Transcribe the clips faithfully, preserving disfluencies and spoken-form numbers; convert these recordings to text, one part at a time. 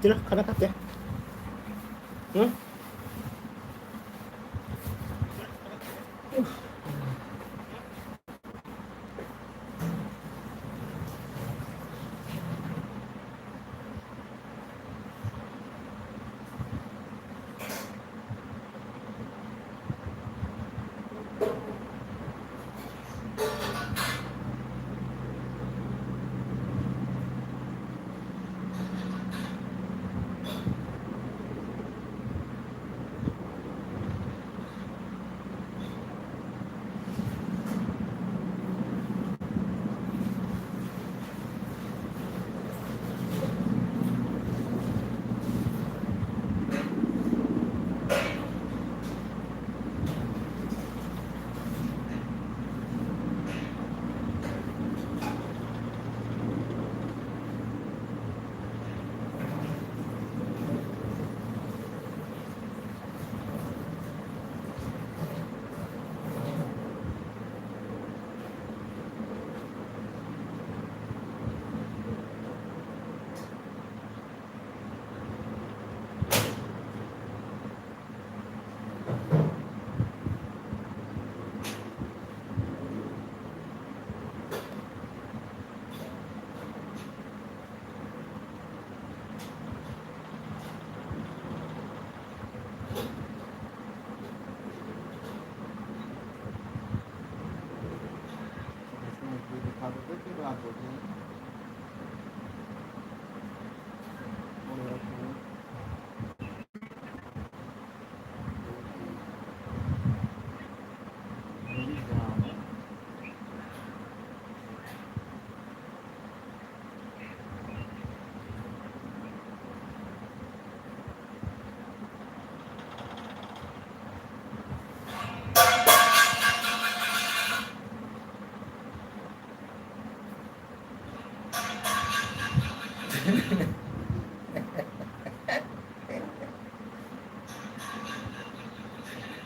ꯁꯤꯅ ꯈꯔ ꯀꯠꯇꯦ꯫ ꯎꯝ?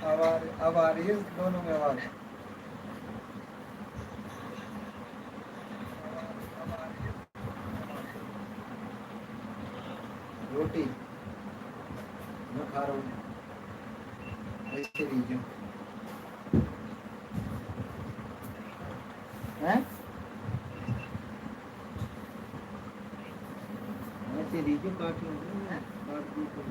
आवाज, आवाज, ये दोनों में आवाज। रोटी मैं खा रहा हूँ। ऐसे रीजू। हैं? ऐसे रीजू काट लो ना, काट लो तो।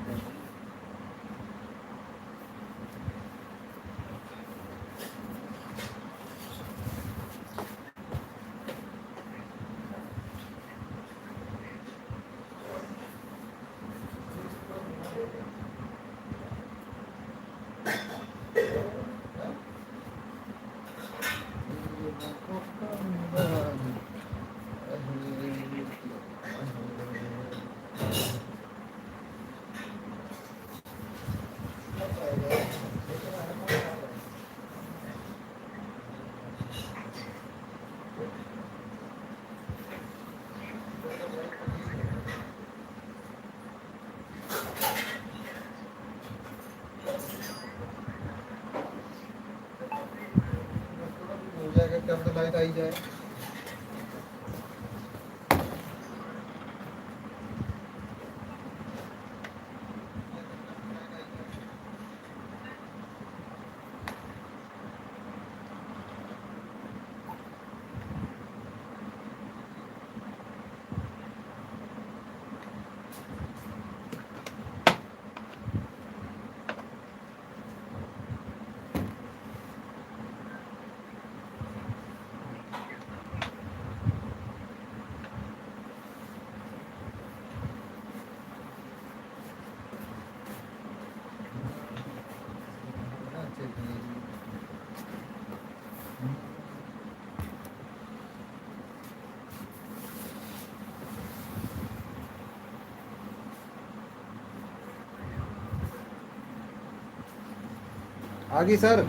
हो जाएगा, क्या पता लाइट आई जाए। आगे सर।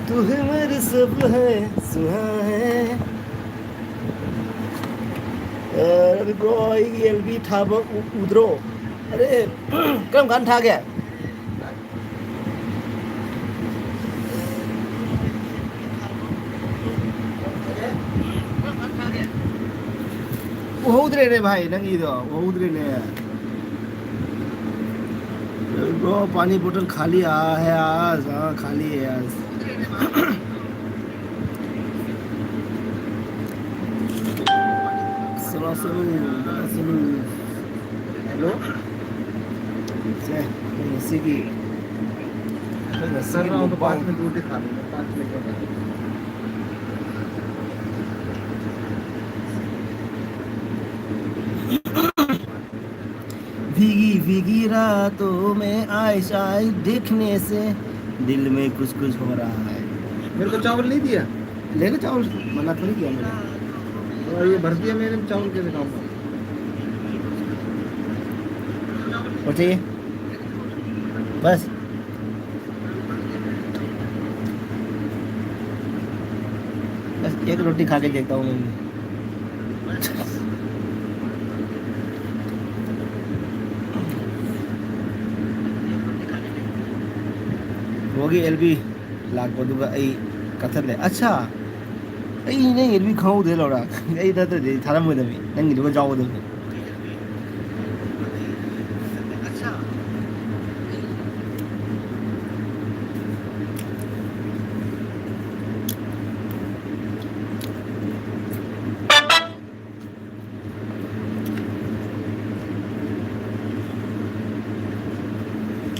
ꯇꯨ ꯍꯤ ꯃꯦꯔꯦ ꯁꯕ ꯍꯦ ꯁꯨꯍꯥ ꯍꯦ꯫ ꯑ, ꯕ꯭ꯔꯣ, ꯑꯩꯒꯤ ꯑꯦꯜ ꯕꯤ ꯊꯥꯕ ꯎ-, ꯎꯗ꯭ꯔꯣ? ꯑꯔꯦ, ꯀꯔꯝ ꯀꯥꯟꯗ ꯊꯥꯒꯦ? ꯎꯍꯧꯗ꯭ꯔꯦꯅꯦ ꯚꯥꯏ, ꯅꯪꯒꯤꯗꯣ ꯎꯍꯧꯗ꯭ꯔꯦꯅꯦ꯫ ꯕ꯭ꯔꯣ, ꯄꯥꯅꯤ ꯕꯣꯇꯜ ꯈꯥꯂꯤ ꯑꯥ ꯍꯦ ꯑꯥꯖ, ꯑꯥ, ꯈꯥꯂꯤ ꯍꯦ ꯑꯥꯖ꯫ ꯆꯠꯂꯣ, ꯆꯠꯂꯣ, ꯆꯠꯂꯣ꯫ ꯍꯜꯂꯣ? ꯁꯦ, ꯑꯩꯈꯣꯏ ꯉꯁꯤꯒꯤ, ꯑꯩꯈꯣꯏ ꯉꯁꯤꯒꯤ ꯁꯔ, ꯔꯥꯎꯟꯗ ꯃꯨꯛꯕꯥꯡ꯫ ꯄꯥꯁ ꯃꯤꯅꯤꯠ ꯈꯥꯂꯤ, ꯄꯥꯁ ꯃꯤꯅꯤꯠ ꯈꯥꯂꯤ꯫ भीगी भीगी रातों में आए शायद देखने से दिल में कुछ कुछ हो रहा है। मेरे को चावल नहीं दिया? ले लो चावल, मना थोड़ी किया मैंने। और ये भर दिया मैंने, चावल कैसे खाऊंगा? और चाहिए? बस। बस एक रोटी खा के देखता हूँ मैं भी। ꯕ꯭ꯔꯣꯒꯤ ꯑꯦꯜ ꯕꯤ ꯂꯥꯛꯄꯗꯨꯒ ꯑꯩ ꯀꯛꯊꯠꯂꯦ꯫ ꯑꯠꯁꯥ, ꯑꯩ ꯅꯪ ꯑꯦꯜ ꯕꯤ ꯈꯪꯍꯧꯗꯦ ꯂꯧꯔ꯫ ꯑꯩ ꯅꯠꯇ꯭ꯔꯗꯤ ꯊꯥꯔꯝꯃꯣꯏꯗꯕꯅꯤ, ꯅꯪꯒꯤꯗꯨꯒ ꯌꯥꯎꯒꯗꯕꯅꯤ꯫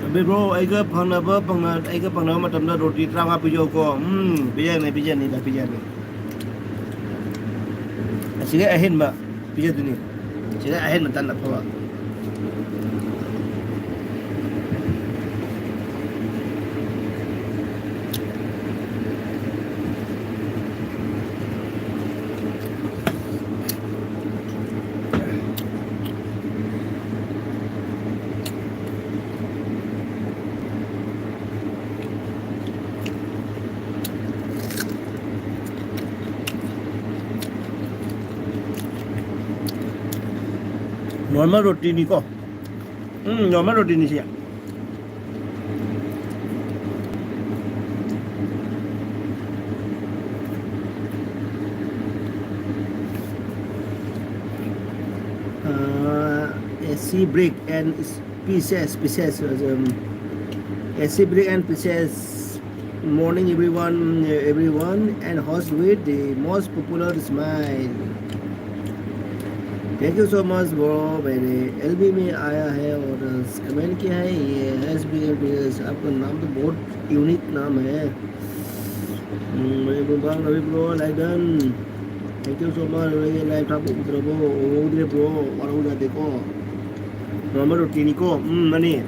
ꯑꯕꯦ ꯕ꯭ꯔꯣ, ꯑꯩꯒ ꯐꯪꯅꯕ, ꯐꯪꯅ-, ꯑꯩꯒ ꯐꯪꯅꯕ ꯃꯇꯝꯗ ꯔꯣꯇꯤ ꯇꯔꯥꯃꯉꯥ ꯄꯤꯖꯧꯀꯣ꯫ ꯎꯝ, ꯄꯤꯖꯅꯤ, ꯄꯤꯖꯅꯤ, ꯚꯥꯏ, ꯄꯤꯖꯅꯤ꯫ ꯑꯁꯤꯗꯩ ꯑꯍꯦꯟꯕ ꯄꯤꯖꯗꯣꯏꯅꯤ꯫ ꯁꯤꯗꯩ ꯑꯍꯦꯟꯕ ꯇꯟ ꯑꯐꯕ꯫ Normal rotiꯅꯤꯀꯣ꯫ ꯎꯝ, normal rotiꯅꯤ ꯁꯤ꯫ Uh, AC break and species, species, um, AC break and species. Morning, everyone, everyone, and host with the most popular smile. Thank you so much, bro. मैंने एलबी में आया है और कमेंट किया है। ये एस बी एल, आपका नाम तो बहुत यूनिक नाम है। हम्म, मैं Bubang Ravi bro, like done. Thank you so much. ꯅꯣꯏꯒꯤ ꯂꯥꯏꯚ ꯊꯥꯕ ꯎꯗ꯭ꯔꯕꯣ? ꯎꯍꯧꯗ꯭ꯔꯦ ꯕ꯭ꯔꯣ, ꯋꯥꯔꯧ ꯌꯥꯗꯦꯀꯣ꯫ ꯅꯣꯔꯃꯦꯜ ꯔꯨꯇꯤꯟꯅꯤꯀꯣ꯫ ꯎꯝ, ꯃꯥꯅꯤ꯫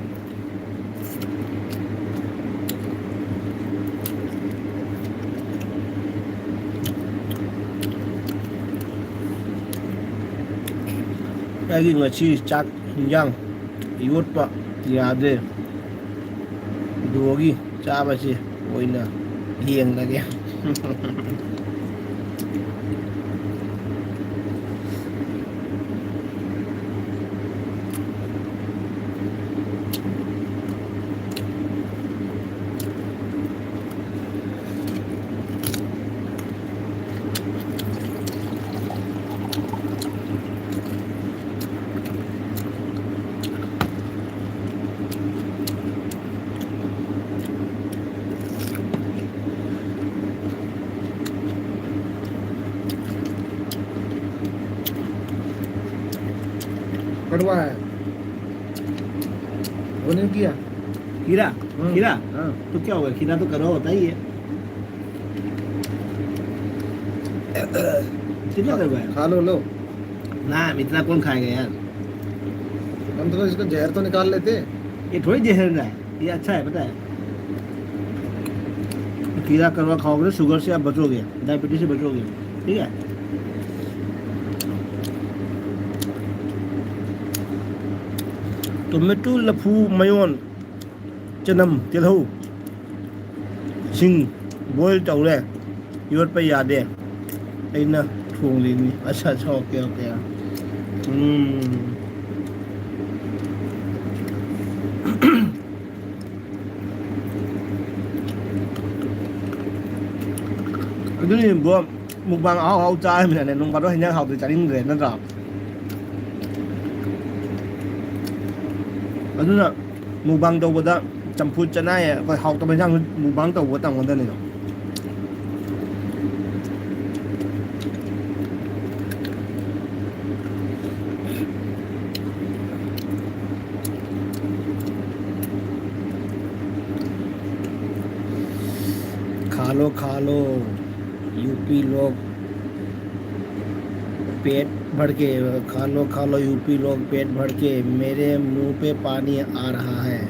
ꯑꯩꯒꯤ ꯉꯁꯤ ꯆꯥꯛ ꯍꯤꯟꯖꯥꯡ ꯌꯣꯠꯄ ꯌꯥꯗ꯭ꯔꯦ꯫ ꯕ꯭ꯔꯣꯒꯤ ꯆꯥꯕꯁꯦ ꯑꯣꯏꯅ ꯌꯦꯡꯂꯒꯦ꯫ कड़वा है। वो नहीं किया। खीरा? हम्म। खीरा? हाँ। तो क्या हुआ? खीरा तो कड़वा होता ही है। कितना कड़वा है? खा लो, लो। ना, इतना कौन खाएगा यार? हम तो इसका जहर तो निकाल लेते। ये थोड़ी जहर है, ये अच्छा है, पता है? खीरा कड़वा खाओगे तो शुगर से आप बचोगे, डायबिटीज से बचोगे, ठीक है? Tomato, ꯂꯐꯨ ꯃꯌꯣꯟ, ꯆꯅꯝ, ꯇꯤꯜꯍꯧ, ꯁꯤꯡ boil ꯇꯧꯔꯦ, ꯌꯣꯠꯄ ꯌꯥꯗꯦ, ꯑꯩꯅ ꯊꯣꯡꯂꯤꯅꯤ꯫ ꯑꯠꯁꯥ, ꯑꯠꯁꯥ, okay, okay. ꯎꯝ꯫ ꯑꯗꯨꯅꯤ ꯕ꯭ꯔꯣ, ꯃꯨꯛꯕꯥꯡ ꯑꯍꯥꯎ ꯑꯍꯥꯎ ꯆꯥꯔꯃꯤꯅꯅꯦ, ꯅꯣꯡ ꯐꯥꯗꯣꯛ ꯍꯤꯟꯖꯥꯡ ꯍꯥꯎꯇ꯭ꯔꯗꯤ ꯆꯥꯅꯤꯡꯗ꯭ꯔꯦ, ꯅꯠꯇ꯭ꯔꯥ? ꯑꯗꯨꯅ ꯃꯨꯛꯕꯥꯡ ꯇꯧꯕꯗ ꯆꯝꯐꯨꯠ ꯆꯅꯥꯏ, ꯑꯩꯈꯣꯏ ꯍꯥꯎꯇꯕ ꯍꯤꯟꯖꯥꯡꯁꯨ ꯃꯨꯛꯕꯥꯡ ꯇꯧꯕ ꯇꯝꯒꯗꯕꯅꯤꯗꯣ꯫ खा लो, खा लो, यूपी लोग पेट भर के, खा लो, खा लो, यूपी लोग पेट भर के, मेरे मुंह पे पानी आ रहा है।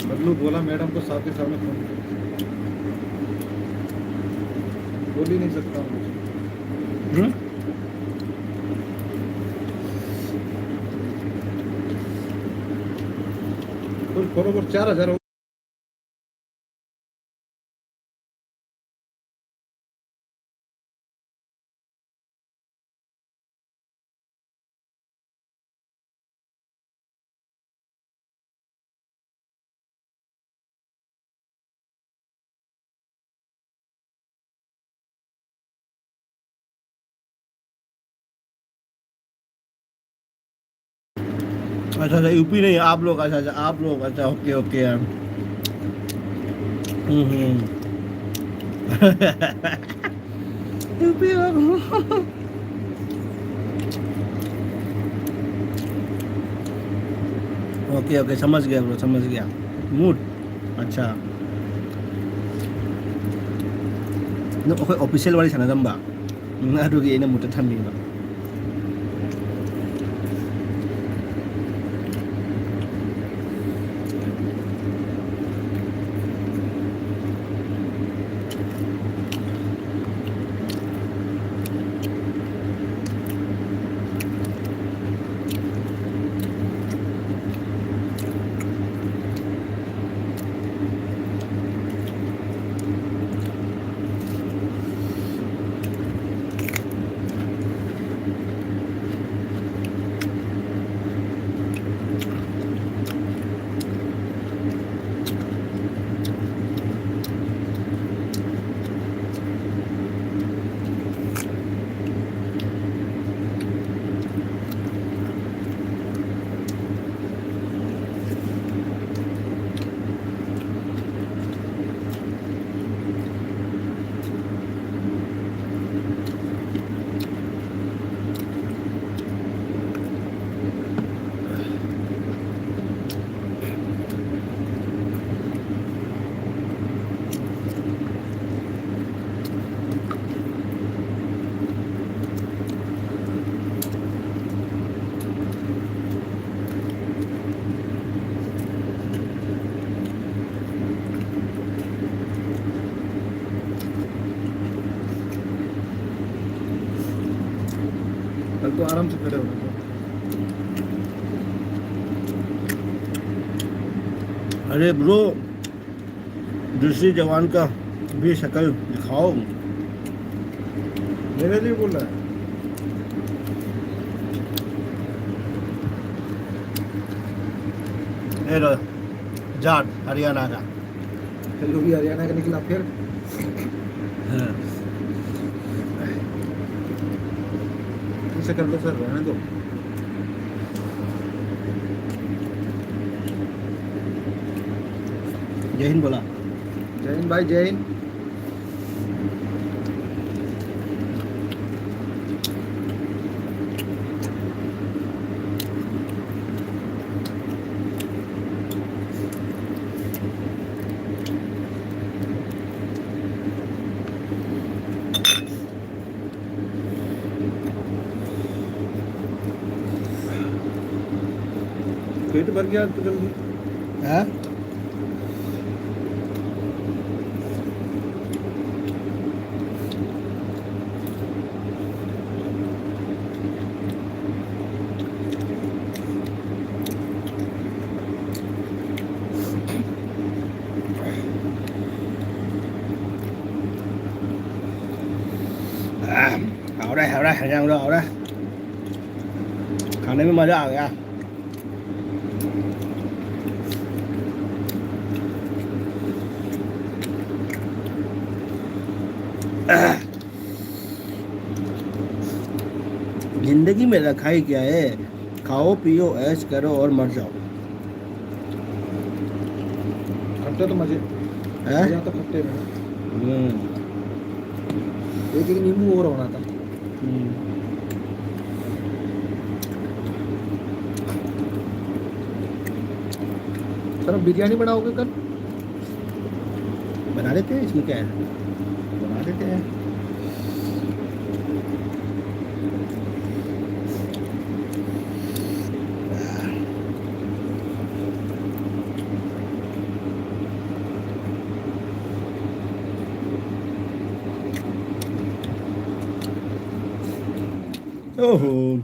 बबलू बोला मैडम को साथ के सामने फोन। बोल ही नहीं सकता हूँ कुछ। हम्म? कुल फॉलोवर चार हजार हो। अच्छा, अच्छा, यूपी नहीं, आप लोग, अच्छा, अच्छा, आप लोग, अच्छा, ओके, ओके, यार। हम्म, हम्म। यूपी लोग। ओके, ओके, समझ गया ब्रो, समझ गया। मूड। अच्छा, ꯑꯗꯣ ꯑꯩꯈꯣꯏ ꯑꯣꯐꯤꯁꯦꯜ ꯋꯥꯔꯤ ꯁꯥꯟꯅꯔꯝꯕ, ꯎꯝ, ꯑꯗꯨꯒꯤ ꯑꯩꯅ ꯃꯨꯠꯇ ꯊꯝꯕꯤꯕ꯫ तो आराम से खड़े हो जाओ। अरे ब्रो, दूसरी जवान का भी शक्ल दिखाओ। मेरे लिए बोल रहा है। ये लो, जाट हरियाणा का। चलो भी हरियाणा का निकला फिर। हाँ। इसे कर लो सर, रहने दो। जय हिंद बोला। जय हिंद भाई, जय हिंद। पेट भर गया तो जल्दी। हाँ? आ, हो रहा है, हो रहा है, हरियाणा हो रहा है। खाने में मज़ा आ गया। जिंदगी में रखा ही क्या है, खाओ पियो ऐश करो और मर जाओ। खट्टे तो मजे, हैं? मजा तो खट्टे में। हम्म। एक एक नींबू और होना था। हम्म। सर, हम बिरयानी बनाओगे कल? बना लेते हैं, इसमें क्या है, बना लेते हैं। ओहो।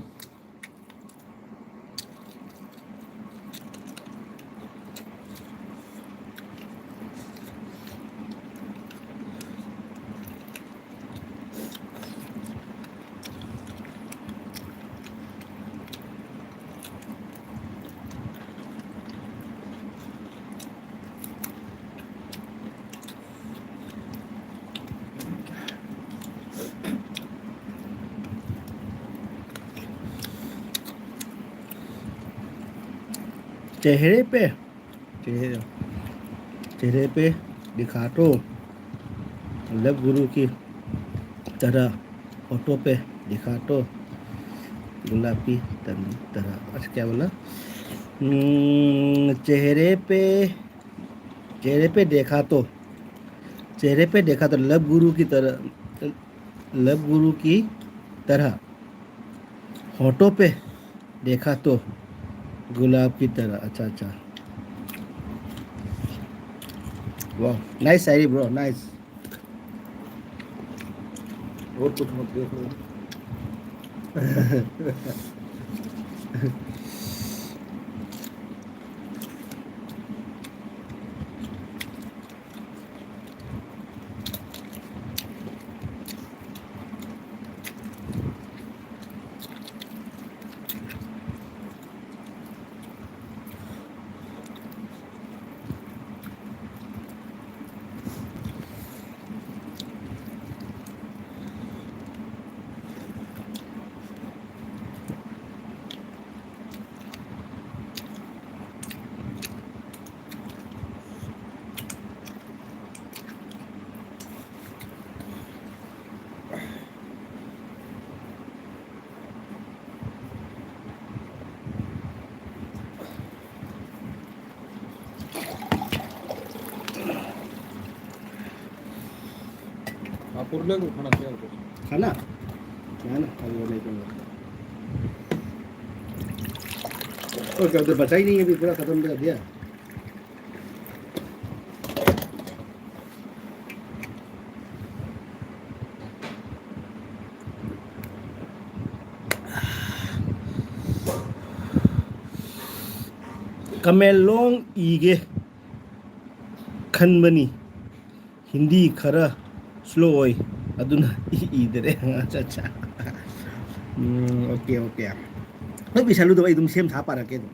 चेहरे पे, चेहरे, चेहरे पे दिखा तो, लव गुरु की तरह फोटो पे दिखा तो, गुलाब की तन-, तरह। अच्छा, क्या बोला? हम्म, चेहरे पे, चेहरे पे देखा तो, चेहरे पे देखा तो लव गुरु की तरह, लव गुरु की तरह फोटो पे देखा तो गुलाब की तरह। अच्छा, अच्छा। वाह, नाइस शायरी ब्रो, नाइस। और कुछ मत देख लो। पापड़ ले लो, खाना क्या होता है? खाना? क्या ना, अभी वो नहीं करूँगा। और क्या, उधर बचा ही नहीं है, अभी पूरा खत्म कर दिया। ꯀꯃꯦꯟ ꯂꯣꯡ ꯏꯒꯦ ꯈꯟꯕꯅꯤ, ꯍꯤꯟꯗꯤ ꯈꯔ ꯁ꯭ꯂꯣ ꯑꯣꯏ, ꯑꯗꯨꯅ ꯏ ꯏꯗꯔꯦ꯫ ꯑꯠꯆꯥ, ꯑꯠꯆꯥ꯫ ꯎꯝ, ꯑꯣꯀꯦ, ꯑꯣꯀꯦ꯫ ꯍꯣꯏ, ꯕꯤꯁꯥꯂꯨꯗꯣ ꯑꯩ ꯑꯗꯨꯝ ꯁꯦꯝ ꯁꯥ ꯄꯥꯔꯛꯀꯦ ꯑꯗꯨꯝ꯫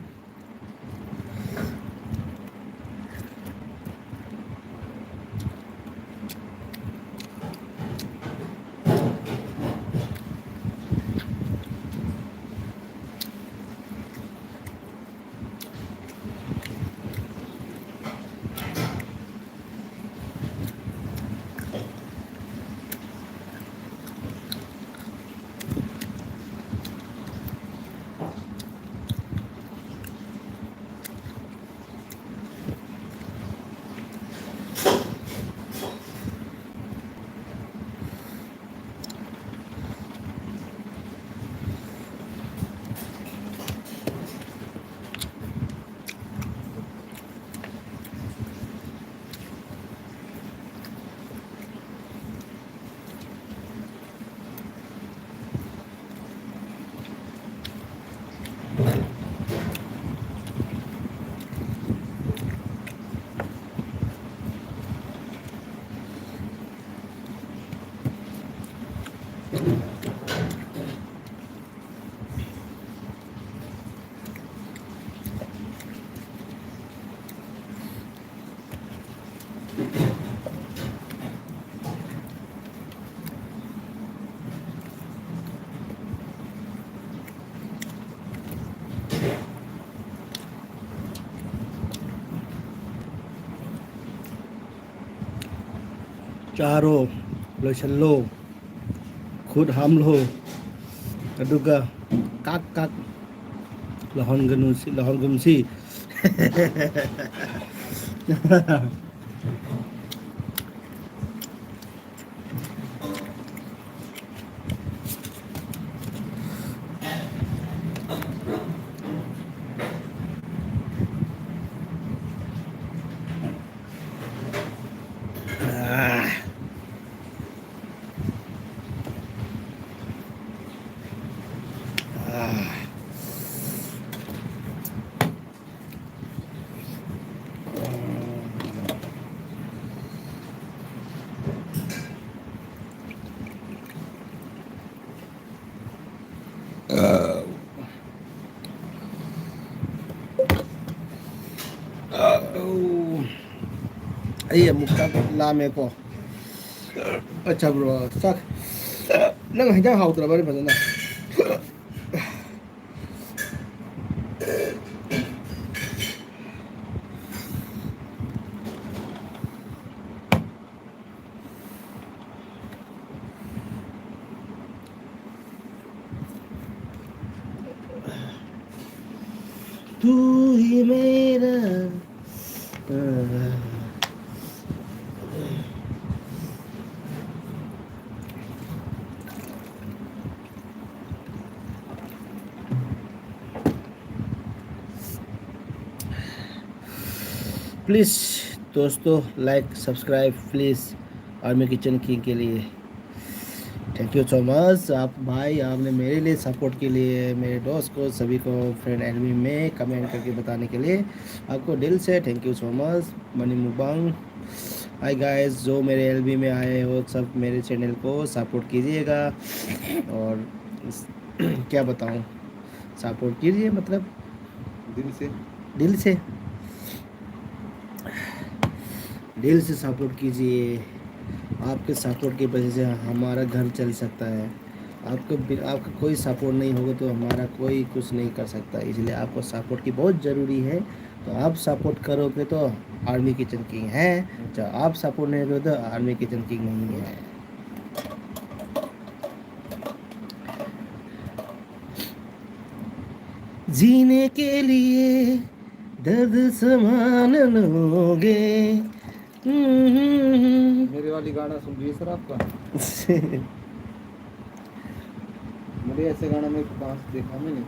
ꯆꯥꯔꯣ, ꯂꯣꯏꯁꯜꯂꯣ, ꯈꯨꯠ ꯍꯥꯝꯂꯣ, ꯑꯗꯨꯒ ꯀꯥꯛ ꯀꯥꯛ ꯂꯥꯎꯍꯟꯒꯅꯨ ꯁꯤ, ꯂꯥꯎꯍꯟꯒꯨꯝꯁꯤ꯫ ꯑꯥ꯫ ꯑꯥ꯫ ꯑꯩ ꯑꯃꯨꯛ ꯆꯥꯛ ꯂꯥꯝꯃꯦꯀꯣ꯫ ꯑꯠꯆꯥ ꯕ꯭ꯔꯣ, ꯆꯥꯛ, ꯅꯪ ꯍꯤꯟꯖꯥꯡ ꯍꯥꯎꯇ꯭ꯔꯕꯅꯦ ꯐꯖꯅ? तू ही मेरा। प्लीज़ दोस्तों, like subscribe please army kitchen king के लिए। थैंक यू सो मच आप भाई, आपने मेरे लिए सपोर्ट के लिए, मेरे दोस्त को, सभी को, फ्रेंड एलबी में कमेंट करके बताने के लिए आपको दिल से thank you so much. Mani Mubang, hi guys, जो मेरे एलबी में आए हो सब मेरे चैनल को सपोर्ट कीजिएगा। और इस- क्या बताऊं, सपोर्ट कीजिए, मतलब दिल से। दिल से, दिल से सपोर्ट कीजिए। आपके सपोर्ट की वजह से हमारा घर चल सकता है। आपको बि- आपका कोई सपोर्ट नहीं होगा तो हमारा कोई कुछ नहीं कर सकता, इसलिए आपको सपोर्ट की बहुत ज़रूरी है। तो आप सपोर्ट करोगे तो आर्मी किचन किंग है, जो आप सपोर्ट नहीं करोगे तो आर्मी किचन किंग नहीं है। जीने के लिए दर्द समान लोगे। हम्म। मेरे वाली गाना सुन रही है सर आपका? मेरे ऐसे गाना मेरे को कहाँ से देखा मैंने?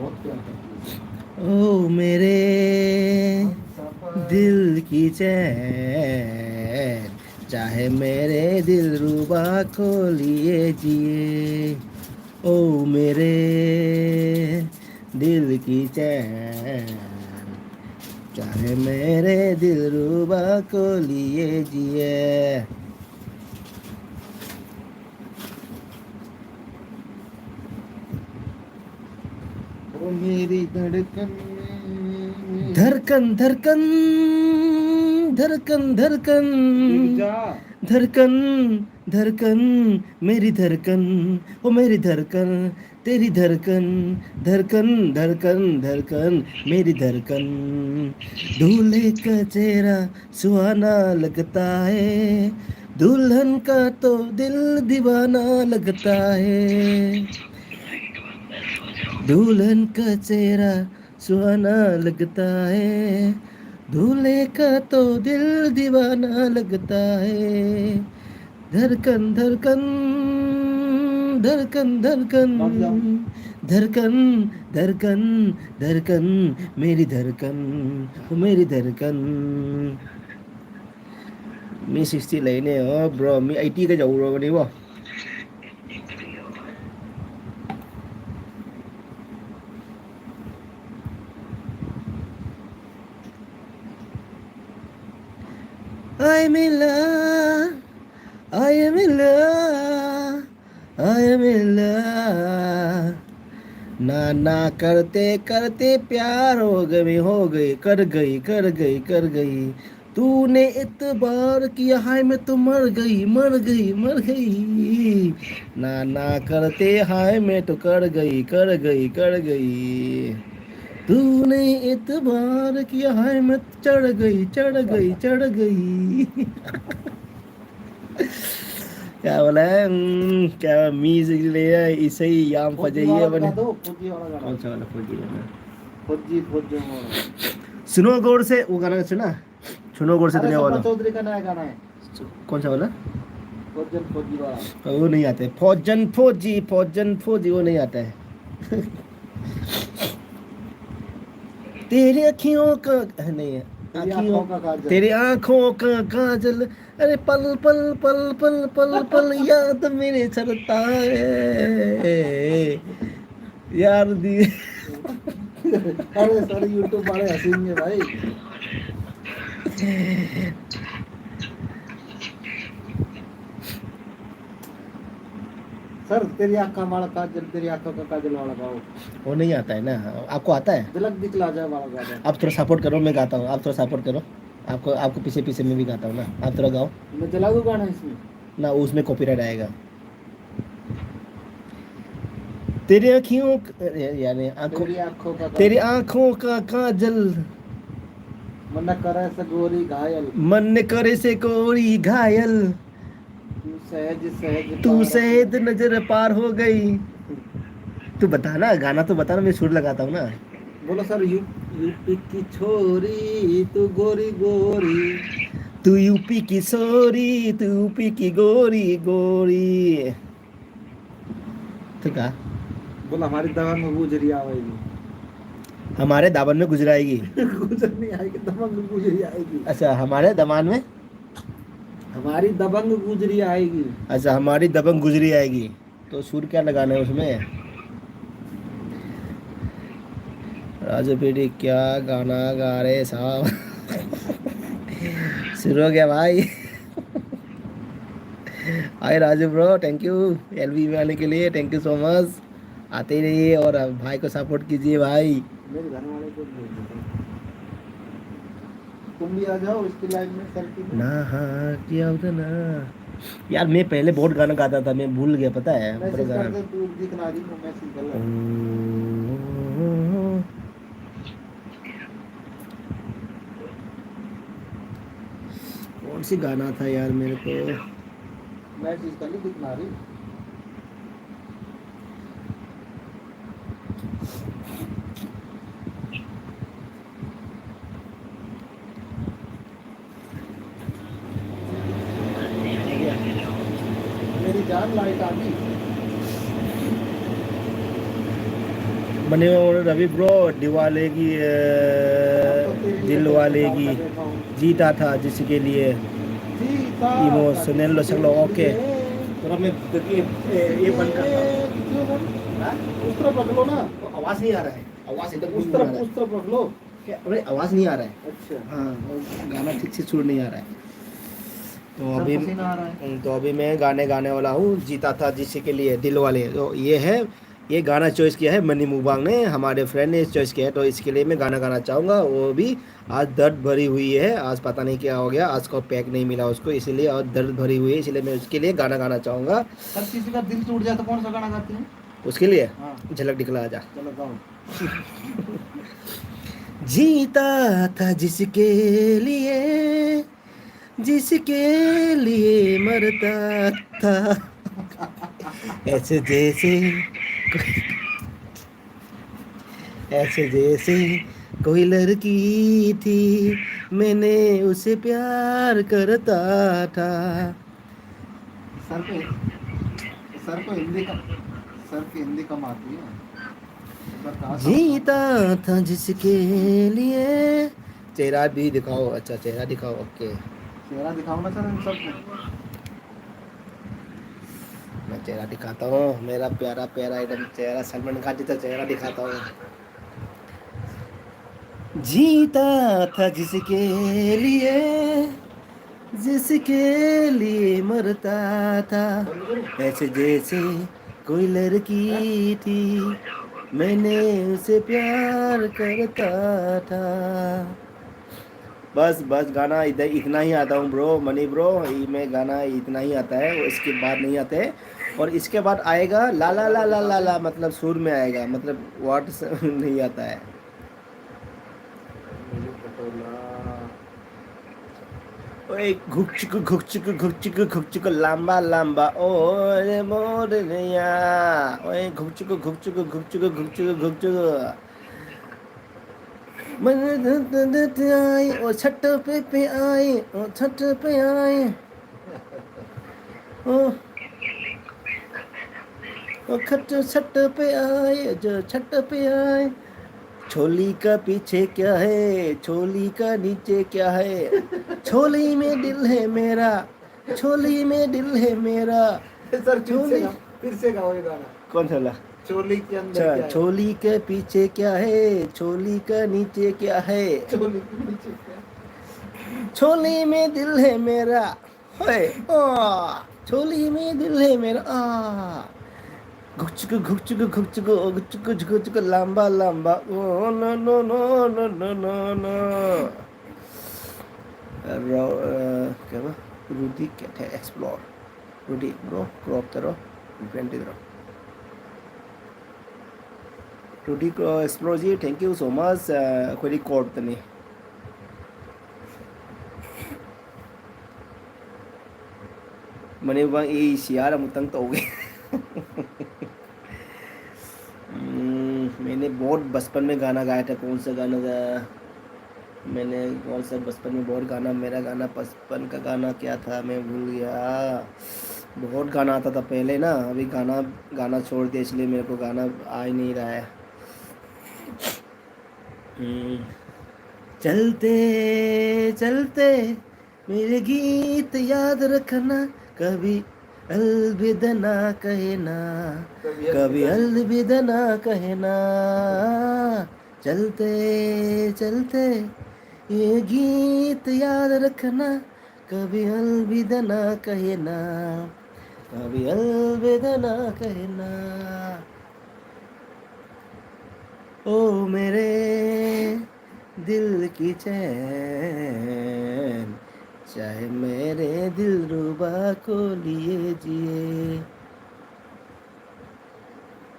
बहुत प्यार करती है। ओ मेरे दिल की चैन, चाहे मेरे दिल रुबा को लिए जिए। ओ मेरे दिल की चैन, चाहे मेरे दिल रुबा को लिए जिए। ओ मेरी धड़कन में धड़कन धड़कन। धड़कन धड़कन, धड़कन धड़कन, मेरी धड़कन, ओ मेरी धड़कन, तेरी धड़कन, धड़कन धड़कन धड़कन, मेरी धड़कन। दूल्हे का चेहरा सुहाना लगता है, दुल्हन का तो दिल दीवाना लगता है। दुल्हन का चेहरा सुहाना लगता है, दूल्हे का तो दिल दीवाना लगता है। धड़कन धड़कन, धड़कन धड़कन, धड़कन धड़कन, धड़कन, मेरी धड़कन, ओ मेरी धड़कन। ꯃꯤ ꯁꯤꯛꯁꯇꯤ ꯂꯩꯅꯦ꯫ ꯑꯣ ꯕ꯭ꯔꯣ, ꯃꯤ ꯑꯩꯠꯇꯤꯒ ꯌꯧꯔꯕꯅꯤꯕꯣ꯫ I am in love, I am in love, I am in love. ना ना करते करते प्यार हो गई, हो गई, कर गई, कर गई, कर गई। तूने इतबार किया, हाय मैं तो मर गई, मर गई, मर गई। ना ना करते, हाय मैं तो कर गई, कर गई, कर गई। तूने इतबार किया, हाय मैं चढ़ गई, चढ़ गई, चढ़ गई। क्या बोला है? हम्म, क्या music ले रहा है? इसे ही याम फौजी फजे ये वाला बने। गा दो, फौजी वाला गाना। कौन सा वाला फौजी वाला? फौजी, फौजी वाला। सुनो गौर से, वो गाना सुना? सुनो गौर से अरे, दुनिया सपना वाला। चौधरी का नया गाना है। कौन सा वाला? फौजन फौजी वाला। वो नहीं आता है। फौजन फौजी, फौजन फौजी, वो नहीं आता है। तेरी अखियों का, नहीं है। तेरी आँखियों, आँखों का काजल। तेरी आँखों का काजल, अरे पल पल पल पल पल पल याद मेरे चलता है यार दी। अरे सर, YouTube वाले हंसेंगे भाई। सर, तेरी आँखा वाला काजल, तेरी आँखों का काजल वाला गाओ। वो नहीं आता है ना, आपको आता है? झलक दिखला जा वाला गाना। आप थोड़ा सपोर्ट करो, मैं गाता हूँ, आप थोड़ा सपोर्ट करो। आपको, आपको पीछे पीछे मैं भी गाता हूँ ना, आप थोड़ा गाओ। मैं चला दूँ गाना इसमें? ना, उसमें कॉपीराइट आएगा। तेरी आँखों का, यानी आँखों, तेरी आँखों का तेरी आँखों का काजल, मन करे से गोरी घायल। मन करे से गोरी घायल। तू सहज सहज तू पार- सहज नजर पार हो गई। तू बता ना, गाना तो बता ना, मैं सुर लगाता हूँ ना। बोलो सर, यू यूपी की छोरी तू गोरी गोरी। तू यूपी की छोरी, तू यूपी की गोरी गोरी। तो का? बोल, हमारी दबंग गुजरी आएगी। हमारे दामन में गुजराएगी। गुजर नहीं आएगी, दबंग गुजरी आएगी। अच्छा, हमारे दामन में। हमारी दबंग गुजरी आएगी। अच्छा, हमारी दबंग गुजरी आएगी। तो सुर क्या लगाना है उसमें? राजू पीडी क्या गाना गा रहे साहब? शुरू हो गया भाई। Hi Raju bro, thank you एलवी में आने के लिए, थैंक यू सो मच। आते ही रहिए और भाई को सपोर्ट कीजिए भाई। मेरे घर वाले को भेज देता हूँ। तुम भी आ जाओ इसकी लाइन में, सर की। ना, हाँ, क्या होता ना। यार, मैं पहले बहुत गाना गाता था, मैं भूल गया, पता है, मैसेज पूरा गाना। कर दे, तू दिखना रही हो, मैसेज कर ले। कौन सी गाना था यार मेरे को? मैसेज कर ले, दिखना रही। मेरी जान लाइट आ गई। मनी और रवि ब्रो, दिवाले की, अ, दिल वाले की, जीता था जिसके लिए। इमोशनल लो सकलो, ओके। थोड़ा मैं, देखिए, ये, ये बंद करता हूँ। उस तरफ रख लो ना। तो आवाज़ नहीं आ रहा है, आवाज़ एकदम उस तरफ, उस तरफ रख लो। क्या, अरे, आवाज़ नहीं आ रहा है। अच्छा। हाँ, गाना ठीक से सुर नहीं आ रहा है। तो सर, अभी, पसीना आ रहा है। तो अभी मैं गाने गाने वाला हूँ, जीता था जिसके लिए, दिल वाले। तो ये है ये गाना चॉइस किया है मनी मुबांग ने, हमारे फ्रेंड ने चॉइस किया है, तो इसके लिए मैं गाना गाना चाहूँगा। वो भी आज दर्द भरी हुई है, आज पता नहीं क्या हो गया, आज को पैक नहीं मिला उसको, इसीलिए और दर्द भरी हुई है, इसलिए मैं उसके लिए गाना गाना चाहूँगा। सर, किसी का दिल टूट जाए तो कौन सा गाना गाते हैं? उसके लिए हाँ। झलक दिखला जा। चलो गाओ। जीता था जिसके लिए, जिसके लिए मरता था, ऐसे जैसे ऐसे जैसे कोई लड़की थी, मैंने उसे प्यार करता था। सर को सर को हिंदी का सर की हिंदी कम आती है। एक बार कहा था। जीता था जिसके लिए। चेहरा भी दिखाओ। अच्छा, चेहरा दिखाओ। ओके, चेहरा दिखाओ ना सर, इन सबको। मैं चेहरा दिखाता हूँ, मेरा प्यारा प्यारा एकदम चेहरा, सलमान खान जी का चेहरा दिखाता हूँ। जीता था जिसके लिए, जिसके लिए मरता था, ऐसे जैसे कोई लड़की थी, मैंने उसे प्यार करता था। बस बस गाना इधर इतना ही आता हूँ ब्रो, मनी ब्रो, मैं गाना इतना ही आता है, इसके बाद नहीं आता है। और इसके बाद आएगा ला ला ला ला ला ला, मतलब सुर में आएगा, मतलब वर्ड नहीं आता है। ओए घुकचुक घुकचुक घुकचुक घुकचुक लंबा लंबा, ओए मोरनिया। ओए घुकचुक घुकचुक घुकचुक घुकचुक घुकचुक। मन आए, ओ छत पे पे आए, ओ छत पे आए, ओ, ओ खट छत पे आए, जो छत पे आए। छोली का पीछे क्या है, छोली का नीचे क्या है? छोली में दिल है मेरा, छोली में दिल है मेरा। सर, फिर से चोली। गाओ, फिर से गाओ ये गाना। कौन सा वाला? चोली के अंदर अच्छा, क्या है? छोली के पीछे क्या है, छोली का नीचे क्या है? चोली के नीचे क्या है? छोली में दिल है मेरा, ओए, ओ, छोली में दिल है मेरा, आ। ꯒꯨꯛꯆꯨꯒ ꯒꯨꯛꯆꯨꯒ ꯒꯨꯛꯆꯨꯒ ꯒꯨꯛꯆꯨꯒ ꯒꯨꯛꯆꯨꯒ ꯂꯥꯝꯕ ꯂꯥꯝꯕ, ꯑꯣ, no, no, no. ꯔꯣ-, ꯑ, ꯀꯩꯕ? ꯔꯨꯗꯤ ꯀꯦꯊꯦ ꯑꯦꯛꯁꯄ꯭ꯂꯣꯔ꯫ ꯔꯨꯗꯤ, ꯕ꯭ꯔꯣ, ꯀ꯭ꯔꯣꯞ ꯇꯔꯣ? ꯕ꯭ꯔꯦꯟꯗꯤꯗꯔꯣ? ꯔꯨꯗꯤ, ꯑ, explore G, thank you so much. ꯑ, ꯑꯩꯈꯣꯏꯗꯤ ꯀ꯭ꯔꯣꯞꯇꯅꯤ꯫ ꯃꯅꯤꯄꯨꯔ ꯏ ꯁꯤ ꯑꯥꯔ ꯑꯃꯨꯛꯇꯪ ꯇꯧꯒꯦ꯫ हम्म, मैंने बहुत बचपन में गाना गाया था। कौन सा गाना था? मैंने कौन सा बचपन में बहुत गाना, मेरा गाना बचपन का गाना क्या था, मैं भूल गया। बहुत गाना आता था पहले ना, अभी गाना, गाना छोड़ दिया, इसलिए मेरे को गाना आ ही नहीं रहा है। हम्म, चलते चलते मेरे गीत याद रखना, कभी अलविदा ना कहना, कभी अलविदा ना कहना। चलते चलते ये गीत याद रखना, कभी अलविदा ना कहना, कभी अलविदा ना कहना। ओ मेरे दिल की चैन, चाहे मेरे दिलरुबा को लिए जिए।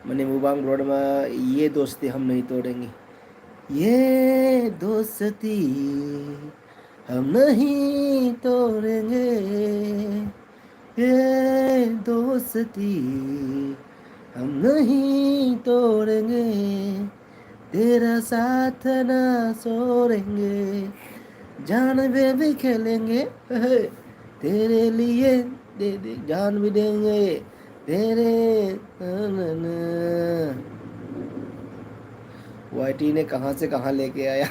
मैंने मुबांग रोड में ये दोस्ती हम नहीं तोड़ेंगे। ये दोस्ती हम नहीं तोड़ेंगे, ये दोस्ती हम नहीं तोड़ेंगे, तेरा साथ ना छोड़ेंगे, जान पे भी खेलेंगे, तेरे लिए दे दे, जान भी देंगे, तेरे, ना, ना, ना। वाईटी ने कहाँ से कहाँ लेके आया।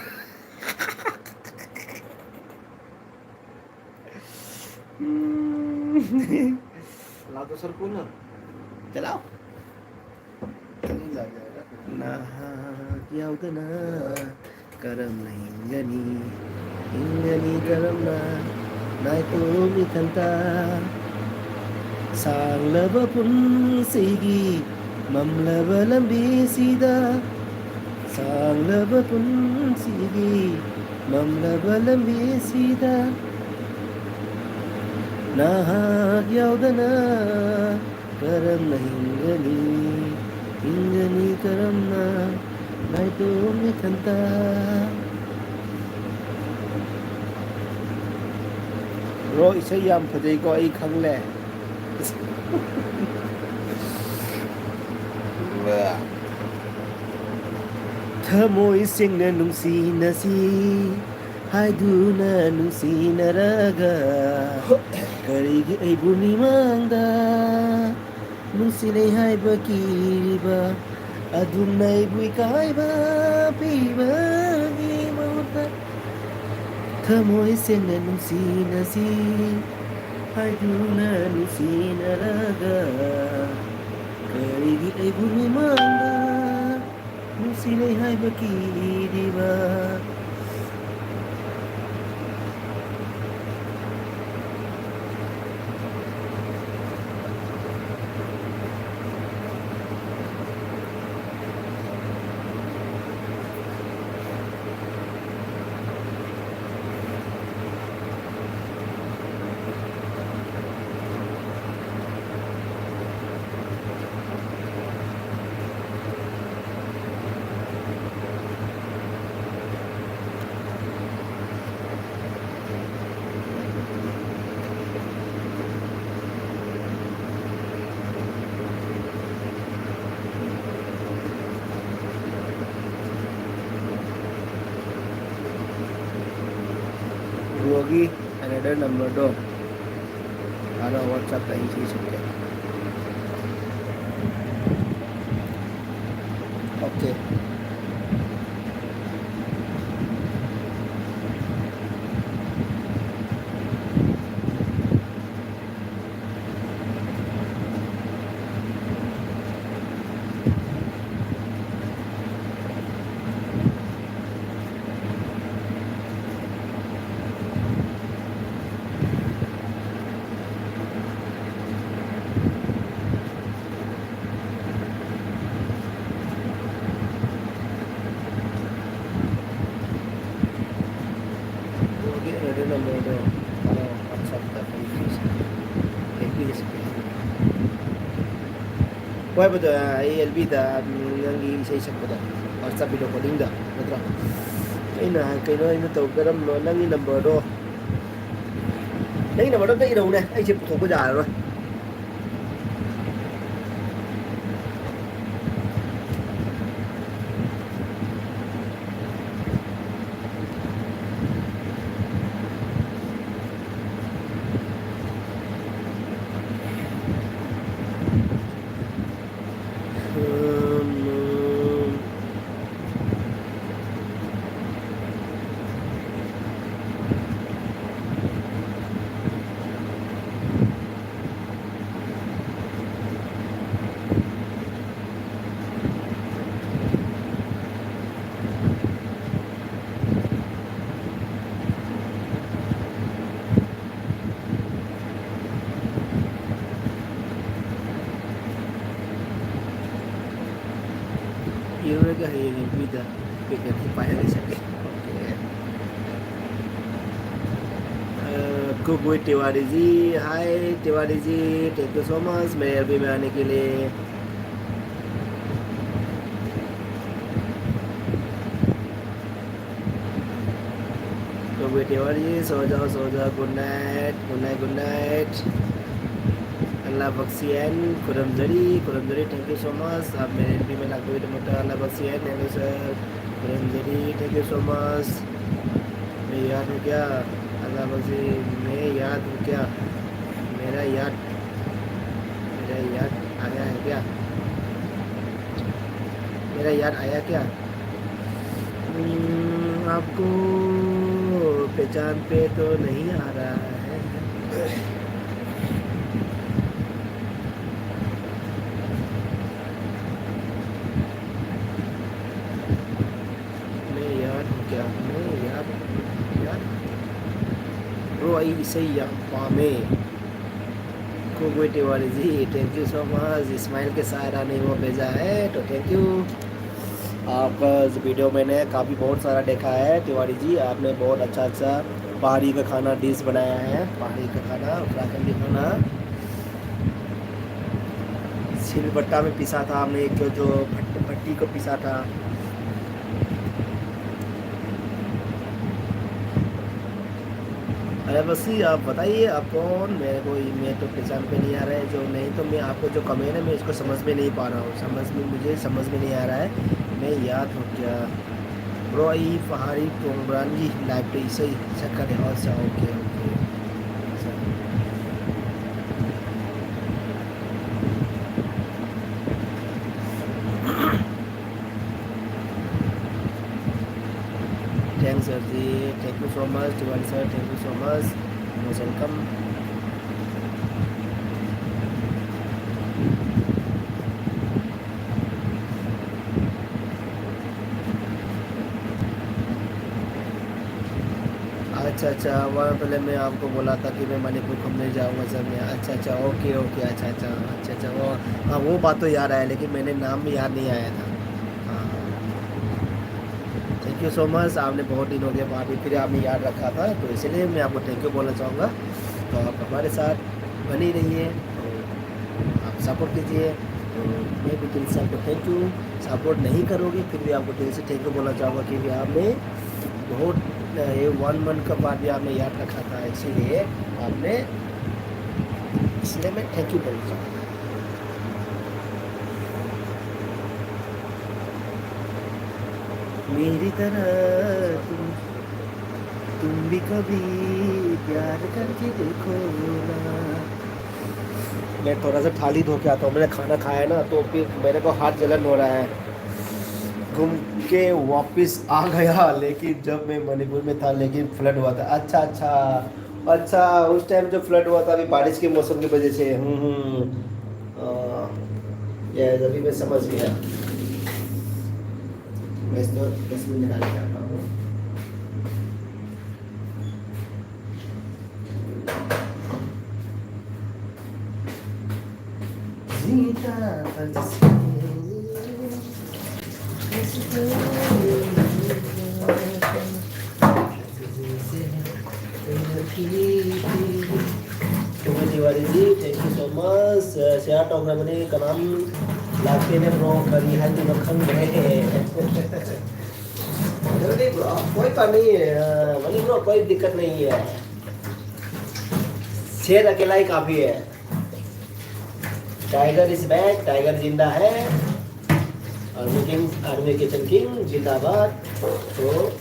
ला तो सर कूलर। चलाओ। नहीं लग जाएगा। ना, क्या होता ना, करम नहीं गनी, इंगनी करम ना, ना तो मिथंता। सांगलब पुन सीगी, ꯃꯝꯂꯕ ꯂꯝꯕꯤꯁꯤꯗ, ꯁꯥꯡꯂꯕ ꯄꯨꯟꯁꯤꯒꯤ ꯃꯝꯂꯕ ꯂꯝꯕꯤꯁꯤꯗ, ꯅꯍꯥꯛ ꯌꯥꯎꯗꯅ ꯀꯔꯝꯅ ꯍꯤꯡꯒꯅꯤ? ꯍꯤꯡꯒꯅꯤ ꯀꯔꯝꯅ ꯅꯥꯏꯇꯣꯝ ꯏꯊꯟꯇ? ꯕ꯭ꯔꯣ, ꯏꯁꯩ ꯌꯥꯝ ꯐꯖꯩꯀꯣ, ꯑꯩ ꯈꯪꯂꯦ꯫ ꯊꯃꯣꯏ ꯁꯦꯡꯅ ꯅꯨꯡꯁꯤꯅꯁꯤ ꯍꯥꯏꯗꯨꯅ ꯅꯨꯡꯁꯤꯅꯔꯒ, ꯀꯔꯤꯒꯤ ꯑꯩꯕꯨ ꯃꯤꯃꯥꯡꯗ ꯅꯨꯡꯁꯤꯅꯩ ꯍꯥꯏꯕ ꯀꯤꯔꯤꯕ? ꯑꯗꯨꯝꯅ ꯑꯩꯕꯨ ꯏꯀꯥꯏꯕ ꯄꯤꯕꯒꯤ ꯃꯍꯨꯠꯇ, ꯊꯃꯣꯏ ꯁꯦꯡꯅ ꯅꯨꯡꯁꯤꯅꯁꯤ ꯍꯥꯏꯗꯨꯅ ꯅꯨꯡꯁꯤꯅꯔꯒ, ꯀꯔꯤꯒꯤ ꯑꯩꯕꯨ ꯃꯤꯃꯥꯡꯗ ꯅꯨꯡꯁꯤꯅꯩ ꯍꯥꯏꯕ ꯀꯤꯔꯤꯕ? ꯕ꯭ꯔꯣꯒꯤ ꯑꯦꯅꯗꯔ ꯅꯝꯕꯔꯗꯣ ꯃꯥꯅ ꯋꯥꯆꯞꯇ ꯑꯩ ꯏꯁꯩ ꯁꯛꯀꯦ꯫ ꯑꯣꯀꯦ꯫ ꯅꯝꯕꯔꯗꯣ ꯊꯥꯔꯛꯑꯣ, WhatsApp-ꯇ ꯑꯩ ꯄꯤꯔꯤꯁꯦ꯫ ꯑꯦꯜ ꯕꯤꯗ ꯁꯛꯀꯦ ꯍꯥꯏꯕ꯫ ꯍꯣꯏ, ꯕ꯭ꯔꯗꯔ, ꯑꯩ ꯑꯦꯜ ꯕꯤꯗ ꯅꯪꯒꯤ ꯏꯁꯩ ꯁꯛꯄꯗꯣ WhatsApp video calling-ꯗ ꯅꯠꯇ꯭ꯔꯣ? ꯑꯩꯅ ꯀꯩꯅꯣ ꯑꯩꯅ ꯇꯧ-, ꯀꯔꯝꯕ ꯅꯪꯒꯤ ꯅꯝꯕꯔꯗꯣ, ꯅꯪꯒꯤ ꯅꯝꯕꯔꯗꯣ ꯑꯝꯇ ꯏꯔꯧꯅꯦ, ꯑꯩꯁꯦ ꯄꯨꯊꯣꯛꯄ ꯌꯥꯔꯔꯣꯏ꯫ ꯏꯔꯨꯔꯒ ꯍꯌꯦꯡ ꯏꯔꯨꯏꯗ ꯄꯦꯀꯦꯠꯁꯤ ꯄꯥꯏꯔꯒ ꯆꯠꯂꯦ꯫ Okay. ꯑ, ꯀꯨꯛꯕꯣꯏ ꯇꯤꯋꯥꯔꯤꯖꯤ, hi ꯇꯤꯋꯥꯔꯤꯖꯤ, thank you so much मेरे एलबी में आने के लिए। तो बेटे, और ये सो जाओ, सो जाओ, good night, good night, good night। Allah Bakhshi and Khurmajari, Khurmajari, thank you so much। आप मेरे एलबी में लाखों भी टमाटर, Allah Bakhshi and, hello sir, Khurmajari, thank you so much। मैं याद हूँ क्या? अल्लाह बख्शी, मैं याद हूँ क्या? मेरा याद, मेरा याद आया है क्या? मेरा याद आया क्या? हम्म, आपको पहचान पे तो नहीं आ रहा है। मैं याद हूँ क्या? मैं याद, याद। Bro, ꯑꯩ ꯏꯁꯩ ꯌꯥꯝ ꯄꯥꯝꯃꯦ꯫ ꯀꯨꯛꯕꯣꯏ ꯇꯤꯋꯥꯔꯤ जी, thank you so much। Ismail के सारा ने वो भेजा है, तो thank you। आपका जो वीडियो मैंने काफ़ी बहुत सारा देखा है, तिवारी जी, आपने बहुत अच्छा अच्छा पहाड़ी का खाना डिश बनाया है, पहाड़ी का खाना, उत्तराखंडी खाना। सिलबट्टा में पिसा था हमने, एक जो, जो भट-, भट्टी को पिसा था। अरे बस ही आप बताइए, आप कौन? मेरे को, मैं तो पहचान पे नहीं आ रहा है, जो नहीं तो मैं आपको जो कमेंट है, मैं इसको समझ में नहीं पा रहा हूँ, समझ में, मुझे समझ में नहीं आ रहा है। मैं याद हो क्या? Bro, ये पहाड़ी प्रोग्राम की लाइव पे इसे ही चेक करें। अच्छा, ओके, ओके। Thanks, sir जी। Thank you so much, Tiwari sir। Thank you so much। Most welcome। अच्छा, अच्छा, वहाँ पहले मैं आपको बोला था कि मैं मणिपुर घूमने जाऊँगा सर मैं। अच्छा, अच्छा, ओके, ओके, अच्छा, अच्छा, अच्छा, अच्छा, वो, हाँ, वो बात तो याद आया, लेकिन मैंने नाम भी याद नहीं आया था। हाँ, हाँ। Thank you so much, आपने बहुत दिन हो गया बात भी, फिर आपने याद रखा था, तो इसीलिए मैं आपको thank you बोलना चाहूँगा। तो आप हमारे साथ बने रहिए, तो आप सपोर्ट कीजिए, तो मैं भी दिल से आपको thank you, सपोर्ट नहीं करोगे, फिर भी आपको दिल से thank you बोलना चाहूँगा, क्योंकि आपने बहुत, ये वन मंथ का बाद भी आपने याद रखा था, इसीलिए आपने, इसलिए मैं thank you बोलना चाहूँगा। मेरी तरह तुम, तुम भी कभी प्यार करके देखो ना। मैं थोड़ा सा थाली धो के आता हूँ, मैंने खाना खाया ना, तो फिर मेरे को हाथ जलन हो रहा है। घूम के वापस आ गया, लेकिन जब मैं मणिपुर में था, लेकिन फ्लड हुआ था। अच्छा, अच्छा, अच्छा, उस टाइम जो फ्लड हुआ था, अभी बारिश के मौसम की वजह से। हम्म, हम्म। अ, ये अभी मैं समझ गया। मैं इसको डस्टबिन में डाल के आता हूँ। जीता तुझसे, तुझसे। ꯇꯨꯃꯤ ꯇꯤꯋꯥꯔꯤꯖꯤ, thank you so much꯫ Share ꯇꯧꯈ꯭ꯔꯕꯅꯤ꯫ ꯀꯅꯥꯝ ꯂꯥꯛꯇꯦꯅꯦ ꯕ꯭ꯔꯣ, ꯀꯔꯤ ꯍꯥꯏꯗꯣꯏꯅꯣ ꯈꯪꯗ꯭ꯔꯦ꯫ कोई पा नहीं है। हाँ, मनी ब्रो, कोई दिक्कत नहीं है। शेर अकेला ही काफी है। टाइगर इज बैक, टाइगर जिंदा है। Army king, army kitchen king जिंदाबाद। तो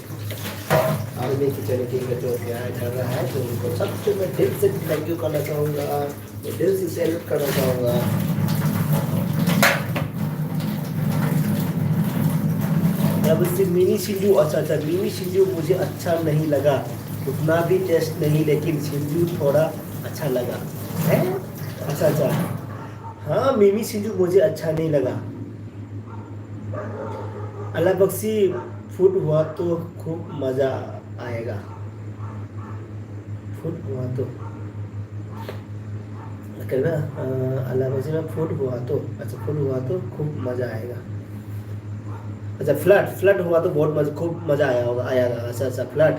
आर्मी किचन किंग का जो न्याय कर रहा है, तो उनको सबसे मैं दिल से थैंक यू करना चाहूँगा, मैं दिल से सैल्यूट करना चाहूँगा। अब इससे मिनी सिंजू, अच्छा अच्छा, मिनी सिंजू मुझे अच्छा नहीं लगा, उतना भी टेस्ट नहीं, लेकिन सिंजू थोड़ा अच्छा लगा। है? अच्छा अच्छा। हाँ, मिमी सिंजू मुझे अच्छा नहीं लगा। अला बख्शी फूड हुआ तो खूब मज़ा आएगा। फूड हुआ तो, कहना, अ, अला बख्शी में फूड हुआ तो, अच्छा, फूड हुआ तो खूब मज़ा आएगा। अच्छा, फ्लड, फ्लड हुआ तो बहुत मज़ा, खूब मज़ा आया होगा, आया होगा। अच्छा अच्छा, फ्लड।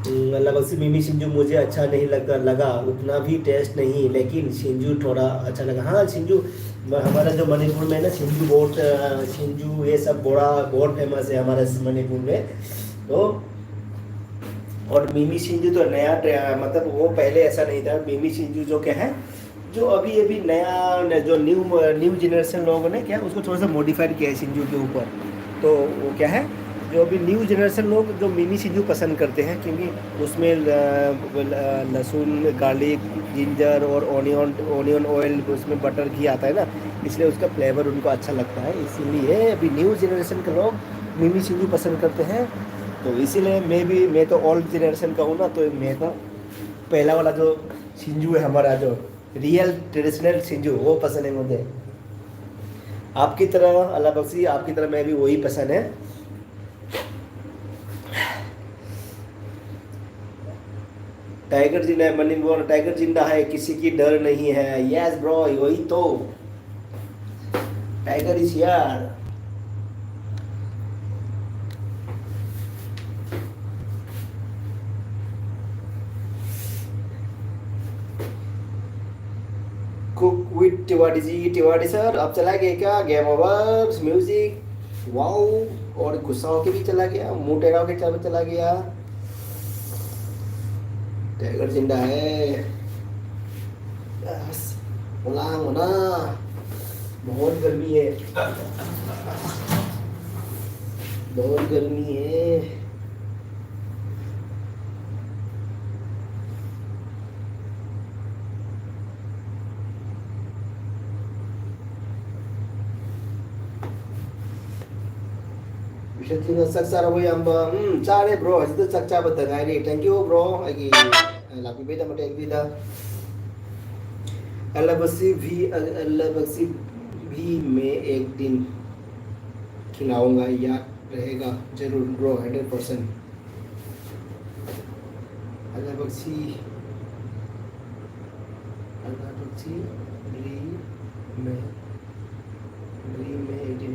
हम्म, अला बख्शी, मिमी सिंजू मुझे अच्छा नहीं लगा, लगा, उतना भी टेस्ट नहीं, लेकिन सिंजू थोड़ा अच्छा लगा। हाँ, सिंजू, म-, हमारा जो मणिपुर में ना, सिंजू बहुत, अ, सिंजू ये सब बड़ा, बहुत फेमस है हमारे मणिपुर में। तो और मिमी सिंजू तो नया ट्रे-, मतलब, वो पहले ऐसा नहीं था। मिमी सिंजू जो क्या है, जो अभी अभी नया न-, जो न्यू न्यू जनरेशन लोगों ने क्या उसको थोड़ा सा मॉडिफाइड किया है सिंजू के ऊपर। तो वो क्या है, जो अभी न्यू जनरेशन लोग जो मिमी सिंजू पसंद करते हैं, क्योंकि उसमें ल-, ल-, लहसुन, गार्लिक, जिंजर और ऑनियन, ऑनियन ऑयल, उसमें बटर घी आता है ना, इसलिए उसका फ्लेवर उनको अच्छा लगता है। इसीलिए अभी न्यू जनरेशन के लोग मिमी सिंजू पसंद करते हैं। तो इसीलिए मैं भी, मैं तो ओल्ड जनरेशन का हूँ ना, तो मैं तो पहला वाला जो सिंजू है हमारा, जो रियल ट्रेडिशनल सिंजू, वो पसंद है मुझे। आपकी तरह, अला बख्शी, आपकी तरह मैं भी वही पसंद है। टाइगर जिंदा है, मनी बोल, टाइगर जिंदा है, किसी की डर नहीं है। यस ब्रो, वही तो, tiger is here. Tiwari ji, Tiwari sir, अब चला गया क्या? Game over, music, wow. और गुस्सा होके भी चला गया, मुंह टेढ़ा होके चला चला गया। टाइगर जिंदा है। यस। उलांग होना। बहुत गर्मी है। बहुत गर्मी है। ꯕꯤꯁꯟꯇꯤꯅ ꯆꯥꯛ ꯆꯥꯔꯕꯣ ꯏꯌꯥꯝꯕ? ꯎꯝ, ꯆꯥꯔꯦ bro, ꯍꯧꯖꯤꯛꯇ ꯆꯥꯛ ꯆꯥꯕꯗ ꯉꯥꯏꯔꯤ꯫ Thank you bro, ꯑꯩꯒꯤ, ꯑ, ꯂꯥꯛꯄꯤꯕꯩꯗꯃꯛꯇ ꯑꯦꯐ ꯕꯤꯗ꯫ अल्लाह बख्शी भी, अल्लाह बख्शी भी मैं एक दिन खिलाऊंगा, याद रहेगा जरूर bro, हंड्रेड परसेंट। अल्लाह बख्शी, अल्लाह बख्शी भी मैं, भी मैं एक दिन,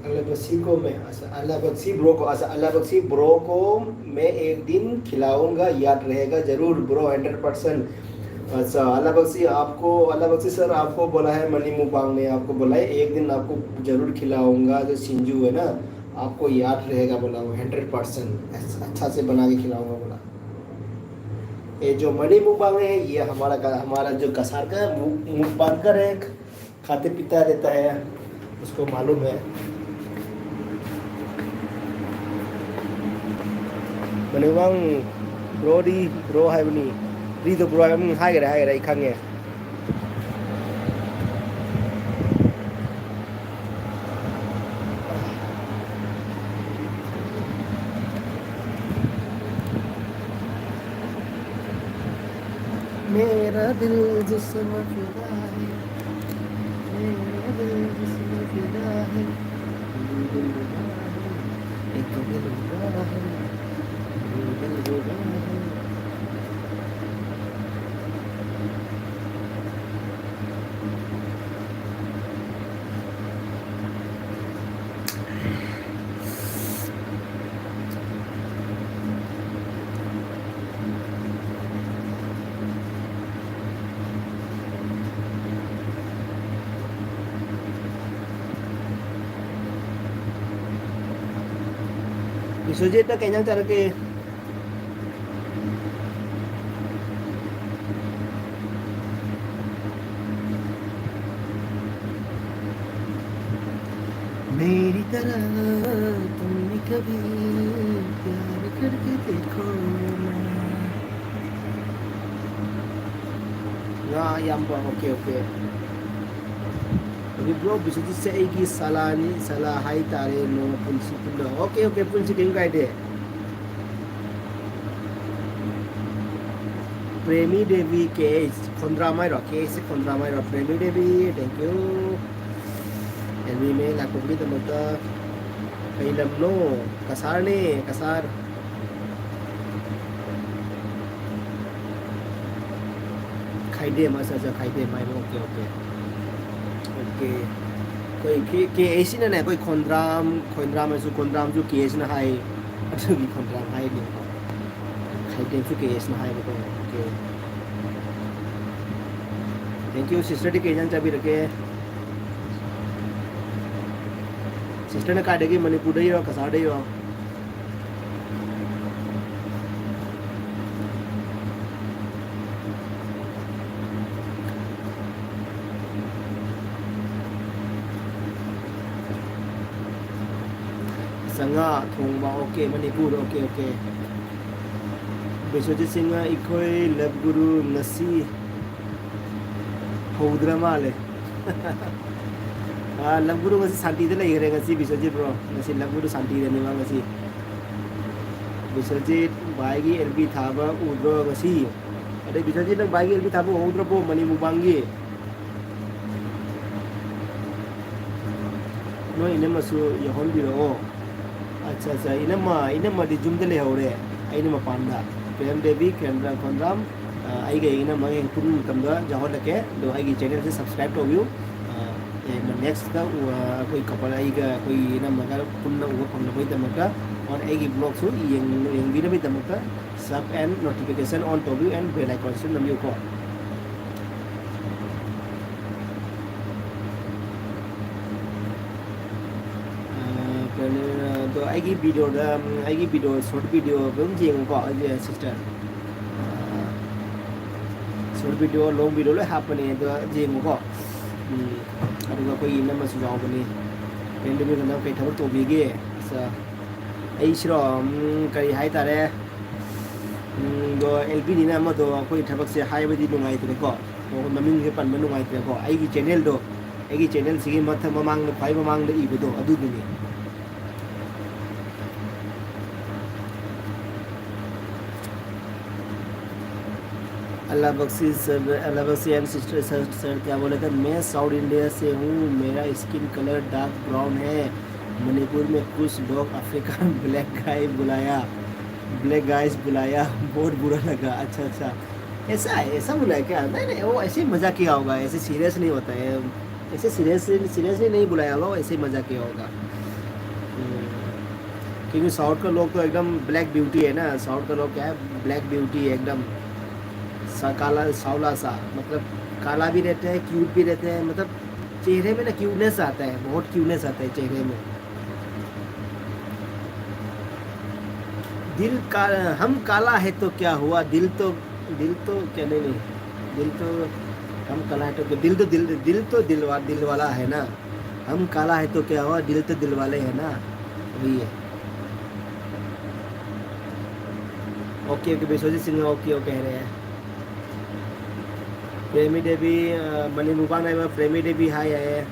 अल्लाह बख्शी को मैं, अच्छा, अल्लाह बख्शी bro को, अच्छा, अल्लाह बख्शी bro को मैं एक दिन खिलाऊंगा, याद रहेगा जरूर bro, हंड्रेड परसेंट। अच्छा, अल्लाह बख्शी आपको, अल्लाह बख्शी सर आपको बोला है, मनी मुबांग ने आपको बोला है, एक दिन आपको जरूर खिलाऊंगा, जो सिंजू है ना, आपको याद रहेगा बोला वो, हंड्रेड परसेंट अच्छा से बना के खिलाऊंगा बोला। ये जो मनी मुबांग है, ये हमारा का, हमारा जो कसार का मु-, मुबांगर है, खाते पीता रहता है, उसको मालूम है। ꯃꯅꯤꯡꯃꯥꯡ ꯕ꯭ꯔꯣꯗꯤ ꯕ꯭ꯔꯣ ꯍꯥꯏꯕꯅꯤ꯫ ꯔꯤꯗꯣ ꯕ꯭ꯔꯣ ꯍꯥꯏꯕ ꯍꯥꯏꯈꯔꯦ, ꯍꯥꯏꯈꯔꯦ, ꯑꯩ ꯈꯪꯉꯦ꯫ मेरा दिल जिसमें फिदा है, मेरा दिल जिसमें फिदा है, दिल रुबा है, एक दिल रुबा है, दिल रुबा है। ꯕꯤꯁ꯭ꯋꯖꯤꯠꯇ ꯀꯩ ꯏꯟꯖꯥꯡ ꯆꯥꯔꯛꯀꯦ? मेरी तरह तुम भी कभी प्यार करके देखो ना। ꯉꯥ ꯑꯌꯥꯝꯕ, okay, okay. ꯑꯗꯨ bro, ꯕꯤꯁ꯭ꯋꯖꯤꯠꯁꯦ ꯑꯩꯒꯤ ꯁꯥꯂꯥꯅꯤ, ꯁꯥꯂꯥ ꯍꯥꯏꯇꯥꯔꯦ, ꯅꯣꯡꯃ ꯄꯨꯟꯁꯤ ꯄꯨꯟꯅ꯫ Okay, okay, ꯄꯨꯟꯁꯤ, ꯀꯩꯝ ꯀꯥꯏꯗꯦ꯫ ꯄ꯭ꯔꯦꯃꯤ ꯗꯦꯕꯤ, ꯀꯦ ꯑꯩꯆ ꯈꯣꯟꯗ꯭ꯔꯥꯝ ꯍꯥꯏꯔꯣ? ꯀꯦ ꯑꯩꯆ ꯈꯣꯟꯗ꯭ꯔꯥꯝ ꯍꯥꯏꯔꯣ? Premi Devi, thank you꯫ ꯑꯦꯜꯕꯤ ꯃꯌꯦꯛ ꯂꯥꯛꯄꯒꯤꯗꯃꯛꯇ꯫ ꯀꯩ ꯂꯝꯅꯣ? ꯀꯁꯥꯔꯅꯦ, ꯀꯁꯥꯔ꯫ ꯈꯥꯏꯗꯦꯝ, ꯑꯠꯆꯥ, ꯑꯠꯆꯥ, ꯈꯥꯏꯗꯦꯝ ꯍꯥꯏꯕ, okay, okay꯫ Okay꯫ ꯑꯩꯈꯣꯏ ꯀꯦ, ꯀꯦ ꯑꯩꯆ ꯁꯤꯅꯅꯦ, ꯑꯩꯈꯣꯏ ꯈꯣꯟꯗ꯭ꯔꯥꯝ, ꯈꯣꯟꯗ꯭ꯔꯥꯝ ꯍꯥꯏꯁꯨ, ꯈꯣꯟꯗ꯭ꯔꯥꯝꯁꯨ ꯀꯦ ꯑꯩꯆ ꯁꯤꯅ ꯍꯥꯏ, ꯑꯗꯨꯒꯤ ꯈꯣꯟꯗ꯭ꯔꯥꯝ ꯍꯥꯏꯔꯤꯅꯦꯕꯀꯣ꯫ ꯈꯥꯏꯗꯦꯝꯁꯨ ꯀꯦ ꯑꯩꯆ ꯁꯤꯅ ꯍꯥꯏꯕꯀꯣ, okay꯫ Thank you, sister ꯗꯤ ꯀꯩ ꯏꯟꯖꯥꯡ ꯆꯥꯕꯤꯔꯛꯀꯦ? Sister ꯅ ꯀꯥꯏꯗꯒꯤ, ꯃꯅꯤꯄꯨꯔꯗꯩꯔꯣ, ꯀꯁꯥꯔꯗꯩꯔꯣ? ꯆꯉꯥ ꯊꯣꯡꯕ, okay, Manipur, okay, okay꯫ Biswajit Singh, ꯑꯩꯈꯣꯏ ꯂꯚ ꯒꯨꯔꯨ ꯉꯁꯤ ꯍꯧꯗ꯭ꯔ ꯃꯥꯜꯂꯦ꯫ ꯑꯥ, ꯂꯚ ꯒꯨꯔꯨ ꯉꯁꯤ ꯁꯥꯟꯇꯤꯗ ꯂꯩꯈ꯭ꯔꯦ ꯉꯁꯤ ꯕꯤꯁ꯭ꯋꯖꯤꯠ bro꯫ ꯉꯁꯤ ꯂꯚ ꯒꯨꯔꯨ ꯁꯥꯟꯇꯤꯗꯅꯦꯕ ꯉꯁꯤ꯫ ꯕꯤꯁ꯭ꯋꯖꯤꯠ ꯚꯥꯏꯒꯤ ꯑꯦꯜ ꯕꯤ ꯊꯥꯕ ꯎꯗ꯭ꯔꯣ ꯉꯁꯤ? ꯑꯗꯩ ꯕꯤꯁ꯭ꯋꯖꯤꯠ ꯅꯪ ꯚꯥꯏꯒꯤ ꯑꯦꯜ ꯕꯤ ꯊꯥꯕ ꯎꯍꯧꯗ꯭ꯔꯕꯣ ꯃꯅꯤ ꯃꯨꯛꯕꯥꯡꯒꯤ? ꯅꯣꯏ ꯏꯅꯝꯃꯁꯨ ꯌꯥꯎꯍꯟꯕꯤꯔꯛꯑꯣ꯫ ꯑꯠꯆꯥ, ꯑꯠꯆꯥ, ꯏꯅꯝꯃ, ꯏꯅꯝꯃꯗꯤ ꯌꯨꯝꯗ ꯂꯩꯍꯧꯔꯦ, ꯑꯩꯅ ꯃꯄꯥꯟꯗ꯫ ꯄ꯭ꯔꯦꯝ ꯗꯦꯕꯤ, ꯀꯦꯟꯗ꯭ꯔ ꯈꯣꯟꯗ꯭ꯔꯥꯝ, ꯑ, ꯑꯩꯒ ꯏꯅꯝꯃꯒ ꯍꯌꯦꯡ ꯄꯨꯟꯕ ꯃꯇꯝꯗ ꯌꯥꯎꯍꯜꯂꯛꯀꯦ꯫ ꯑꯗꯣ ꯑꯩꯒꯤ channel ꯁꯦ subscribe ꯇꯧꯕꯤꯌꯨ꯫ ꯑ, ꯑꯦ, next ꯇ ꯎ-, ꯑ, ꯑꯩꯈꯣꯏ couple, ꯑꯩꯒ ꯑꯩꯈꯣꯏ ꯏꯅꯝꯃꯒ ꯄꯨꯟꯅ ꯎꯕ ꯐꯪꯅꯕꯒꯤꯗꯃꯛꯇ, ꯑꯣꯔ ꯑꯩꯒꯤ vlog ꯁꯨ ꯌꯦꯡ-, ꯌꯦꯡꯕꯤꯅꯕꯒꯤꯗꯃꯛꯇ sub and notification on ꯇꯧꯕꯤꯌꯨ and bell icon ꯁꯨ ꯅꯝꯕꯤꯌꯨꯀꯣ꯫ ꯑ, ꯀꯩꯅꯣ, ꯑꯗꯣ ꯑꯩꯒꯤ ꯚꯤꯗꯤꯑꯣꯗ, ꯎꯝ, ꯑꯩꯒꯤ ꯚꯤꯗꯤꯑꯣ, ꯁꯣꯔꯠ ꯚꯤꯗꯤꯑꯣ ꯑꯗꯨꯝ ꯌꯦꯡꯉꯨꯀꯣ, ꯑꯩꯒꯤ ꯁꯤꯁꯇꯔ꯫ ꯁꯣꯔꯠ ꯚꯤꯗꯤꯑꯣ, ꯂꯣꯡ ꯚꯤꯗꯤꯑꯣ ꯂꯣꯏ ꯍꯥꯞꯄꯅꯦ, ꯑꯗꯣ ꯌꯦꯡꯉꯨꯀꯣ꯫ ꯎꯝ, ꯑꯗꯨꯒ ꯑꯩꯈꯣꯏꯒꯤ ꯏꯅꯝꯃꯁꯨ ꯌꯥꯎꯕꯅꯤ꯫ ꯀꯩꯅꯣ, ꯅꯨꯃꯤꯠ ꯀꯩ ꯊꯕꯛ ꯇꯧꯕꯤꯒꯦ? ꯑꯠꯆꯥ꯫ ꯑꯩꯁꯤꯔꯣ, ꯎꯝ, ꯀꯔꯤ ꯍꯥꯏꯇꯥꯔꯦ? ꯎꯝ, ꯑꯗꯣ ꯑꯦꯜ ꯄꯤ ꯗꯤꯅ ꯑꯃꯗꯣ ꯑꯩꯈꯣꯏ ꯊꯕꯛꯁꯦ ꯍꯥꯏꯕꯗꯤ ꯅꯨꯡꯉꯥꯏꯇ꯭ꯔꯦꯀꯣ꯫ ꯑꯣ, ꯃꯃꯤꯡꯁꯦ ꯄꯟꯕ ꯅꯨꯡꯉꯥꯏꯇ꯭ꯔꯦꯀꯣ꯫ ꯑꯩꯒꯤ ꯆꯦꯅꯦꯜꯗꯣ, ꯑꯩꯒꯤ ꯆꯦꯅꯦꯜꯁꯤꯒꯤ ꯃꯊꯛ ꯃꯃꯥꯡꯗ, ꯈ꯭ꯋꯥꯏ ꯃꯃꯥꯡꯗ ꯏꯕꯗꯣ ꯑꯗꯨꯗꯨꯅꯤ꯫ Allah Bakhshi sir, Allah Bakhshi and sister, sir, sir क्या बोले थे, मैं साउथ इंडिया से हूँ, मेरा स्किन कलर डार्क ब्राउन है। मणिपुर में कुछ लोग अफ्रीकन ब्लैक गाय बुलाया, ब्लैक गाइस बुलाया, बहुत बुरा लगा। अच्छा, अच्छा, ऐसा है, ऐसा बोला है क्या? नहीं, नहीं, वो ऐसे ही मजाक किया होगा, ऐसे सीरियस नहीं होता है, ऐसे सीरियस, सीरियसली नहीं बुलाया होगा, वो ऐसे ही मजाक किया होगा। हम्म, क्योंकि साउथ का लोग तो एकदम ब्लैक ब्यूटी है ना, साउथ का लोग क्या है, ब्लैक ब्यूटी है एकदम, सा-, काला, सावला सा, मतलब काला भी रहते हैं, क्यूट भी रहते हैं, मतलब चेहरे में ना क्यूटनेस आता है, बहुत क्यूटनेस आता है चेहरे में। दिल का, हम काला है तो क्या हुआ, दिल तो, दिल तो क्या, नहीं, नहीं, दिल तो, हम काला है तो, दिल तो दिल, दिल तो दिल वा-, दिल वाला है ना। हम काला है तो क्या हुआ, दिल तो दिल वाले है ना। वही है। Okay, okay, Vishwajit Singh okay, okay कह रहे हैं। प्रेमी देवी, अ, मनी मुबान है, प्रेमी देवी हाय है।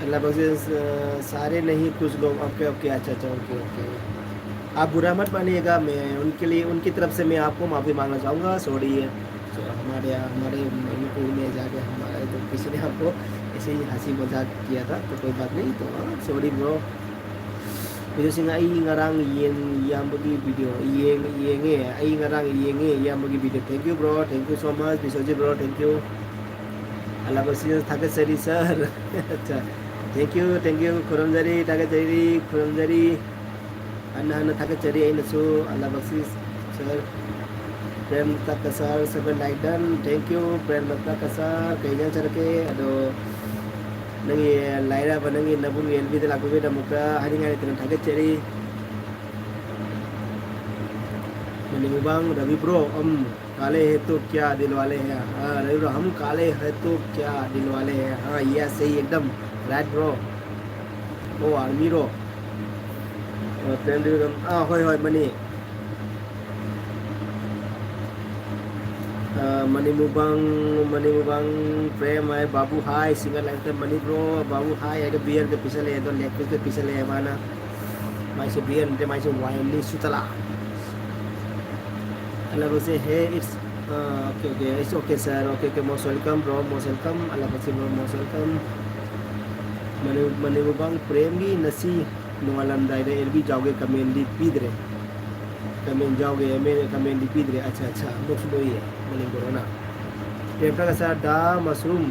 अल्लाह बख्श, अ, सारे नहीं, कुछ लोग। ओके, ओके, अच्छा, अच्छा, ओके, ओके। आप बुरा मत मानिएगा, मैं उनके लिए, उनकी तरफ से मैं आपको माफ़ी मांगना चाहूँगा। सॉरी, तो हमारे यहाँ, हमारे मणिपुर में जाके हमारे तो किसी ने आपको ऐसे ही हंसी मजाक किया था, तो कोई बात नहीं। तो हाँ, सॉरी ब्रो। ꯕꯤꯖꯣꯏ ꯁꯤꯡ, ꯑꯩ ꯉꯔꯥꯡ ꯌꯦꯡ-, ꯏꯌꯥꯝꯕꯒꯤ ꯚꯤꯗꯤꯑꯣ ꯌꯦꯡ-, ꯌꯦꯡꯉꯦ꯫ ꯑꯩ ꯉꯔꯥꯡ ꯌꯦꯡꯉꯦ ꯏꯌꯥꯝꯕꯒꯤ video. Thank you bro, thank you so much, Biswajit bro, thank you꯫ ꯑꯂꯥꯕꯁꯤꯗ ꯊꯥꯒꯠꯆꯔꯤ sir꯫ ꯑꯠꯆꯥ꯫ Thank you, thank you, ꯈꯨꯔꯨꯝꯖꯔꯤ, ꯊꯥꯒꯠꯆꯔꯤ, ꯈꯨꯔꯨꯝꯖꯔꯤ꯫ ꯍꯟꯅ ꯍꯟꯅ ꯊꯥꯒꯠꯆꯔꯤ ꯑꯩꯅꯁꯨ, ꯑꯂꯥꯕꯁꯤ sir꯫ Prem ꯇꯥꯀꯁꯥꯔ seven like done, thank you, Prem ꯇꯥꯀꯁꯥꯔ꯫ ꯀꯩ ꯏꯟꯖꯥꯡ ꯆꯥꯔꯛꯀꯦ? ꯑꯗꯣ, ꯅꯪꯒꯤ ꯂꯥꯏꯔꯕ ꯅꯪꯒꯤ ꯅꯕꯨꯡꯒꯤ ꯑꯦꯜꯕꯤꯗ ꯂꯥꯛꯄꯤꯕꯒꯤꯗꯃꯛꯇ ꯍꯥꯏꯅꯤꯡꯉꯥꯏ ꯂꯩꯇꯅ ꯊꯥꯒꯠꯆꯔꯤ꯫ ꯃꯅꯤꯡꯕꯥꯡ ꯔꯕꯤ ꯕ꯭ꯔꯣ, ꯑꯝ, काले है तो क्या दिल वाले हैं? हाँ, रवि ब्रो, हम काले है तो क्या दिल वाले हैं? हाँ, ये सही, एकदम राइट ब्रो। ओ, आर्मी रो। ꯑ, ꯍꯣꯏ, ꯍꯣꯏ, ꯃꯅꯤ꯫ ꯑ, ꯃꯅꯤ ꯃꯨꯕꯥꯡ, ꯃꯅꯤ ꯃꯨꯕꯥꯡ, ꯄ꯭ꯔꯦꯝ ꯍꯥꯏ, ꯕꯥꯕꯨ ꯍꯥꯏ, ꯁꯤꯡꯒꯔ ꯂꯥꯏꯟꯗ ꯃꯅꯤ ꯕ꯭ꯔꯣ, ꯕꯥꯕꯨ ꯍꯥꯏ ꯍꯥꯏꯗ ꯕꯤꯌꯔꯗ ꯄꯤꯁꯜꯂꯛꯑꯦ, ꯑꯗꯣ ꯂꯦꯛ ꯄꯤꯁꯇ ꯄꯤꯁꯜꯂꯛꯑꯦ ꯃꯥꯅ꯫ ꯃꯥꯏꯁꯦ ꯕꯤꯌꯔ ꯅꯠꯇꯦ, ꯃꯥꯏꯁꯦ ꯋꯥꯏꯟꯅꯤ ꯁꯨꯇꯂꯥ꯫ ꯑꯂꯕꯁꯦ ꯍꯦ, it's, ꯑ, okay, okay, it's okay, sir, okay, okay, most welcome, bro, most welcome, ꯑꯂꯕꯁꯦ bro, most welcome꯫ ꯃꯅꯤ-, ꯃꯅꯤ ꯃꯨꯕꯥꯡ ꯄ꯭ꯔꯦꯝꯒꯤ ꯅꯁꯤ ꯅꯣꯡꯉꯥꯜꯂꯝꯗꯥꯏꯗ ꯑꯦꯜꯕꯤ ꯖꯥꯎꯒꯦ ꯀꯃꯦꯟꯗꯤ ꯄꯤꯗ꯭ꯔꯦ꯫ ꯀꯃꯦꯟ ꯖꯥꯎꯒꯦ, ꯑꯦꯝ ꯑꯦꯜ ꯀꯃꯦꯟꯗꯤ ꯄꯤꯗ꯭ꯔꯦ꯫ ꯑꯠꯆꯥ, ꯑꯠꯆꯥ, ꯅꯣꯛꯁꯨ ꯅꯣꯛꯏꯌꯦ, ꯃꯅꯤꯄꯨꯔ ꯑꯣꯏꯅ꯫ ꯄ꯭ꯔꯦꯝ ꯄ꯭ꯔꯀꯥꯁ ꯁꯥꯔ, ꯗꯥ ꯃꯁꯔꯨꯝ,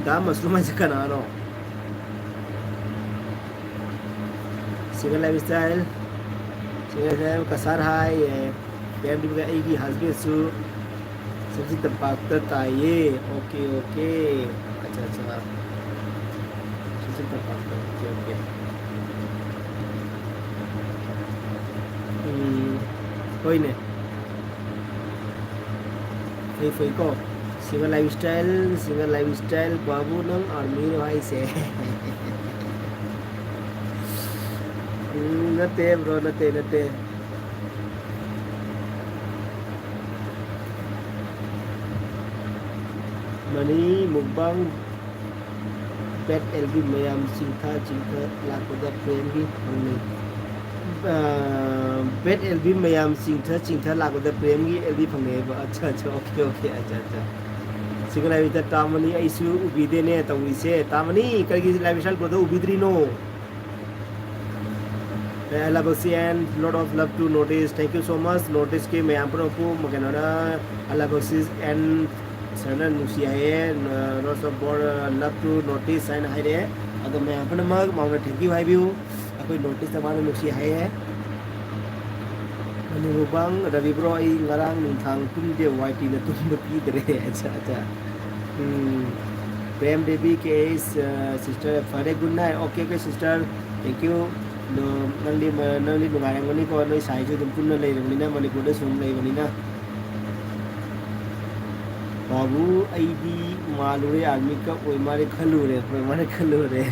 ꯗꯥ ꯃꯁꯔꯨꯝ ꯍꯥꯏꯁꯦ ꯀꯅꯥꯅꯣ? Singer life style, singer life style Cachar ꯍꯥꯏꯌꯦ꯫ ꯄ꯭ꯔꯦꯝ ꯄ꯭ꯔꯀꯥꯁ, ꯑꯩꯒꯤ ꯍꯁꯕꯦꯟꯁꯨ ꯁꯤꯁꯤ ꯇꯝꯄꯥꯛꯇ ꯇꯥꯏꯌꯦ꯫ Okay, okay. ꯑꯠꯆꯥ, ꯑꯠꯆꯥ꯫ ꯁꯤꯁꯤ ꯇꯝꯄꯥꯛꯇ꯫ Okay, okay. ꯎꯝ, ꯍꯣꯏꯅꯦ꯫ ꯐꯩ, ꯐꯩꯀꯣ꯫ Singer life style, singer life style, ꯕꯥꯕꯨ ꯅꯪ ꯑꯥꯔꯃꯤꯔꯣ ꯍꯥꯏꯁꯦ? ꯎꯝ, ꯅꯠꯇꯦ bro, ꯅꯠꯇꯦ, ꯅꯠꯇꯦ꯫ Money mukbang. ꯕꯦꯠ ꯑꯦꯜꯕꯤ ꯃꯌꯥꯝ ꯆꯤꯡꯊ ꯆꯤꯡꯊ ꯂꯥꯛꯄꯗ ꯄ꯭ꯔꯦꯝꯒꯤ ꯐꯪꯅꯩ꯫ ꯑ, ꯕꯦꯠ ꯑꯦꯜꯕꯤ ꯃꯌꯥꯝ ꯆꯤꯡꯊ ꯆꯤꯡꯊ ꯂꯥꯛꯄꯗ ꯄ꯭ꯔꯦꯝꯒꯤ ꯑꯦꯜꯕꯤ ꯐꯪꯅꯩꯕ꯫ ꯑꯠꯆꯥ, ꯑꯠꯆꯥ, okay, okay, ꯑꯠꯆꯥ, ꯑꯠꯆꯥ꯫ ꯁꯤꯡꯒꯔ ꯂꯥꯏꯐ ꯁ꯭ꯇꯥꯏꯜ ꯇꯥꯃꯅꯤ, ꯑꯩꯁꯨ ꯎꯕꯤꯗꯦꯅꯦ ꯇꯧꯔꯤꯁꯦ꯫ ꯇꯥꯃꯅꯤ, ꯀꯔꯤꯒꯤ ꯂꯥꯏꯐ ꯁ꯭ꯇꯥꯏꯜ ꯕ꯭ꯔꯣꯗꯣ ꯎꯕꯤꯗ꯭ꯔꯤꯅꯣ? ꯑꯦ, ꯑꯂꯥꯕꯛꯁꯤ and lot of love to North East. Thank you so much, North East ꯀꯤ ꯃꯌꯥꯝ ꯄꯨꯝꯅꯃꯛꯄꯨ, ꯀꯩꯅꯣꯅ, ꯑꯂꯥꯕꯛꯁꯤ and ꯁꯥꯔꯅ ꯅꯨꯡꯁꯤ ꯍꯥꯏꯌꯦ, ꯅ-, lots of more, uh, love to North East ꯍꯥꯏꯅ ꯍꯥꯏꯔꯛꯑꯦ꯫ ꯑꯗꯣ ꯃꯌꯥꯝ ꯄꯨꯝꯅꯃꯛ ꯃꯉꯣꯟꯗ thank you ꯍꯥꯏꯕꯤꯌꯨ꯫ ꯑꯩꯈꯣꯏ North East ꯇ ꯃꯥꯅ ꯅꯨꯡꯁꯤ ꯍꯥꯏꯌꯦ꯫ ꯃꯅꯤ ꯃꯨꯛꯕꯥꯡ, ꯔꯕꯤ ꯕ꯭ꯔꯣ, ꯑꯩ ꯉꯔꯥꯡ ꯅꯨꯡꯗꯥꯡ ꯇꯨꯝꯗꯦ, ꯋꯥꯏ ꯇꯤꯅ ꯇꯨꯝꯕ ꯄꯤꯗ꯭ꯔꯦ꯫ ꯑꯠꯆꯥ, ꯑꯠꯆꯥ꯫ ꯎꯝ꯫ ꯄ꯭ꯔꯦꯝ ꯗꯦꯕꯤ ꯀꯦ ꯑꯦꯁ, ꯑ, ꯁꯤꯁꯇꯔ, ꯐꯔꯦ, good night꯫ Okay, okay, sister, thank you꯫ ꯑꯗꯣ ꯅꯪꯗꯤ ꯃ-, ꯅꯪꯗꯤ ꯅꯨꯡꯉꯥꯏꯔꯝꯒꯅꯤꯀꯣ, ꯅꯣꯏ ꯁꯥꯏꯁꯨ ꯑꯗꯨꯝ ꯄꯨꯟꯅ ꯂꯩꯔꯕꯅꯤꯅ, ꯃꯅꯤꯄꯨꯔꯗ ꯁꯨꯝ ꯂꯩꯕꯅꯤꯅ꯫ ꯕꯥꯕꯨ, ꯑꯩꯗꯤ ꯃꯥꯜꯂꯨꯔꯦ, ꯑꯥꯔꯃꯤ ꯀꯞ ꯑꯣꯏ ꯃꯥꯜꯂꯦ ꯈꯜꯂꯨꯔꯦ, ꯑꯣꯏ ꯃꯥꯜꯂꯦ ꯈꯜꯂꯨꯔꯦ꯫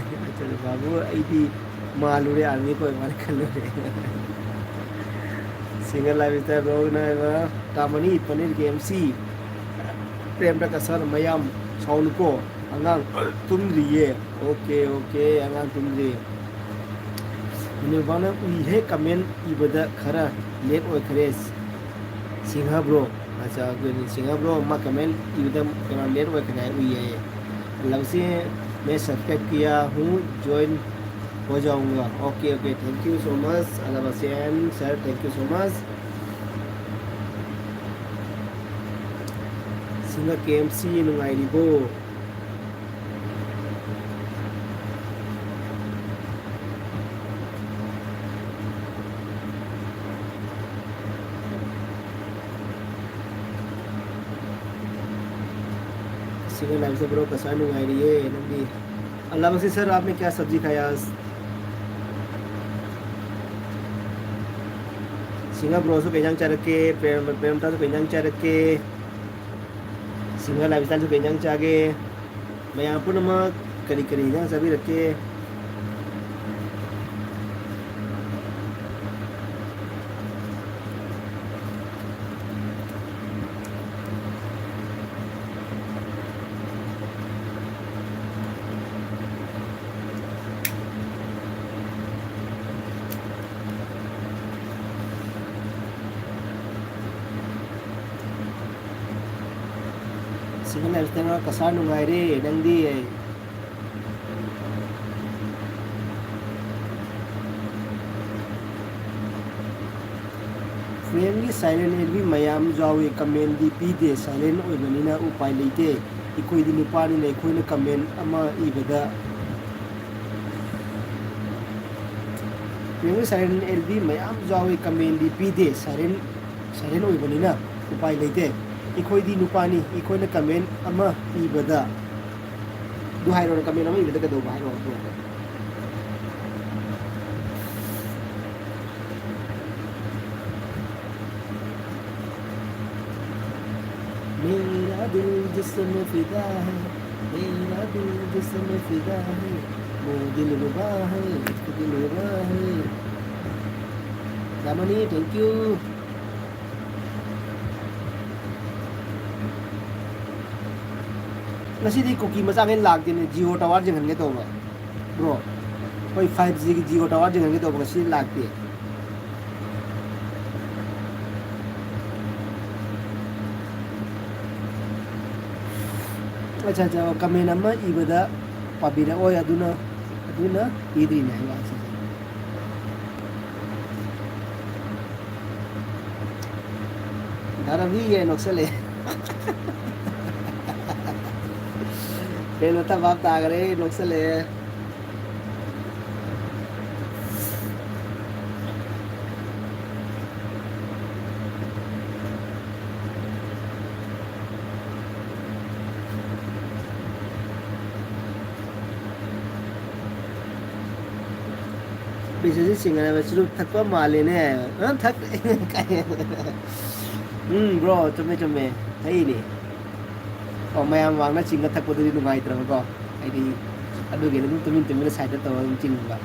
ꯕꯥꯕꯨ, ꯑꯩꯗꯤ ꯃꯥꯜꯂꯨꯔꯦ, ꯑꯥꯔꯃꯤ ꯀꯞ ꯑꯣꯏ ꯃꯥꯜꯂꯦ ꯈꯜꯂꯨꯔꯦ꯫ ꯁꯤꯡꯒꯜ ꯂꯥꯏꯐ ꯏꯁꯇꯥꯏꯜ ꯕ꯭ꯂꯣꯒꯅ ꯍꯥꯏꯕ, ꯇꯥꯃꯅꯤ ꯄꯅꯤꯔꯒꯤ ꯑꯦꯝ ꯁꯤ ꯄ꯭ꯔꯦꯝ ꯄ꯭ꯔꯀꯥꯁ ꯁꯥꯔ, ꯃꯌꯥꯝ ꯁꯥꯎꯅꯨꯀꯣ, ꯑꯉꯥꯡ ꯇꯨꯝꯗ꯭ꯔꯤꯌꯦ꯫ ꯑꯣꯀꯦ, ꯑꯣꯀꯦ, ꯑꯉꯥꯡ ꯇꯨꯝꯗ꯭ꯔꯤ꯫ ꯅꯤꯔꯕꯥꯅ ꯎꯏꯍꯦ, ꯀꯃꯦꯟ ꯏꯕꯗ ꯈꯔ ꯂꯦꯠ ꯑꯣꯏꯈꯔꯦ꯫ ꯁꯤꯡꯍ ꯕ꯭ꯔꯣ, ꯑꯠꯆꯥ, ꯑꯩꯈꯣꯏ ꯁꯤꯡꯍ ꯕ꯭ꯔꯣ, ꯃꯥ ꯀꯃꯦꯟ ꯏꯕꯗ ꯀꯩꯅꯣ ꯂꯦꯠ ꯑꯣꯏꯈꯔꯦ ꯍꯥꯏ ꯎꯏ ꯍꯥꯏꯌꯦ꯫ ꯂꯝꯁꯤ, मैं सब्सक्राइब किया हूँ, ज्वाइन हो जाऊंगा। Okay, okay, thank you so much, ꯑꯂꯕꯁꯤꯌꯥꯟ ꯁꯥꯔ, thank you so much꯫ Singh K M C ꯅꯨꯡꯉꯥꯏꯔꯤꯕꯣ? ꯁꯤꯡꯍ ꯂꯥꯏꯐꯇ ꯕ꯭ꯔꯣ ꯀꯁꯥ ꯅꯨꯡꯉꯥꯏꯔꯤꯌꯦ ꯅꯪꯗꯤ? ꯑꯂꯕꯁꯤ ꯁꯥꯔ, आपने क्या सब्जी खाया आज? ꯁꯤꯡꯍ ꯕ꯭ꯔꯣꯁꯨ ꯀꯩ ꯏꯟꯖꯥꯡ ꯆꯥꯔꯛꯀꯦ? ꯄ꯭ꯔꯦꯝ, ꯄ꯭ꯔꯦꯝꯇꯥꯁꯨ ꯀꯩ ꯏꯟꯖꯥꯡ ꯆꯥꯔꯛꯀꯦ? ꯁꯤꯡꯍ ꯂꯥꯏꯐ ꯏꯁꯇꯥꯏꯜꯁꯨ ꯀꯩ ꯏꯟꯖꯥꯡ ꯆꯥꯒꯦ? ꯃꯌꯥꯝ ꯄꯨꯝꯅꯃꯛ ꯀꯔꯤ ꯀꯔꯤ ꯏꯟꯖꯥꯡ ꯆꯥꯕꯤꯔꯛꯀꯦ? ꯁꯤꯡꯍ ꯂꯥꯏꯐ ꯏꯁꯇꯥꯏꯜ ꯀꯁꯥꯔ ꯅꯨꯡꯉꯥꯏꯔꯦ, ꯅꯪꯗꯤ? ꯄ꯭ꯔꯦꯝꯒꯤ ꯁꯥꯏꯂꯦꯟ ꯑꯦꯜꯕꯤ ꯃꯌꯥꯝ ꯌꯥꯎꯏ, ꯀꯃꯦꯟꯗꯤ ꯄꯤꯗꯦ, ꯁꯥꯏꯂꯦꯟ ꯑꯣꯏꯕꯅꯤꯅ ꯎꯄꯥꯏ ꯂꯩꯇꯦ꯫ ꯑꯩꯈꯣꯏꯗꯤ ꯅꯨꯄꯥꯅꯤꯅ ꯑꯩꯈꯣꯏꯅ ꯀꯃꯦꯟ ꯑꯃ ꯏꯕꯗ, ꯄ꯭ꯔꯦꯝꯒꯤ ꯁꯥꯏꯂꯦꯟ ꯑꯦꯜꯕꯤ ꯃꯌꯥꯝ ꯌꯥꯎꯏ, ꯀꯃꯦꯟꯗꯤ ꯄꯤꯗꯦ, ꯁꯥꯏꯂꯦꯟ, ꯁꯥꯏꯂꯦꯟ ꯑꯣꯏꯕꯅꯤꯅ ꯎꯄꯥꯏ ꯂꯩꯇꯦ꯫ ꯑꯩꯈꯣꯏꯗꯤ ꯅꯨꯄꯥꯅꯤ, ꯑꯩꯈꯣꯏꯅ ꯀꯃꯦꯟ ꯑꯃ ꯏꯕꯗ ꯑꯗꯨ ꯍꯥꯏꯔꯣꯅꯦ, comment ꯑꯃ ꯏꯕꯗ ꯀꯩꯗꯧꯕ ꯍꯥꯏꯔꯣ, ꯍꯥꯏꯔꯣ꯫ मेरा दिल जिसमें फिदा है, मेरा दिल जिसमें फिदा है, वो दिलरुबा है, दिलरुबा है। ꯗꯥꯃꯅꯤ, thank you꯫ ꯉꯁꯤꯗꯤ ꯀꯨꯀꯤ ꯃꯆꯥꯈꯩ ꯂꯥꯛꯇꯦꯅꯦ, Jio tower ꯌꯦꯡꯍꯟꯒꯦ ꯇꯧꯕ꯫ Bro, ꯑꯩꯈꯣꯏ five G ꯒꯤ Jio tower ꯌꯦꯡꯍꯟꯒꯦ ꯇꯧꯕ, ꯉꯁꯤ ꯂꯥꯛꯇꯦ꯫ ꯑꯠꯆꯥ, ꯑꯠꯆꯥ, comment ꯑꯃ ꯏꯕꯗ ꯄꯥꯕꯤꯔꯛꯑꯣꯏ, ꯑꯗꯨꯅ, ꯑꯗꯨꯅ ꯄꯤꯗ꯭ꯔꯤꯅꯦ ꯍꯥꯏꯕ꯫ ꯑꯠꯆꯥ, ꯑꯠꯆꯥ꯫ ꯗꯥ ꯔꯕꯤ ꯌꯦ ꯅꯣꯛꯁꯜꯂꯦ꯫ ꯀꯩꯅꯣ ꯊꯕꯥꯞ ꯇꯥꯈꯔꯦ, ꯅꯣꯛꯁꯜꯂꯦ꯫ ꯕꯤꯁꯦꯁꯤ ꯁꯤꯡꯒꯅꯦꯕ, ꯆꯨꯔꯨꯞ ꯊꯛꯄ ꯃꯥꯜꯂꯦꯅꯦ꯫ ꯑ, ꯊꯛ-, ꯎꯝ, bro, ꯆꯨꯝꯃꯦ, ꯆꯨꯝꯃꯦ꯫ ꯊꯛꯏꯅꯦ꯫ ꯑꯣ, ꯃꯌꯥꯝ ꯃꯥꯡꯅ ꯆꯤꯡꯒ ꯊꯛꯄꯗꯨꯗꯤ ꯅꯨꯡꯉꯥꯏꯇ꯭ꯔꯕꯀꯣ꯫ ꯍꯥꯏꯗꯤ, ꯑꯗꯨꯒꯤ ꯑꯗꯨꯝ ꯇꯨꯃꯤꯟ ꯇꯨꯃꯤꯟꯅ side ꯇꯧꯔꯒ ꯑꯗꯨꯝ ꯆꯤꯡꯕ꯫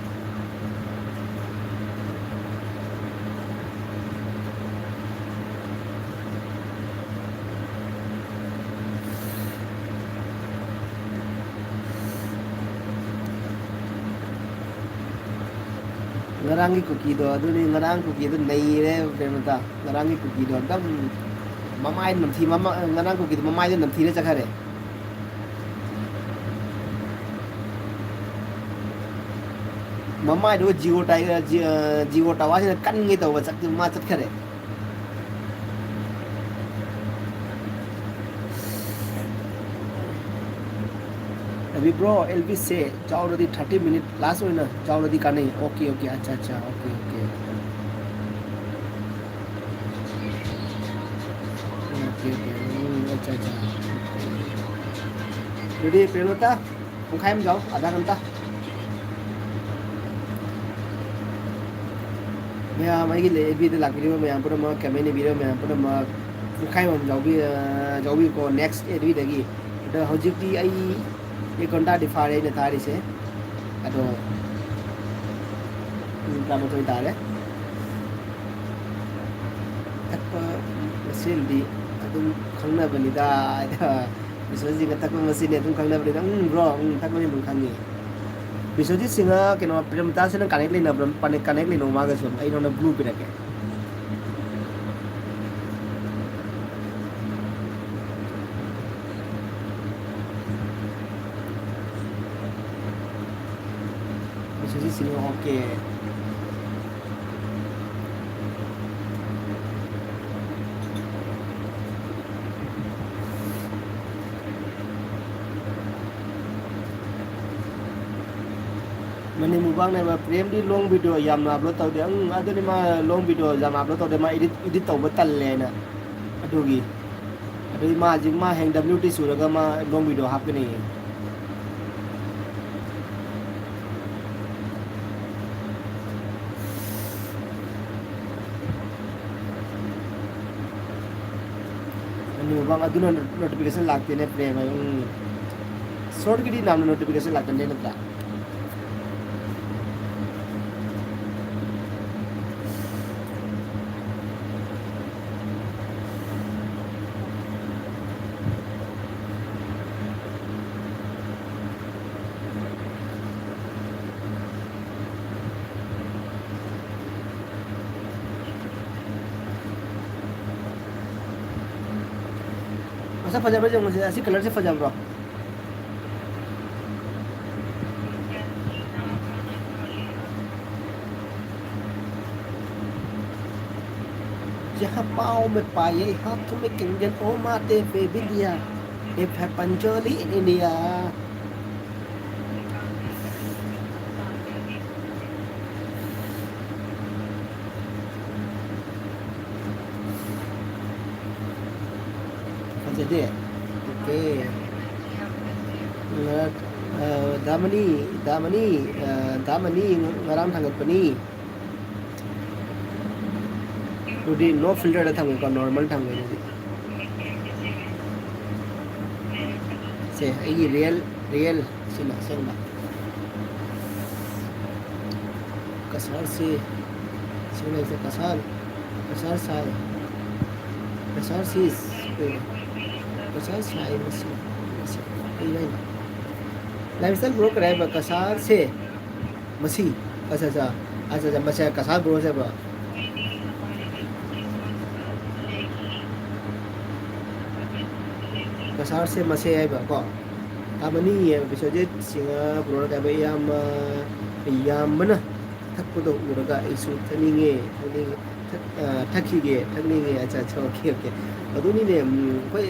ꯉꯔꯥꯡꯒꯤ ꯀꯨꯀꯤꯗꯣ, ꯑꯗꯨꯅꯤ, ꯉꯔꯥꯡ ꯀꯨꯀꯤꯗꯣ ꯅꯩꯔꯦ, ꯄ꯭ꯔꯦꯃꯂꯇꯥ꯫ ꯉꯔꯥꯡꯒꯤ ꯀꯨꯀꯤꯗꯣ ꯑꯗꯨꯝ ꯃꯃꯥꯏ ꯅꯝꯊꯤ-, ꯃꯃꯥ-, ꯉꯔꯥꯡ ꯀꯨꯀꯤꯗꯣ ꯃꯃꯥꯏꯗ ꯅꯝꯊꯤꯔ ꯆꯠꯈꯔꯦ꯫ ꯃꯃꯥꯏꯗꯨꯒ Jio Ti-, Ji-, ꯑ, Jio tower ꯁꯤꯅ ꯀꯟꯒꯦ ꯇꯧꯕ ꯆꯠ-, ꯃꯥ ꯆꯠꯈꯔꯦ꯫ ꯑꯕꯤ bro, ꯑꯦꯜꯕꯤꯁꯁꯦ ꯆꯥꯎꯔꯗꯤ thirty minute plus ꯑꯣꯏꯅ ꯆꯥꯎꯔꯗꯤ ꯀꯥꯟꯅꯩ꯫ Okay, okay, ꯑꯠꯆꯥ, ꯑꯠꯆꯥ, okay, okay꯫ Okay, okay, ꯎꯝ, ꯑꯠꯆꯥ, ꯑꯠꯆꯥ꯫ ꯑꯗꯨꯗꯤ ꯄ꯭ꯔꯦꯃꯂꯇꯥ, ꯄꯨꯡꯈꯥꯏ ꯑꯃ ꯌꯥꯎ, ꯑꯙꯥ ꯘꯟꯇꯥ꯫ ꯃꯌꯥꯝ, ꯑꯩꯒꯤ ꯑꯦꯐ ꯕꯤꯗ ꯂꯥꯛꯄꯤꯔꯤꯕ ꯃꯌꯥꯝ ꯄꯨꯝꯅꯃꯛ, ꯀꯃꯦꯟ ꯏꯕꯤꯔꯤꯕ ꯃꯌꯥꯝ ꯄꯨꯝꯅꯃꯛ, ꯄꯨꯡꯈꯥꯏ ꯑꯃꯃꯝ ꯌꯥꯎꯕꯤ-, ꯑ, ꯌꯥꯎꯕꯤꯌꯨꯀꯣ, ꯅꯦꯛꯁ ꯑꯦꯐ ꯕꯤꯗꯒꯤ꯫ ꯑꯗꯣ ꯍꯧꯖꯤꯛꯇꯤ ꯑꯩ ꯑꯦꯛ ꯘꯟꯇꯥꯗꯤ ꯐꯥꯔꯦ ꯑꯩꯅ ꯊꯥꯔꯤꯁꯦ꯫ ꯑꯗꯣ ꯄꯨꯡ ꯇꯔꯥꯃꯥꯊꯣꯏ ꯇꯥꯔꯦ꯫ ꯊꯛꯄ ꯃꯁꯦꯟꯗꯤ ꯑꯗꯨꯝ ꯈꯪꯅꯕꯅꯤꯗ꯫ ꯕꯤꯁꯣꯖꯤꯠꯀ ꯊꯛꯄ ꯃꯁꯦꯟꯗꯤ ꯑꯗꯨꯝ ꯈꯪꯅꯕꯅꯤꯗ꯫ ꯎꯝ, ꯕ꯭ꯔꯣ, ꯎꯝ, ꯊꯛꯄꯅꯤ ꯑꯗꯨꯝ ꯈꯪꯉꯤ꯫ ꯕꯤꯁꯣꯖꯤꯠ ꯁꯤꯡꯍ, ꯀꯩꯅꯣ, ꯄ꯭ꯔꯦꯝꯇꯥꯁꯤꯅ ꯀꯅꯦꯛ ꯂꯩꯅꯕ꯭ꯔꯥ? ꯄꯅꯦ-, ꯀꯅꯦꯛ ꯂꯩꯅꯧ ꯃꯥꯒꯁꯨ꯫ ꯑꯩ ꯅꯉꯣꯟꯗ ꯕ꯭ꯂꯨ ꯄꯤꯔꯛꯀꯦ꯫ ꯕꯤꯁꯣꯖꯤꯠ ꯁꯤꯡꯍ, ꯑꯣꯀꯦ꯫ ꯃꯅꯤ ꯃꯨꯛꯕꯥꯡꯅꯦꯕ, ꯄ꯭ꯔꯦꯝꯗꯤ ꯂꯣꯡ ꯚꯤꯗꯤꯑꯣ ꯌꯥꯝꯅ ꯑꯞꯂꯣꯗ ꯇꯧꯗꯦ꯫ ꯑꯪ, ꯑꯗꯨꯅꯤ ꯃꯥ ꯂꯣꯡ ꯚꯤꯗꯤꯑꯣ ꯌꯥꯝ ꯑꯞꯂꯣꯗ ꯇꯧꯗꯦ, ꯃꯥ ꯏꯗꯤꯠ, ꯏꯗꯤꯠ ꯇꯧꯕ ꯇꯜꯂꯦꯅ꯫ ꯑꯗꯨꯒꯤ꯫ ꯑꯗꯨꯗꯤ ꯃꯥ ꯍꯧꯖꯤꯛ ꯃꯥ ꯍꯌꯦꯡ ꯗꯕ꯭ꯂꯤꯎ ꯇꯤ ꯁꯨꯔꯒ ꯃꯥ ꯂꯣꯡ ꯚꯤꯗꯤꯑꯣ ꯍꯥꯞꯀꯅꯤ꯫ ꯃꯅꯤ ꯃꯨꯛꯕꯥꯡ ꯑꯗꯨꯅ ꯅꯣꯇꯤꯐꯤꯀꯦꯁꯟ ꯂꯥꯛꯇꯦꯅꯦ, ꯄ꯭ꯔꯦꯝ꯫ ꯎꯝ꯫ ꯁꯣꯔꯠꯀꯤꯗꯤ ꯌꯥꯝꯅ ꯅꯣꯇꯤꯐꯤꯀꯦꯁꯟ ꯂꯥꯛꯀꯟꯗꯦ ꯅꯠꯇ꯭ꯔꯥ? ꯃꯁꯛ ꯐꯖꯕ꯭ꯔꯥ ꯌꯦꯡꯉꯨꯁꯦ꯫ ꯑꯁꯤ ꯀꯂꯔꯁꯦ ꯐꯖꯕ꯭ꯔꯣ? जहाँ पाँव में पायल, हाथ में कंगन, ओ माथे पे बिंदिया, ये है पंचोली इंडिया। ꯐꯖꯗꯦ꯫ ꯑꯣꯀꯦ꯫ ꯂꯛ-, ꯑ, ꯗꯥꯃꯅꯤ, ꯗꯥꯃꯅꯤ, ꯑ, ꯗꯥꯃꯅꯤ ꯉꯔꯥꯡ ꯊꯥꯡꯒꯠꯄꯅꯤ꯫ ꯑꯗꯨꯗꯤ no filter ꯗ ꯊꯝꯒꯦꯀꯣ, normal ꯊꯝꯒꯦ ꯑꯗꯨꯗꯤ꯫ ꯁꯦ, ꯑꯩꯒꯤ real, real ꯁꯤꯅ ꯑꯁꯦꯡꯕ꯫ ꯀꯁꯥꯔꯁꯤ, ꯁꯤ ꯂꯩꯁꯦ ꯀꯁꯥꯔ, ꯀꯁꯥꯔ ꯁꯥꯏ, ꯀꯁꯥꯔ ꯁꯤꯁ, ꯀꯩꯅꯣ? ꯀꯁꯥꯔ ꯁꯥꯏ ꯃꯁꯤ, ꯃꯁꯤ ꯀꯩꯅꯣ ꯍꯥꯏꯅꯣ? Lifestyle bro ꯀꯔꯤ ꯍꯥꯏꯕ? ꯀꯁꯥꯔꯁꯦ ꯃꯁꯤ, ꯑꯠꯆꯥ, ꯑꯠꯆꯥ, ꯑꯠꯆꯥ, ꯑꯠꯆꯥ, ꯃꯁꯤ ꯀꯁꯥꯔ bro ꯁꯦ ꯍꯥꯏꯕ? ꯀꯁꯥꯔꯁꯦ ꯃꯁꯦ ꯍꯥꯏꯕ ꯀꯣ꯫ ꯀꯥꯃꯅꯤ ꯍꯥꯏꯕ ꯕꯤꯁ꯭ꯋꯖꯤꯠ ꯁꯤꯡꯍ bro ꯅ ꯀꯩ ꯍꯥꯏꯕ? ꯏꯌꯥꯝꯕ, ꯏꯌꯥꯝꯕꯅ ꯊꯛꯄꯗꯣ ꯎꯔꯒ ꯑꯩꯁꯨ ꯊꯛꯅꯤꯡꯉꯦ, ꯊꯛꯅꯤꯡꯉꯦ, ꯊꯛ-, ꯑ, ꯊꯛꯈꯤꯒꯦ, ꯊꯛꯅꯤꯡꯉꯦ꯫ ꯑꯠꯆꯥ, ꯑꯠꯆꯥ, okay, okay꯫ ꯑꯗꯨꯅꯤꯅꯦ, ꯎꯝ, ꯑꯩꯈꯣꯏ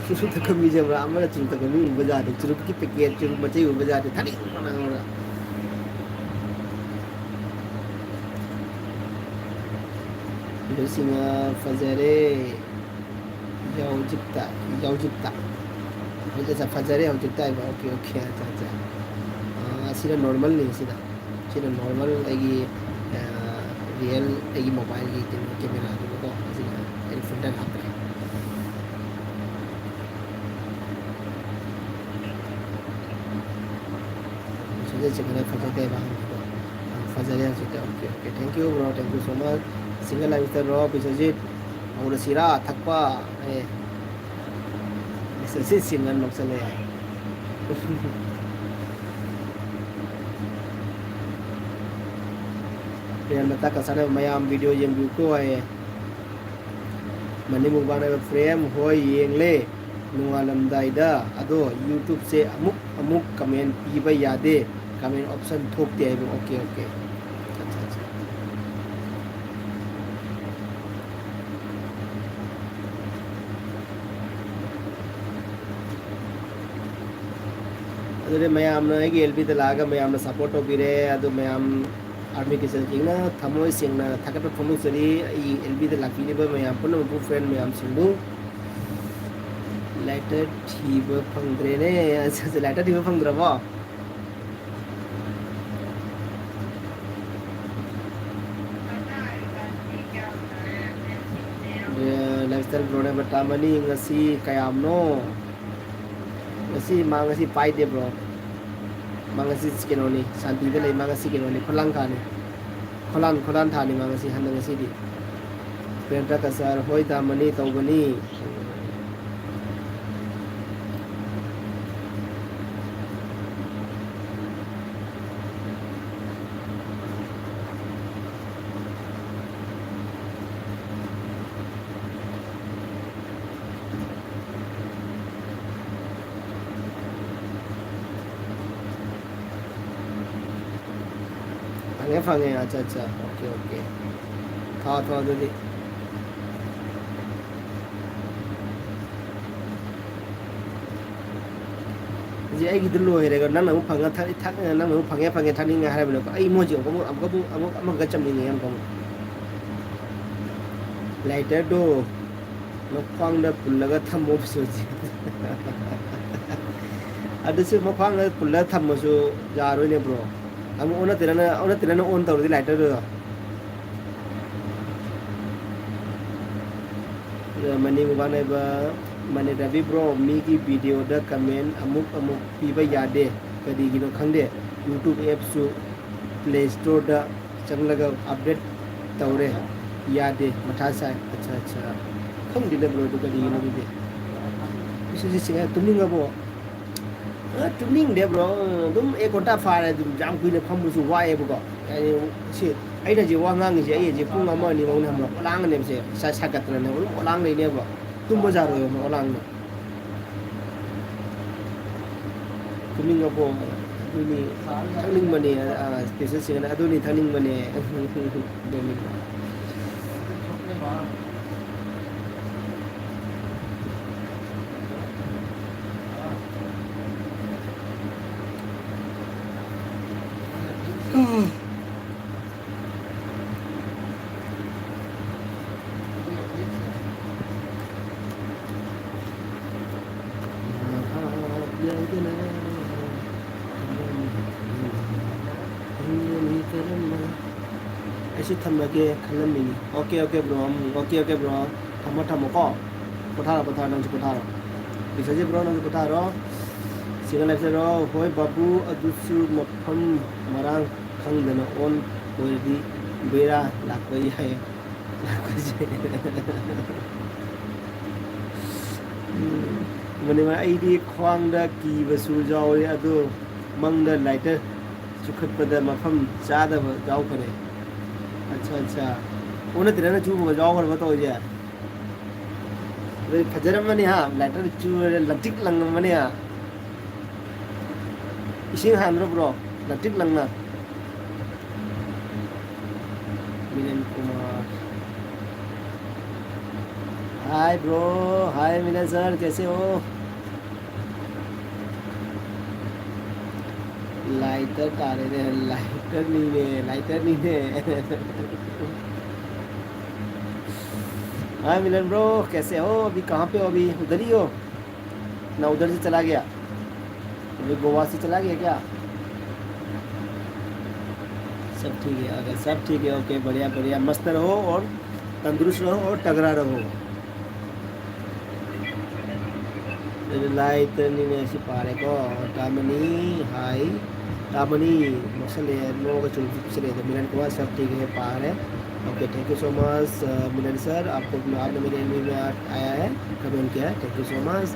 ꯆꯨꯔꯨꯞ ꯊꯛꯄ ꯃꯤꯁꯦ ꯄꯨꯔꯥ ꯑꯃꯅ ꯆꯨꯔꯨꯞ ꯊꯛꯄ ꯃꯤ ꯎꯕ ꯖꯥꯠꯅꯤ꯫ ꯆꯨꯔꯨꯞꯀꯤ packet, ꯆꯨꯔꯨꯞ ꯃꯆꯩ ꯎꯕ ꯖꯥꯠꯅꯤ꯫ ꯊꯛꯅꯤꯡꯕꯅ ꯉꯥꯎꯔ꯫ ꯕꯤꯁ꯭ꯋꯖꯤꯠ ꯁꯤꯡꯍ ꯐꯖꯔꯦ꯫ ꯌꯥꯎꯖꯤꯛꯇ, ꯌꯥꯎꯖꯤꯛꯇ꯫ ꯍꯧꯖꯤꯛ, ꯑꯠꯆꯥ, ꯐꯖꯔꯦ ꯍꯧꯖꯤꯛꯇ ꯍꯥꯏꯕ꯫ Okay, okay, ꯑꯠꯆꯥ, ꯑꯠꯆꯥ꯫ ꯑꯥ, ꯁꯤꯅ normal ꯅꯤ, ꯁꯤꯅ꯫ ꯁꯤꯅ normal ꯑꯩꯒꯤ, ꯑꯥ, real ꯑꯩꯒꯤ mobile ꯒꯤ ꯀꯩꯅꯣ, camera ꯗꯨꯒꯀꯣ꯫ ꯑꯁꯤꯅ ꯑꯩꯅ filter ꯍꯥꯞꯄꯅꯦ꯫ ꯕꯤꯁ꯭ꯋꯖꯤꯠ ꯁꯤꯡꯍꯅ ꯐꯖꯗꯦ ꯍꯥꯏꯕ ꯍꯪꯉꯤꯀꯣ꯫ ꯑꯥ, ꯐꯖꯔꯦ ꯍꯧꯖꯤꯛꯇ꯫ Okay, okay. Thank you, bro. Thank you so much. Single lifestyle bro, Biswajit. ꯍꯧꯔꯁꯤꯔꯥ ꯊꯛꯄ? ꯑꯦ꯫ ꯕꯤꯁ꯭ꯋꯖꯤꯠ ꯁꯤꯡꯍ ꯅꯣꯛꯆꯜꯂꯦ ꯍꯥꯏ꯫ Real ꯃꯇꯥ ꯀꯁꯥꯔ ꯃꯌꯥꯝ video ꯌꯦꯡꯕꯤꯌꯨꯀꯣ ꯍꯥꯏꯌꯦ꯫ ꯃꯅꯤ ꯃꯨꯛꯕꯥꯡ ꯍꯥꯏꯕ ꯐ꯭ꯔꯦꯝ ꯍꯣꯏ ꯌꯦꯡꯂꯦ ꯅꯣꯡꯉꯥꯜꯂꯝꯗꯥꯏꯗ, ꯑꯗꯣ YouTube ꯁꯦ ꯑꯃꯨꯛ ꯑꯃꯨꯛ comment ꯄꯤꯕ ꯌꯥꯗꯦ, comment option ꯊꯣꯛꯇꯦ ꯍꯥꯏꯕ꯫ Okay, okay꯫ ꯑꯠꯆꯥ, ꯑꯠꯆꯥ꯫ ꯑꯗꯨꯅꯦ ꯃꯌꯥꯝꯅ ꯑꯩꯒꯤ L B ꯗ ꯂꯥꯛꯑꯒ ꯃꯌꯥꯝꯅ support ꯇꯧꯕꯤꯔꯦ꯫ ꯑꯗꯨ ꯃꯌꯥꯝ Army Kitchen King ꯅ ꯊꯃꯣꯏ ꯁꯦꯡꯅ ꯊꯥꯒꯠꯄ ꯐꯣꯡꯗꯣꯛꯆꯔꯤ꯫ ꯑꯩ L B ꯗ ꯂꯥꯛꯄꯤꯔꯤꯕ ꯃꯌꯥꯝ ꯄꯨꯝꯅꯃꯛꯄꯨ, friend ꯃꯌꯥꯝꯁꯤꯡꯕꯨ꯫ Lighter ꯊꯤꯕ ꯐꯪꯗ꯭ꯔꯦꯅꯦ꯫ ꯑꯁ, lighter ꯊꯤꯕ ꯐꯪꯗ꯭ꯔꯕꯣ? ꯑꯦ, lifestyle bro ꯅ ꯕꯇꯥ ꯃꯅꯤ ꯉꯁꯤ ꯀꯌꯥꯝꯅꯣ? ꯉꯁꯤ ꯃꯥ ꯉꯁꯤ ꯄꯥꯏꯗꯦ bro꯫ ꯃꯥ ꯉꯁꯤ ꯀꯩꯅꯣꯅꯤ, ꯁꯥꯟꯇꯤꯗ ꯂꯩ꯫ ꯃꯥ ꯉꯁꯤ ꯀꯩꯅꯣꯅꯤ, ꯈꯨꯂꯥꯡ ꯊꯥꯅꯤ꯫ ꯈꯨꯂꯥꯟ, ꯈꯨꯂꯥꯟ ꯊꯥꯅꯤ ꯃꯥ ꯉꯁꯤ, ꯍꯟꯗꯛ ꯉꯁꯤꯗꯤ꯫ ꯄ꯭ꯔꯦꯝ ꯄ꯭ꯔꯀꯥꯁ sir, ꯍꯣꯏ ꯇꯥꯃꯅꯤ ꯇꯧꯕꯅꯤ꯫ ꯐꯪꯉꯦ, ꯐꯪꯉꯦ꯫ ꯑꯠꯆꯥ, ꯑꯠꯆꯥ꯫ OK, OK꯫ ꯊꯥꯎ, ꯊꯥꯎ, ꯑꯗꯨꯗꯤ꯫ ꯍꯧꯖꯤꯛ ꯑꯩꯒꯤꯗꯨ ꯂꯣꯏꯔꯦꯒ, ꯅꯪꯅ ꯑꯃꯨꯛ ꯐꯪꯉ ꯊꯛ-, ꯊꯛ-, ꯅꯪꯅ ꯑꯃꯨꯛ ꯐꯪꯉꯦ, ꯐꯪꯉꯦ, ꯊꯛꯅꯤꯡꯉꯦ ꯍꯥꯏꯔꯕꯅꯤꯀꯣ꯫ ꯑꯩ ꯃꯣꯏꯁꯦ ꯑꯃꯨꯛ, ꯑꯃꯨꯛ, ꯑꯃꯨꯛ, ꯑꯃꯨꯛ, ꯑꯃꯨꯛꯀ ꯆꯝꯅꯤꯡꯉꯦ ꯑꯃꯨꯛꯀ ꯑꯃꯨꯛ꯫ Lighter ꯗꯣ ꯃꯈ꯭ꯋꯥꯡꯗ ꯄꯨꯜꯂꯒ ꯊꯝꯃꯣ ꯕꯤꯁꯣꯖꯤꯠ꯫ ꯑꯗꯨꯁꯨ ꯃꯈ꯭ꯋꯥꯡꯗ ꯄꯨꯜꯂꯒ ꯊꯝꯃꯁꯨ ꯌꯥꯔꯣꯏꯅꯦ bro꯫ ꯑꯃꯨꯛ ꯑꯣꯟꯅ ꯇꯩꯅꯅ, ꯑꯣꯟꯅ ꯇꯩꯅꯅ on ꯇꯧꯔꯗꯤ lighter ꯗꯨꯗꯣ꯫ ꯑꯗ ꯃꯅꯤ ꯃꯨꯕꯥꯅꯦꯕ, ꯃꯅꯤ ꯔꯕꯤ bro, ꯃꯤꯒꯤ video ꯗ comment ꯑꯃꯨꯛ ꯑꯃꯨꯛ ꯄꯤꯕ ꯌꯥꯗꯦ, ꯀꯔꯤꯒꯤꯅꯣ ꯈꯪꯗꯦ꯫ YouTube app ꯁꯨ Play Store ꯗ ꯆꯪꯂꯒ update ꯇꯧꯔꯦ, ꯌꯥꯗꯦ, ꯃꯊꯥ ꯁꯥꯏ꯫ ꯑꯠꯆꯥ, ꯑꯠꯆꯥ꯫ ꯈꯪꯗꯦꯗ bro, ꯑꯗꯨ ꯀꯔꯤꯒꯤꯅꯣ ꯑꯗꯨꯗꯤ꯫ ꯃꯤꯁꯦꯁ ꯁꯤꯡꯍ ꯇꯨꯝꯅꯤꯡꯉꯕꯣ? ꯑ, ꯇꯨꯝꯅꯤꯡꯗꯦ bro, ꯑꯗꯨꯝ ꯑꯦꯛ ꯘꯟꯇꯥ ꯐꯥꯔꯦ, ꯑꯗꯨꯝ ꯌꯥꯝ ꯀꯨꯏꯅ ꯐꯝꯕꯁꯨ ꯋꯥꯏꯑꯦꯕꯀꯣ꯫ ꯍꯥꯏꯗꯤ ꯁꯤ ꯑꯩꯅ ꯍꯧꯖꯤꯛ ꯋꯥ ꯉꯥꯡꯉꯤꯁꯦ, ꯑꯩ ꯍꯧꯖꯤꯛ ꯄꯨꯡ ꯑꯃ ꯑꯅꯤ ꯐꯥꯎꯅ ꯈꯪꯕ꯭ꯔꯥ ꯑꯣꯂꯥꯡꯒꯅꯦꯕꯁꯦ, ꯁꯥ-, ꯁꯥꯒꯠꯇꯅꯅꯦ ꯑꯗꯨꯝ ꯑꯣꯂꯥꯡ ꯂꯩꯅꯦꯕ꯫ ꯇꯨꯝꯕ ꯌꯥꯔꯣꯏꯕ ꯑꯣꯂꯥꯡꯗꯣ꯫ ꯇꯨꯝꯅꯤꯡꯉꯕꯣ? ꯑꯗꯨꯅꯤ ꯊꯛꯅꯤꯡꯕꯅꯦ, ꯑ, ꯃꯤꯁꯦꯁ ꯁꯤꯡꯍꯅ ꯑꯗꯨꯅꯤ ꯊꯛꯅꯤꯡꯕꯅꯦ꯫ ꯑꯗꯨꯅꯤ꯫ ꯁꯤ ꯊꯝꯃꯒꯦ ꯈꯜꯂꯝꯃꯤꯅꯤ꯫ Okay, okay, bro. ꯎꯝ, ꯑꯣꯀꯦ, ꯑꯣꯀꯦ, ꯕ꯭ꯔꯣ꯫ ꯊꯝꯃꯣ, ꯊꯝꯃꯣꯀꯣ꯫ ꯄꯣꯊꯥꯔꯣ, ꯄꯣꯊꯥꯔꯣ, ꯅꯪꯁꯨ ꯄꯣꯊꯥꯔꯣ꯫ ꯕꯤꯁ꯭ꯋꯖꯤꯠ ꯕ꯭ꯔꯣ, ꯅꯪꯁꯨ ꯄꯣꯊꯥꯔꯣ꯫ ꯁꯤꯡꯒꯜ ꯂꯥꯏꯐ ꯁꯦꯔꯣ, ꯍꯣꯏ ꯕꯥꯕꯨ, ꯑꯗꯨꯁꯨ ꯃꯐꯝ ꯃꯔꯥꯡ ꯈꯪꯗꯅ ꯑꯣꯟ ꯑꯣꯏꯔꯗꯤ ꯕꯦꯔꯥ ꯂꯥꯛꯄ ꯌꯥꯏ꯫ ꯂꯥꯛꯄꯁꯦ꯫ ꯎꯝ, ꯃꯅꯤꯃ, ꯑꯩꯗꯤ ꯈ꯭ꯋꯥꯡꯗ ꯀꯤꯕꯁꯨ ꯌꯥꯎꯔꯦ, ꯑꯗꯣ ꯃꯪꯗ ꯂꯥꯏꯇꯔ ꯆꯨꯈꯠꯄꯗ ꯃꯐꯝ ꯆꯥꯗꯕ ꯌꯥꯎꯈꯔꯦ꯫ ꯑꯠꯆꯥ, ꯑꯠꯆꯥ꯫ ꯑꯣꯟꯅ ꯇꯩꯅꯅ ꯆꯨꯕꯒ ꯌꯥꯎꯈ꯭ꯔꯕ ꯇꯧꯔꯤꯁꯦ? ꯑꯗꯨꯗꯤ ꯐꯖꯔꯝꯃꯅꯤ ꯍꯥ, ꯂꯥꯏꯇꯔ ꯆꯨꯔꯦ, ꯂꯪꯇ꯭ꯔꯤꯛ ꯂꯪꯉꯝꯃꯅꯤ ꯍꯥ꯫ ꯏꯁꯤꯡ ꯍꯥꯟꯕ꯭ꯔꯣ ꯕ꯭ꯔꯣ? ꯂꯪꯇ꯭ꯔꯤꯛ ꯂꯪꯅ꯫ Milan Kumar. Hi bro, hi Milan sir, कैसे हो? लाइटर तारे ने, लाइटर नहीं ने, लाइटर नहीं ने। हाँ मिलन ब्रो, कैसे हो? अभी कहाँ पे हो? अभी उधर ही हो ना, उधर से चला गया? अभी गोवा से चला गया क्या? सब ठीक है, अगर सब ठीक है, ओके, बढ़िया बढ़िया, मस्त रहो और तंदुरुस्त रहो और तगड़ा रहो। ꯂꯥꯏꯇꯅꯤꯅꯦ ꯁꯤ ꯄꯥꯔꯦꯀꯣ꯫ ꯇꯥꯃꯅꯤ, ꯍꯥꯏ꯫ ꯇꯥꯃꯅꯤ, ꯃꯛꯁꯜꯂꯦ, ꯅꯣꯛꯑꯒ ꯆꯨꯝ ꯆꯨꯞꯁꯜꯂꯦ꯫ ꯑꯗꯣ ꯃꯤꯂꯟ ꯀꯨꯃꯥꯔ, सब ठीक है, पा रहे। Okay, thank you so much, a, Milan sir. आपको, आपने मेरे एनवी में आ-, आया है, कमेंट किया है, thank you so much।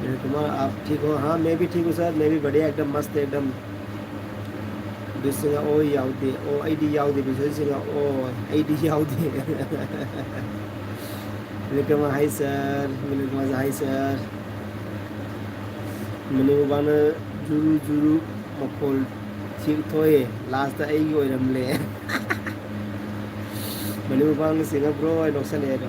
मिलन कुमार, आप ठीक हो? हाँ, मैं भी ठीक हूँ सर, मैं भी बढ़िया, एकदम मस्त, एकदम। ꯕꯤꯁꯅ ꯑꯣ ꯌꯥꯎꯗꯦ꯫ ꯑꯣ, ꯑꯩꯗꯤ ꯌꯥꯎꯗꯦ꯫ ꯕꯤꯁꯅ ꯑꯣ, ꯑꯩꯗꯤ ꯌꯥꯎꯗꯦ꯫ Welcome, hi sir꯫ Welcome, hi sir꯫ Manipur ꯃꯨꯛꯕꯥꯡꯅ ꯖꯨꯔꯨ ꯖꯨꯔꯨ ꯃꯈꯣꯜ ꯊꯤ-, ꯊꯣꯛꯑꯦ꯫ Last ꯑꯩꯒꯤ ꯑꯣꯏꯔꯝꯂꯦ꯫ ꯃꯅꯤꯄꯨꯔ ꯃꯨꯛꯕꯥꯡ ꯁꯤꯡꯒ ꯕ꯭ꯔꯣ ꯑꯩ ꯅꯣꯛꯁꯜꯂꯛꯑꯦ ꯑꯗꯣ꯫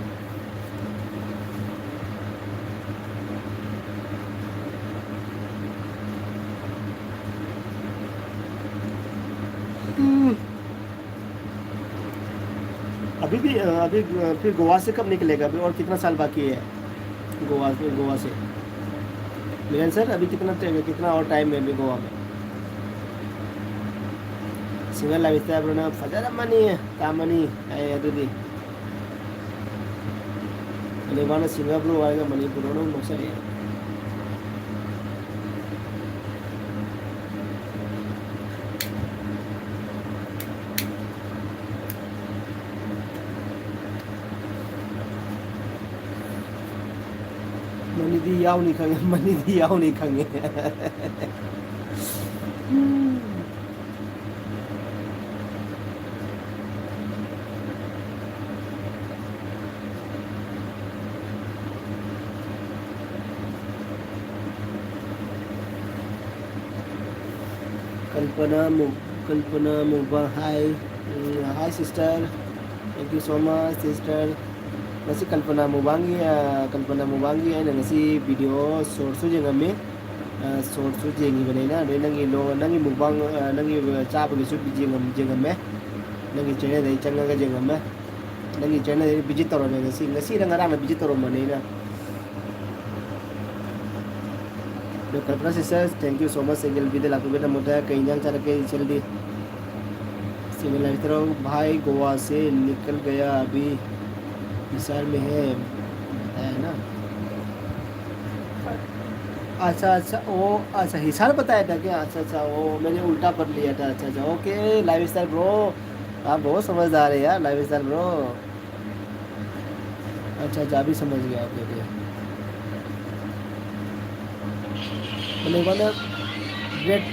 हम्म। अभी भी, अ, अभी, अ, फिर गोवा से कब निकलेगा अभी, और कितना साल बाकी है गोवा, गोवा से? मिलन सर, अभी कितना टाइम है, कितना और टाइम है अभी गोवा में? Singer Lifestyle Bro ꯅ ꯐꯖꯔꯝꯃꯅꯤ, ꯇꯥꯃꯅꯤ ꯍꯥꯏ ꯑꯗꯨꯗꯤ꯫ ꯂꯩꯕꯥꯛꯅ Singer Bro ꯍꯥꯏꯔꯒ ꯃꯅꯤꯄꯨꯔ ꯑꯃꯨꯛ ꯅꯣꯛꯁꯜꯂꯛꯑꯦ꯫ ꯃꯅꯤꯗꯤ ꯌꯥꯎꯅꯤ ꯈꯪꯉꯦ, ꯃꯅꯤꯗꯤ ꯌꯥꯎꯅꯤ ꯈꯪꯉꯦ꯫ ꯀꯜꯄꯅꯥ ꯃꯨ-, ꯀꯜꯄꯅꯥ ꯃꯨꯕ, hi, um, hi sister, thank you so much sister꯫ ꯉꯁꯤ ꯀꯜꯄꯅꯥ ꯃꯨꯕꯥꯡꯒꯤ, ꯑ, ꯀꯜꯄꯅꯥ ꯃꯨꯕꯥꯡꯒꯤ ꯑꯩꯅ ꯉꯁꯤ video shortꯁꯨ ꯌꯦꯡꯉꯝꯃꯤ꯫ ꯑ, shortꯁꯨ ꯌꯦꯡꯉꯤꯕꯅꯤꯅ, ꯑꯗꯩ ꯅꯪꯒꯤ ꯂꯣ-, ꯅꯪꯒꯤ mukbang, ꯑ, ꯅꯪꯒꯤ ꯆꯥꯕꯒꯤꯁꯨ ꯌꯦꯡꯉꯝ-, ꯌꯦꯡꯉꯝꯃꯦ꯫ ꯅꯪꯒꯤ channelꯗ ꯑꯩ ꯆꯪꯉꯒ ꯌꯦꯡꯉꯝꯃꯦ꯫ ꯅꯪꯒꯤ channelꯗ ꯑꯩ visit ꯇꯧꯔꯝꯃꯦ ꯉꯁꯤ꯫ ꯉꯁꯤꯔ ꯉꯔꯥꯡꯅ visit ꯇꯧꯔꯝꯕꯅꯦ ꯑꯩꯅ꯫ ꯑꯗꯣ ꯀꯜꯄꯅꯥ sisters, thank you so much ꯑꯩꯒꯤ L Bꯗ ꯂꯥꯛꯄꯤꯕꯒꯤꯗꯃꯛꯇ꯫ ꯀꯩ ꯏꯟꯖꯥꯡ ꯆꯥꯔꯛꯀꯦ ꯏꯆꯜꯗꯤ? Singer Lifestyle, भाई गोवा से निकल गया अभी, हिसार में है, बताया ना। अच्छा, अच्छा, वो, अच्छा, हिसार बताया था क्या? अच्छा, अच्छा, वो मैंने उल्टा पढ़ लिया था। अच्छा, अच्छा, OK, Lifestyle Bro, आप बहुत समझदार है यार, Lifestyle Bro। अच्छा, अच्छा, अभी समझ गया, OK, OK। ꯃꯅꯤꯕꯥꯅ blade,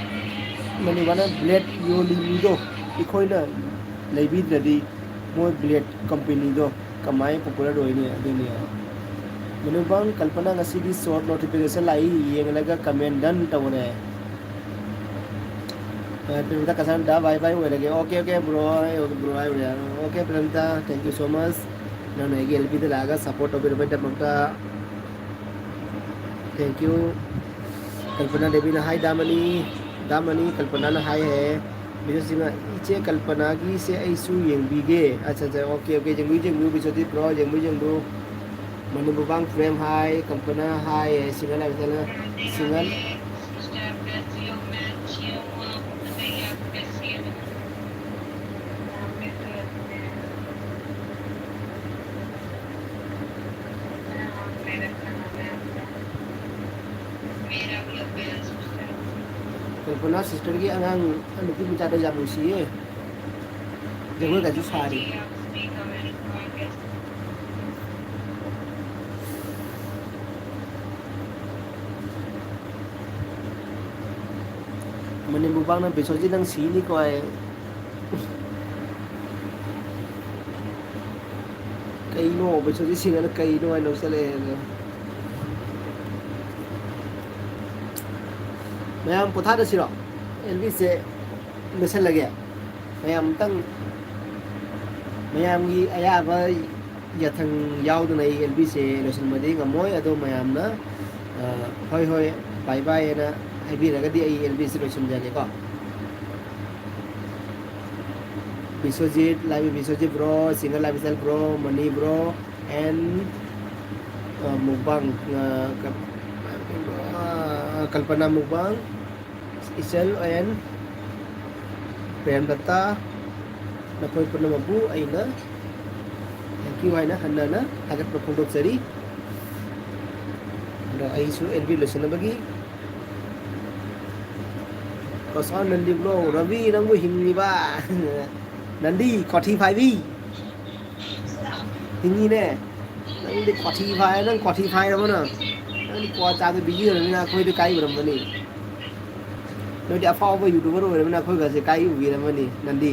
ꯃꯅꯤꯕꯥꯅ blade ꯌꯣꯜꯂꯤ ꯃꯤꯗꯣ ꯑꯩꯈꯣꯏꯅ ꯂꯩꯕꯤꯗ꯭ꯔꯗꯤ ꯃꯣꯏ blade companyꯗꯣ ꯀꯃꯥꯏꯅ popular ꯑꯣꯏꯅꯤ? ꯑꯗꯨꯅꯤ꯫ ꯃꯅꯤꯕꯥꯟ ꯀꯜꯄꯅꯥ ꯉꯁꯤꯒꯤ short notification ꯂꯥꯛꯏ, ꯌꯦꯡꯂꯒ comment done ꯇꯧꯔꯦ꯫ ꯑ, ꯄ꯭ꯔꯦꯃꯤꯇꯥ ꯀꯁꯥꯟꯗ bye bye ꯑꯣꯏꯔꯒꯦ꯫ OK, OK, bro, OK, bro, ꯍꯥꯏꯔꯨꯔꯦ꯫ OK, ꯄ꯭ꯔꯦꯃꯤꯇꯥ, thank you so much꯫ ꯅꯪꯅ ꯑꯩꯒꯤ L Bꯗ ꯂꯥꯛꯑꯒ support ꯇꯧꯕꯤꯔꯛꯄꯒꯤꯗꯃꯛꯇ thank you꯫ Kalpana ꯗꯦꯕꯤꯅ hi ꯗꯥꯃꯅꯤ, ꯗꯥꯃꯅꯤ, ꯀꯜꯄꯅꯥꯅ hi ꯍꯥꯏꯌꯦ꯫ ꯕꯤꯁꯣꯖꯤꯠꯅ, "ꯏꯆꯦ ꯀꯜꯄꯅꯥꯒꯤꯁꯦ ꯑꯩꯁꯨ ꯌꯦꯡꯕꯤꯒꯦ"꯫ ꯑꯠꯆꯥ, ꯑꯠꯆꯥ, OK, OK, ꯌꯦꯡꯕꯤꯌꯨ, ꯌꯦꯡꯕꯤꯌꯨ, ꯕꯤꯁꯣꯖꯤꯠ bro, ꯌꯦꯡꯕꯤꯌꯨ, ꯌꯦꯡꯕꯤꯌꯨ꯫ Manu Mubang from hi, Kalpana hi, single ꯍꯥꯏꯕꯗꯅ single. Sister, bless you, man. Cheer you up. May God bless you. ꯀꯣꯅꯥ ꯁꯤꯁꯇꯔꯒꯤ ꯑꯉꯥꯡ ꯅꯨꯄꯤ ꯃꯆꯥꯗꯣ ꯌꯥꯝ ꯅꯨꯡꯁꯤꯌꯦ꯫ ꯖꯒꯣꯏꯒꯁꯨ ꯁꯥꯔꯤ꯫ ꯃꯅꯤꯄꯨꯔ ꯄꯥꯛꯅ ꯕꯤꯁꯣꯖꯤꯠ ꯅꯪ ꯁꯤꯅꯤꯀꯣ ꯑꯩ꯫ ꯀꯩꯅꯣ ꯕꯤꯁꯣꯖꯤꯠ ꯁꯤꯡꯅ ꯀꯩꯅꯣ ꯍꯥꯏꯅ ꯂꯧꯁꯜꯂꯛꯑꯦ ꯑꯗꯣ꯫ ꯃꯌꯥꯝ ꯄꯣꯊꯥꯗꯁꯤꯔꯣ? ꯑꯦꯜꯕꯤꯁꯦ ꯂꯣꯏꯁꯜꯂꯒꯦ꯫ ꯃꯌꯥꯝ ꯑꯝꯇꯪ, ꯃꯌꯥꯝꯒꯤ ꯑꯌꯥꯕ ꯌꯥꯊꯪ ꯌꯥꯎꯗꯅ ꯑꯩ ꯑꯦꯜꯕꯤꯁꯦ ꯂꯣꯏꯁꯤꯟꯕꯗꯤ ꯉꯝꯃꯣꯏ꯫ ꯑꯗꯣ ꯃꯌꯥꯝꯅ, ꯑ, "ꯍꯣꯏ, ꯍꯣꯏ, ꯕꯥꯏ ꯕꯥꯏ" ꯍꯥꯏꯅ ꯍꯥꯏꯕꯤꯔꯒꯗꯤ ꯑꯩ ꯑꯦꯜꯕꯤꯁꯦ ꯂꯣꯏꯁꯤꯟꯖꯒꯦꯀꯣ꯫ ꯕꯤꯁ꯭ꯋꯖꯤꯠ, ꯂꯥꯏꯕ ꯕꯤꯁ꯭ꯋꯖꯤꯠ bro, singer ꯂꯥꯏꯕ ꯕꯤꯁꯥꯜ bro, ꯃꯅꯤ bro, and, ꯑ, ꯃꯨꯛꯕꯥꯡ, ꯑ, ꯀ-, ꯑ, ꯀꯜꯄꯅꯥ ꯃꯨꯛꯕꯥꯡ, ꯏꯆꯜ and ꯄ꯭ꯔꯦꯝꯂꯇꯥ, ꯅꯈꯣꯏ ꯄꯨꯝꯅꯃꯛꯄꯨ ꯑꯩꯅ thank you ꯍꯥꯏꯅ ꯍꯟꯅ ꯍꯟꯅ ꯊꯥꯒꯠꯄ ꯐꯣꯡꯗꯣꯛꯆꯔꯤ꯫ ꯑꯗꯣ ꯑꯩꯁꯨ ꯑꯦꯜꯕꯤ ꯂꯣꯏꯁꯤꯟꯅꯕꯒꯤ ꯀꯁꯥ ꯅꯟꯗꯤ bro, ꯔꯕꯤ ꯅꯪꯕꯨ ꯍꯤꯡꯉꯤꯕ? ꯅꯟꯗꯤ ꯀꯣꯊꯤ ꯐꯥꯏꯕꯤ꯫ ꯍꯤꯡꯉꯤꯅꯦ꯫ ꯅꯪꯗꯤ ꯀꯣꯊꯤ ꯐꯥꯏ, ꯅꯪ ꯀꯣꯊꯤ ꯐꯥꯏꯔꯕ ꯅꯪ? ꯅꯪꯗꯤ ꯀ꯭ꯋꯥ ꯆꯥꯕ busy ꯑꯣꯏꯔꯕꯅꯤꯅ ꯑꯩꯈꯣꯏꯗꯤ ꯀꯥꯏ ꯎꯔꯝꯕꯅꯤ? ꯅꯣꯏꯗꯤ ꯑꯐꯥꯎꯕ YouTuber ꯑꯣꯏꯔꯕꯅꯤꯅ ꯑꯩꯈꯣꯏꯒꯁꯦ ꯀꯥꯏ ꯎꯕꯤꯔꯝꯃꯅꯤ ꯅꯟꯗꯤ?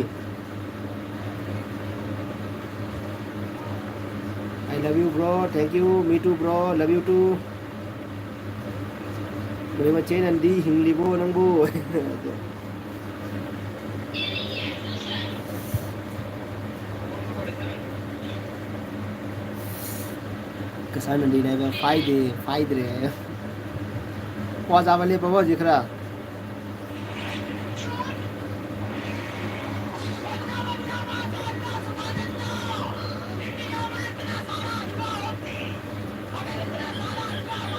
I love you bro, thank you, me too bro, love you too. ꯃꯣꯏ ꯃꯆꯦ ꯅꯟꯗꯤ ꯍꯤꯡꯂꯤꯕꯣ ꯅꯪꯕꯨ? ꯀꯁꯥ ꯅꯟꯗꯤꯅ ꯍꯥꯏꯕ ꯐꯥꯏꯗꯦ, ꯐꯥꯏꯗ꯭ꯔꯦ꯫ ꯀ꯭ꯋꯥ ꯆꯥꯕ ꯂꯦꯞꯄꯕꯣ ꯍꯧꯖꯤꯛ ꯈꯔ?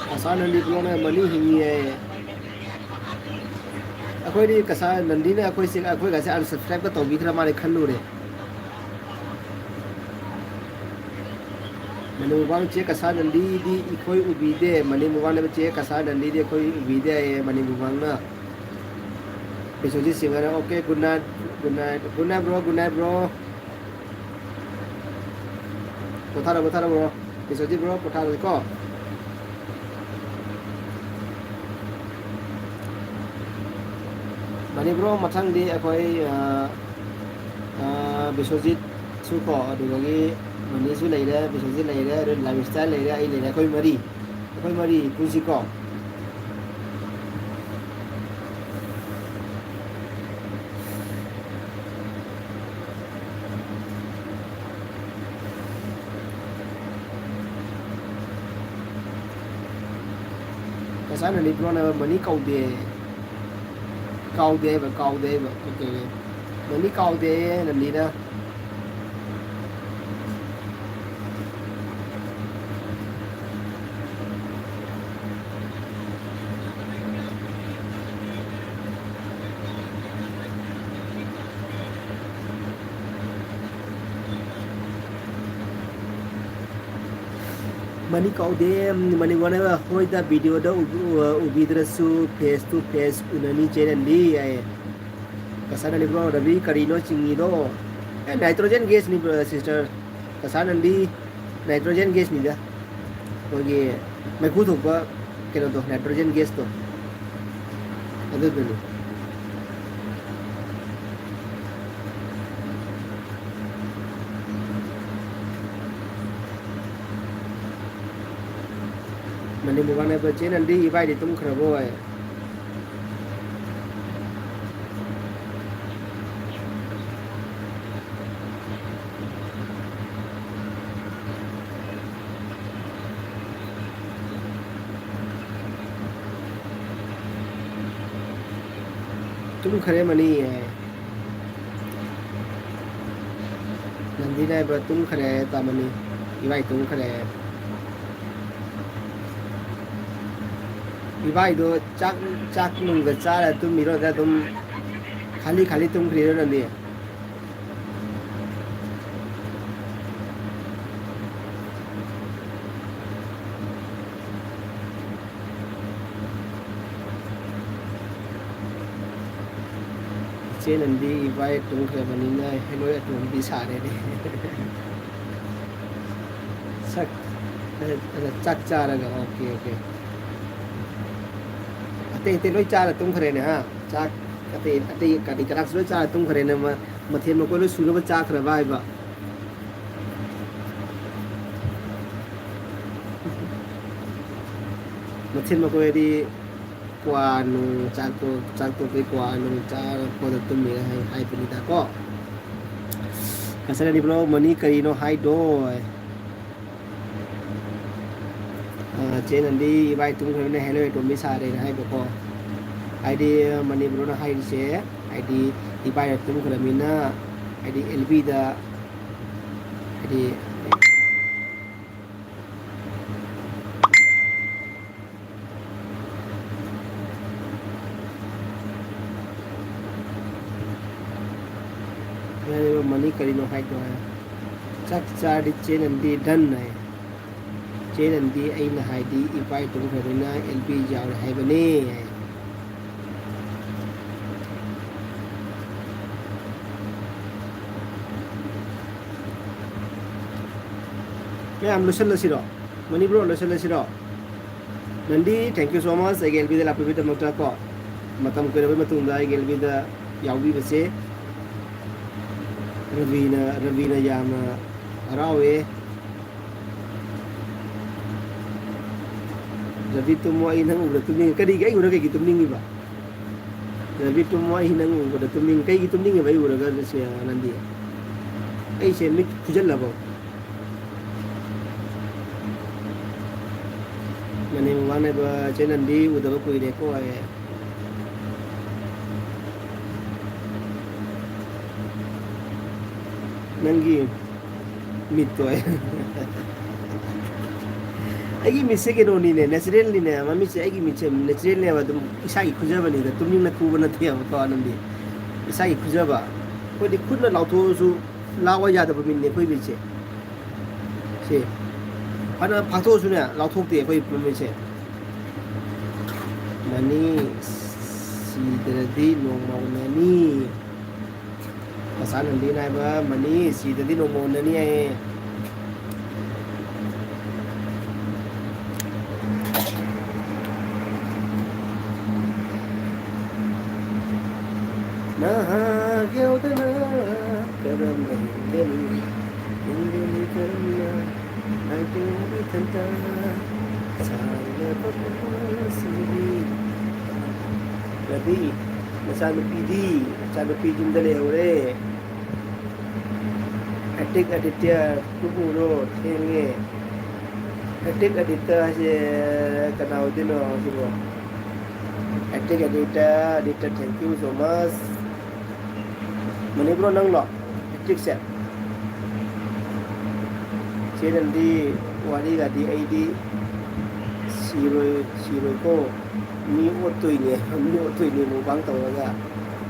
ꯀꯁꯥ ꯅꯟꯗꯤ bro ꯅ ꯃꯅꯤ ꯍꯤꯡꯉꯤ ꯍꯥꯏꯌꯦ꯫ ꯑꯩꯈꯣꯏꯗꯤ ꯀꯁꯥ ꯅꯟꯗꯤꯅ ꯑꯩꯈꯣꯏꯁꯦ, ꯑꯩꯈꯣꯏꯒꯁꯦ unsubscribe ꯀ ꯇꯧꯕꯤꯈ꯭ꯔ ꯃꯥꯜꯂꯦ ꯈꯜꯂꯨꯔꯦ꯫ ꯃꯅꯤ ꯃꯨꯛꯕꯥꯡ ꯆꯦ ꯀꯁꯥ ꯅꯟꯗꯤꯗꯤ ꯑꯩꯈꯣꯏ ꯎꯕꯤꯗꯦ꯫ ꯃꯅꯤ ꯃꯨꯛꯕꯥꯡ ꯂꯩꯕ ꯆꯦ ꯀꯁꯥ ꯅꯟꯗꯤꯗꯤ ꯑꯩꯈꯣꯏ ꯎꯕꯤꯗꯦ ꯍꯥꯏꯌꯦ ꯃꯅꯤ ꯃꯨꯛꯕꯥꯡꯅ꯫ ꯕꯤꯁ꯭ꯋꯖꯤꯠ ꯁꯤꯡꯍꯅ, okay, good night, good night, good night, bro, good night, bro. ꯄꯣꯊꯥꯔꯣ, ꯄꯣꯊꯥꯔꯣ, bro. ꯕꯤꯁ꯭ꯋꯖꯤꯠ bro, ꯄꯣꯊꯥꯔꯣꯀꯣ꯫ ꯃꯅꯤ bro, ꯃꯊꯪꯗꯤ ꯑꯩꯈꯣꯏ, ꯑ, ꯑ, ꯕꯤꯁ꯭ꯋꯖꯤꯠꯁꯨ ꯀꯣ, ꯑꯗꯨꯗꯒꯤ ꯃꯅꯤꯁꯨ ꯂꯩꯔꯦ, ꯕꯤꯁ꯭ꯋꯖꯤꯠ ꯂꯩꯔꯦ, ꯑꯗꯨ ꯂꯥꯏꯐ ꯁ꯭ꯇꯥꯏꯜ ꯂꯩꯔꯦ, ꯑꯩ ꯂꯩꯔꯦ, ꯑꯩꯈꯣꯏ ꯃꯔꯤ, ꯑꯩꯈꯣꯏ ꯃꯔꯤ ꯄꯨꯟꯁꯤꯀꯣ꯫ ꯉꯁꯥꯏ ꯅꯅꯤ ꯕ꯭ꯔꯣꯅ ꯃꯅꯤ ꯀꯧꯗꯦ, ꯀꯥꯎꯗꯦ ꯍꯥꯏꯕ, ꯀꯥꯎꯗꯦ ꯍꯥꯏꯕ, ꯀꯩ ꯀꯩ ꯃꯅꯤ ꯀꯥꯎꯗꯦ ꯅꯅꯤꯅ꯫ ꯃꯅꯤ ꯀꯥꯎꯗꯦ, ꯃꯅꯤ ꯋꯥꯅꯦꯕ, ꯍꯣꯏꯗ, ꯚꯤꯗꯤꯑꯣꯗ ꯎ-, ꯎ-, ꯎꯕꯤꯗ꯭ꯔꯁꯨ face to face ꯎꯅꯅꯤ ꯆꯦꯅꯦꯜꯗꯤ ꯍꯥꯏꯌꯦ꯫ ꯀꯁꯥꯅ ꯂꯩꯕ꯭ꯔꯣ? ꯔꯕꯤ, ꯀꯔꯤꯅꯣ ꯆꯤꯡꯉꯤꯗꯣ? ꯑꯦ, nitrogen gas ꯅꯤ, bro, sister꯫ ꯀꯁꯥꯅꯟꯗꯤ nitrogen gas ꯅꯤꯗ꯫ ꯑꯩꯈꯣꯏꯒꯤ ꯃꯩꯈꯨ ꯊꯣꯛꯄ ꯀꯩꯅꯣꯗꯣ, nitrogen gas ꯇꯣ꯫ ꯑꯗꯨꯗꯨꯅꯤ꯫ ꯃꯅꯤ ꯃꯨꯕꯥꯅꯦꯕ ꯆꯦꯅꯦꯜꯗꯤ ꯏꯕꯥꯏꯗꯤ ꯇꯨꯝꯈ꯭ꯔꯕꯣ ꯍꯥꯏ꯫ ꯇꯨꯝꯈꯔꯦ ꯃꯅꯤ꯫ ꯅꯟꯗꯤꯅ ꯍꯥꯏꯕ ꯇꯨꯝꯈꯔꯦ ꯇꯥꯃꯅꯤ꯫ ꯏꯕꯥꯏ ꯇꯨꯝꯈꯔꯦ꯫ ꯏꯕꯥꯏꯗꯣ ꯆꯥꯛ, ꯆꯥꯛ ꯅꯨꯡꯒ ꯆꯥꯔ ꯇꯨꯝꯃꯤꯔꯣꯗ ꯑꯗꯨꯝ ꯈꯥꯂꯤ ꯈꯥꯂꯤ ꯇꯨꯝꯈ꯭ꯔꯤꯔꯣ ꯅꯪꯗꯤ? ꯆꯦ ꯅꯟꯗꯤ ꯏꯕꯥꯏ ꯇꯨꯝꯈ꯭ꯔꯕꯅꯤꯅ ꯍꯦꯂꯣꯏ ꯑꯇꯣꯝꯕꯤ ꯁꯥꯔꯦꯅꯦ꯫ ꯁꯛ, ꯑ, ꯑ, ꯆꯥꯛ ꯆꯥꯔꯒ, ꯑꯣꯀꯦ, ꯑꯣꯀꯦ꯫ ꯑꯇꯩ, ꯑꯇꯩ ꯂꯣꯏ ꯆꯥꯔ ꯇꯨꯝꯈ꯭ꯔꯦꯅꯦ, ꯍꯥ? ꯆꯥꯛ ꯑꯇꯩ, ꯑꯇꯩ ꯀꯔꯤ ꯀꯔꯥꯁꯨ ꯂꯣꯏ ꯆꯥꯔ ꯇꯨꯝꯈ꯭ꯔꯦꯅꯦ꯫ ꯃ-, ꯃꯊꯦꯜ ꯃꯀꯣꯏ ꯂꯣꯏ ꯁꯨꯅꯕ ꯆꯥꯈ꯭ꯔꯕ ꯍꯥꯏꯕ꯫ ꯃꯊꯦꯜ ꯃꯀꯣꯏꯗꯤ ꯀ꯭ꯋꯥ ꯅꯨꯡ ꯆꯥꯛꯇꯣ-, ꯆꯥꯛ ꯇꯣꯛꯄꯩ ꯀ꯭ꯋꯥ ꯅꯨꯡ ꯆꯥꯔ ꯈꯣꯠꯂ ꯇꯨꯝꯃꯤꯔ ꯍꯥꯏ-, ꯍꯥꯏꯕꯅꯤꯗ ꯀꯣ꯫ ꯀꯆꯟ ꯑꯅꯤ ꯕ꯭ꯔꯣ, ꯃꯅꯤ ꯀꯔꯤꯅꯣ ꯍꯥꯏꯗꯣ? ꯑ, ꯆꯦ ꯅꯟꯗꯤ ꯏꯕꯥꯏ ꯇꯨꯝꯈ꯭ꯔꯕꯅꯤꯅ ꯍꯦꯂꯣꯏ ꯑꯇꯣꯝꯕꯤ ꯁꯥꯔꯦꯅ ꯍꯥꯏꯕꯀꯣ꯫ ꯍꯥꯏꯗꯤ ꯃꯅꯤ ꯕ꯭ꯔꯣꯅ ꯍꯥꯏꯔꯤꯁꯦ, ꯍꯥꯏꯗꯤ ꯏꯕꯥꯏꯅ ꯇꯨꯝꯈ꯭ꯔꯕꯅꯤꯅ, ꯍꯥꯏꯗꯤ ꯑꯦꯜ ꯕꯤꯗ, ꯍꯥꯏꯗꯤ ꯌꯥꯔꯦꯕ, ꯃꯅꯤ ꯀꯔꯤꯅꯣ ꯍꯥꯏꯗꯣ ꯍꯥꯏ꯫ ꯆꯥꯛ ꯆꯥꯔꯗꯤ ꯆꯦ ꯅꯟꯗꯤ done ꯍꯥꯏ꯫ ꯆꯦ ꯅꯟꯗꯤ ꯑꯩꯅ ꯍꯥꯏꯗꯤ ꯏꯄꯥ ꯏꯇꯨꯝ ꯈꯔꯗꯨꯅ ꯑꯦꯜ ꯄꯤ ꯌꯥꯎꯔꯦ ꯍꯥꯏꯕꯅꯦ ꯍꯥꯏ꯫ ꯃꯌꯥꯝ ꯂꯣꯏꯁꯤꯜꯂꯁꯤꯔꯣ? Money bro, ꯂꯣꯏꯁꯤꯜꯂꯁꯤꯔꯣ? Nandy, thank you so much ꯑꯩꯒꯤ ꯑꯦꯜ ꯕꯤꯗ ꯂꯥꯛꯄꯤꯕꯒꯤꯗꯃꯛꯇ ꯀꯣ꯫ ꯃꯇꯝ ꯀꯨꯏꯔꯕ ꯃꯇꯨꯡꯗ ꯑꯩꯒꯤ ꯑꯦꯜ ꯕꯤꯗ ꯌꯥꯎꯕꯤꯕꯁꯦ ꯔꯕꯤꯅ, ꯔꯕꯤꯅ ꯌꯥꯝꯅ ꯍꯔꯥꯎꯋꯦ꯫ ꯔꯕꯤ, ꯇꯨꯝꯃꯣ, ꯑꯩ ꯅꯪ ꯎꯕꯗ ꯇꯨꯝꯅꯤꯡꯉꯤ꯫ ꯀꯔꯤꯒꯤ ꯑꯩ ꯎꯔꯒ ꯀꯩꯒꯤ ꯇꯨꯝꯅꯤꯡꯉꯤꯕ? ꯔꯕꯤ, ꯇꯨꯝꯃꯣ, ꯑꯩ ꯅꯪ ꯎꯕꯗ ꯇꯨꯝꯅꯤꯡ-, ꯀꯩꯒꯤ ꯇꯨꯝꯅꯤꯡꯉꯤꯕ ꯑꯩ ꯎꯔꯒ, ꯁꯦ, ꯅꯟꯗꯤ? ꯑꯩꯁꯦ ꯃꯤꯠ ꯈꯨꯖꯜꯂꯕꯣ? ꯃꯅꯤꯡ ꯃꯃꯥꯡꯅꯕ ꯆꯦ ꯅꯟꯗꯤ ꯎꯗꯕ ꯀꯨꯏꯔꯦꯀꯣ ꯑꯩ꯫ ꯅꯪꯒꯤ ꯃꯤꯠꯇꯣ ꯑꯩ-, ꯑꯩꯒꯤ ꯃꯤꯠꯁꯦ ꯀꯩꯅꯣꯅꯤꯅꯦ, natural ꯅꯤꯅꯦ꯫ ꯃꯃꯤꯠꯁꯦ, ꯑꯩꯒꯤ ꯃꯤꯠꯁꯦ natural ꯅꯦꯕ꯫ ꯑꯗꯨꯝ ꯏꯁꯥꯒꯤ ꯈꯨꯖꯕꯅꯤꯗ, ꯇꯨꯝꯅꯤꯡꯅ ꯈꯨꯕ ꯅꯠꯇꯦꯕꯀꯣ꯫ ꯅꯪꯗꯤ ꯏꯁꯥꯒꯤ ꯈꯨꯖꯕ꯫ ꯑꯩꯈꯣꯏꯗꯤ ꯈꯨꯠꯅ ꯂꯥꯎꯊꯣꯛꯑꯁꯨ ꯂꯥꯎꯕ ꯌꯥꯗꯕ ꯃꯤꯠꯅꯦ ꯑꯩꯈꯣꯏ ꯃꯤꯠꯁꯦ꯫ ꯁꯤ ꯐꯅ ꯐꯥꯛꯇꯣꯛꯑꯁꯨꯅꯦ, ꯂꯥꯎꯊꯣꯛꯇꯦ ꯑꯩꯈꯣꯏ ꯃꯃꯤꯠꯁꯦ꯫ ꯃꯅꯤ ꯁꯤꯗ꯭ꯔꯗꯤ ꯅꯣꯡꯃ ꯎꯅꯅꯤ꯫ ꯅꯟꯗꯤ ꯅꯥꯏꯕ ꯃꯅꯤ ꯁꯤꯗꯗꯤ ꯅꯣꯡꯃ ꯎꯅꯅꯤ ꯍꯥꯏꯌꯦ꯫ ꯅꯍꯥꯛ ꯌꯥꯎꯗꯅ ꯀꯔꯝꯅ ꯍꯤꯡꯒꯅꯤ? ꯍꯤꯡꯒꯅꯤ ꯀꯔꯝꯅ? ꯅꯥꯏꯇꯣꯝ ꯏꯊꯟꯇ ꯁꯥꯡꯂꯕ ꯄꯨꯟꯁꯤꯒꯤ꯫ ꯔꯕꯤ, ꯅꯆꯥꯅꯨꯄꯤꯗꯤ? ꯅꯆꯥꯅꯨꯄꯤ ꯌꯨꯝꯗ ꯂꯩꯍꯧꯔꯦ꯫ ꯑꯦꯇꯤꯛ ꯑꯗꯤꯇ꯭ꯌ, ꯇꯨꯝꯃꯨꯔꯣ, ꯊꯦꯡꯉꯦ꯫ ꯑꯦꯇꯤꯛ ꯑꯗꯤꯇ꯭ꯌ ꯍꯥꯏꯁꯦ ꯀꯅꯥ ꯑꯣꯏꯗꯣꯏꯅꯣ ꯁꯤꯕꯣ? ꯑꯦꯇꯤꯛ Aditya, Aditya, thank you so much꯫ Manipur ꯅꯪꯂꯣ ꯑꯦꯇꯤꯛꯁꯦ? ꯆꯦ ꯅꯟꯗꯤ, ꯋꯥꯔꯤꯒꯗꯤ ꯑꯩꯗꯤ ꯁꯤꯔꯣꯏ, ꯁꯤꯔꯣꯏꯀꯣ꯫ ꯃꯤ ꯑꯣꯠꯇꯣꯏꯅꯦ, ꯃꯤ ꯑꯣꯠꯇꯣꯏꯅꯦ mukbang ꯇꯧꯔꯒ꯫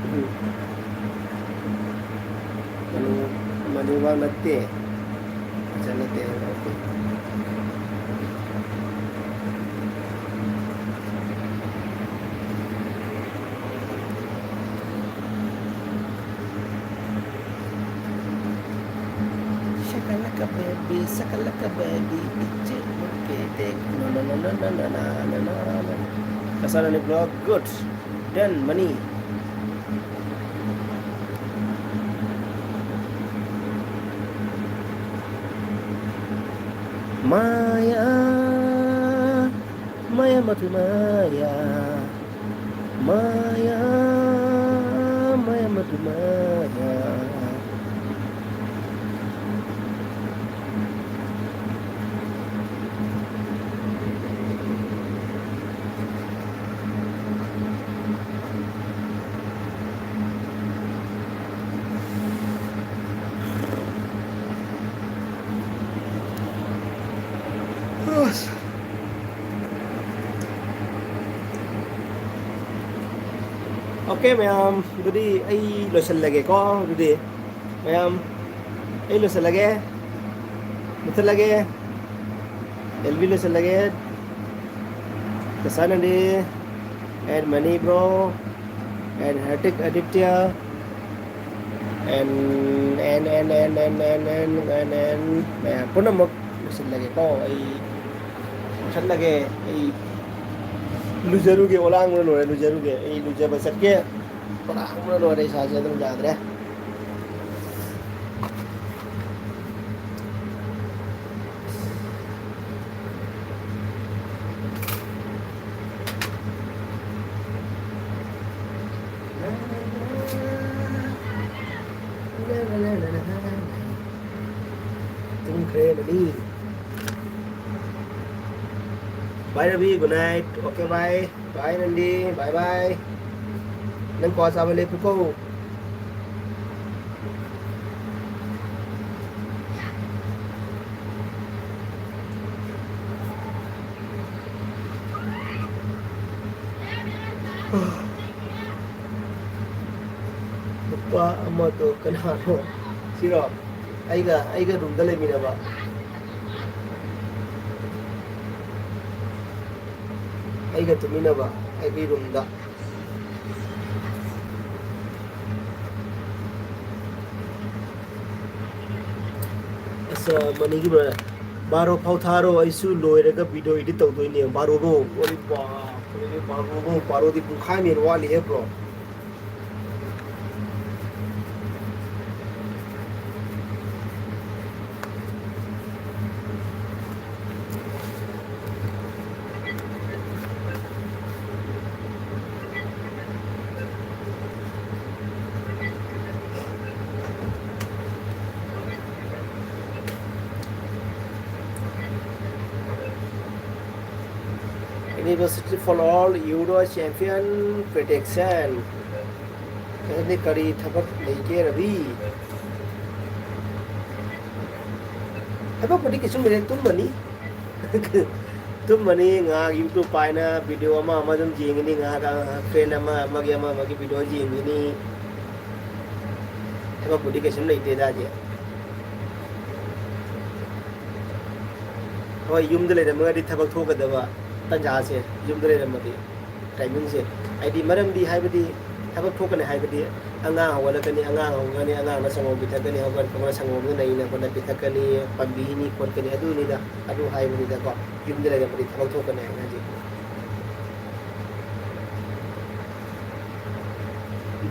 ꯎꯝ꯫ ꯃꯅꯤ-, ꯃꯅꯤꯄꯨꯔ ꯅꯠꯇꯦ꯫ ꯐꯖꯅ Tere. Shakalaka baby, shakalaka baby, ichi muke te, no, no, no. Kasana ni vlog, good. Done, money. Maya, Maya Madhumaya. Maya, Maya Madhumaya. ꯑꯁ꯫ Okay, ꯃꯌꯥꯝ, ꯑꯗꯨꯗꯤ ꯑꯩ ꯂꯣꯏꯁꯤꯜꯂꯒꯦꯀꯣ꯫ ꯑꯗꯨꯗꯤ ꯃꯌꯥꯝ, ꯑꯩ ꯂꯣꯏꯁꯤꯜꯂꯒꯦ, ꯃꯨꯊꯠꯂꯒꯦ꯫ ꯑꯦꯜ ꯕꯤ ꯂꯣꯏꯁꯤꯜꯂꯒꯦ꯫ ꯀꯁꯥꯅꯟꯗꯤ, and Mani bro, and Hardik Aditya, and and and and and and and and and ꯃꯌꯥꯝ ꯄꯨꯝꯅꯃꯛ ꯂꯣꯏꯁꯤꯜꯂꯒꯦꯀꯣ꯫ ꯑꯩ ꯂꯣꯏꯁꯤꯜꯂꯒꯦ꯫ ꯑꯩ ꯂꯨꯖꯔꯨꯒꯦ꯫ ꯑꯣꯂꯥꯡꯕꯅ ꯂꯣꯏꯔꯦ꯫ ꯂꯨꯖꯔꯨꯒꯦ꯫ ꯑꯩ ꯂꯨꯖꯕ ꯆꯠꯀꯦ꯫ ꯑꯣꯂꯥꯡꯕꯅ ꯂꯣꯏꯔꯦ꯫ ꯏꯁꯥꯁꯦ ꯑꯗꯨꯝ ꯌꯥꯗ꯭ꯔꯦ꯫ ꯇꯨꯝꯈ꯭ꯔꯦ ꯃꯅꯤ꯫ Bye Rabi, good night. Okay, bye. Bye ꯅꯟꯗꯤ, bye bye. ꯅꯪ ꯀ꯭ꯋꯥ ꯆꯥꯕ ꯂꯦꯞꯄꯨꯀꯣ꯫ ꯅꯨꯄꯥ ꯑꯃꯗꯣ ꯀꯅꯥꯅꯣ? ꯁꯤꯔꯣ? ꯑꯩꯒ, ꯑꯩꯒ room ꯗ ꯂꯩꯃꯤꯟꯅꯕ꯫ ꯑꯩꯒ ꯇꯨꯃꯤꯟꯅꯕ, ꯑꯩꯒꯤ room ꯗ꯫ ꯑꯁ, ꯃꯅꯤꯒꯤ brother, ꯕꯥꯔꯣ ꯐꯥꯎ ꯊꯥꯔꯣ, ꯑꯩꯁꯨ ꯂꯣꯏꯔꯒ video edit ꯇꯧꯗꯣꯏꯅꯦ꯫ ꯕꯥꯔꯣꯔꯣ? ꯑꯣꯏ ꯕꯥ, ꯕꯥꯔꯣꯔꯣ? ꯕꯥꯔꯣꯗꯤ ꯄꯨꯡꯈꯥꯏ ꯃꯦꯟ ꯋꯥꯠꯂꯤꯍꯦ, bro꯫ University for all, Euro champion prediction. ꯀꯔꯤ ꯊꯕꯛ ꯂꯩꯒꯦ, ꯔꯕꯤ? ꯊꯕꯛꯄꯨꯗꯤ ꯀꯩꯁꯨꯝ ꯂꯩꯇꯦ, ꯇꯨꯝꯃꯅꯤ꯫ ꯇꯨꯝꯃꯅꯤ, ꯉꯥꯏꯍꯥꯛ YouTube ꯄꯥꯏꯅ video ꯑꯃ ꯑꯃ ꯑꯗꯨꯝ ꯌꯦꯡꯒꯅꯤ, ꯉꯥꯏꯍꯥꯛ, ꯉꯥꯏꯍꯥꯛ friend ꯑꯃ ꯑꯃꯒꯤ, ꯑꯃ ꯑꯃꯒꯤ video ꯌꯦꯡꯒꯅꯤ꯫ ꯊꯕꯛꯄꯨꯗꯤ ꯀꯩꯁꯨꯝ ꯂꯩꯇꯦꯗ, ꯑꯩꯗꯤ꯫ ꯍꯣꯏ, ꯌꯨꯝꯗ ꯂꯩꯔꯝꯃꯒꯗꯤ ꯊꯕꯛ ꯊꯣꯛꯀꯗꯕ ꯇꯥꯟꯖꯥꯁꯦ, ꯌꯨꯝꯗ ꯂꯩꯔꯝꯃꯗꯤ꯫ Timing ꯁꯦ, ꯍꯥꯏꯗꯤ, ꯃꯔꯝꯗꯤ, ꯍꯥꯏꯕꯗꯤ, ꯊꯕꯛ ꯊꯣꯛꯀꯅꯤ ꯍꯥꯏꯕꯗꯤ ꯑꯉꯥꯡ ꯍꯧꯒꯠꯂꯛꯀꯅꯤ, ꯑꯉꯥꯡ ꯍꯧꯒꯅꯤ, ꯑꯉꯥꯡꯅ ꯁꯪꯒꯣꯝ ꯄꯤꯊꯛꯀꯅꯤ, ꯍꯧꯒꯠꯄꯒ ꯁꯪꯒꯣꯝꯗꯨ ꯅꯩꯅꯕꯅ ꯄꯤꯊꯛꯀꯅꯤ, ꯄꯥꯝꯕꯤꯅꯤ ꯈꯣꯠꯀꯅꯤ, ꯑꯗꯨꯅꯤꯗ꯫ ꯑꯗꯨ ꯍꯥꯏꯕꯅꯤꯗꯀꯣ꯫ ꯌꯨꯝꯗ ꯂꯩꯔꯝꯕꯗꯤ ꯊꯕꯛ ꯊꯣꯛꯀꯅꯤ ꯍꯥꯏꯅ ꯍꯥꯏꯖꯩ꯫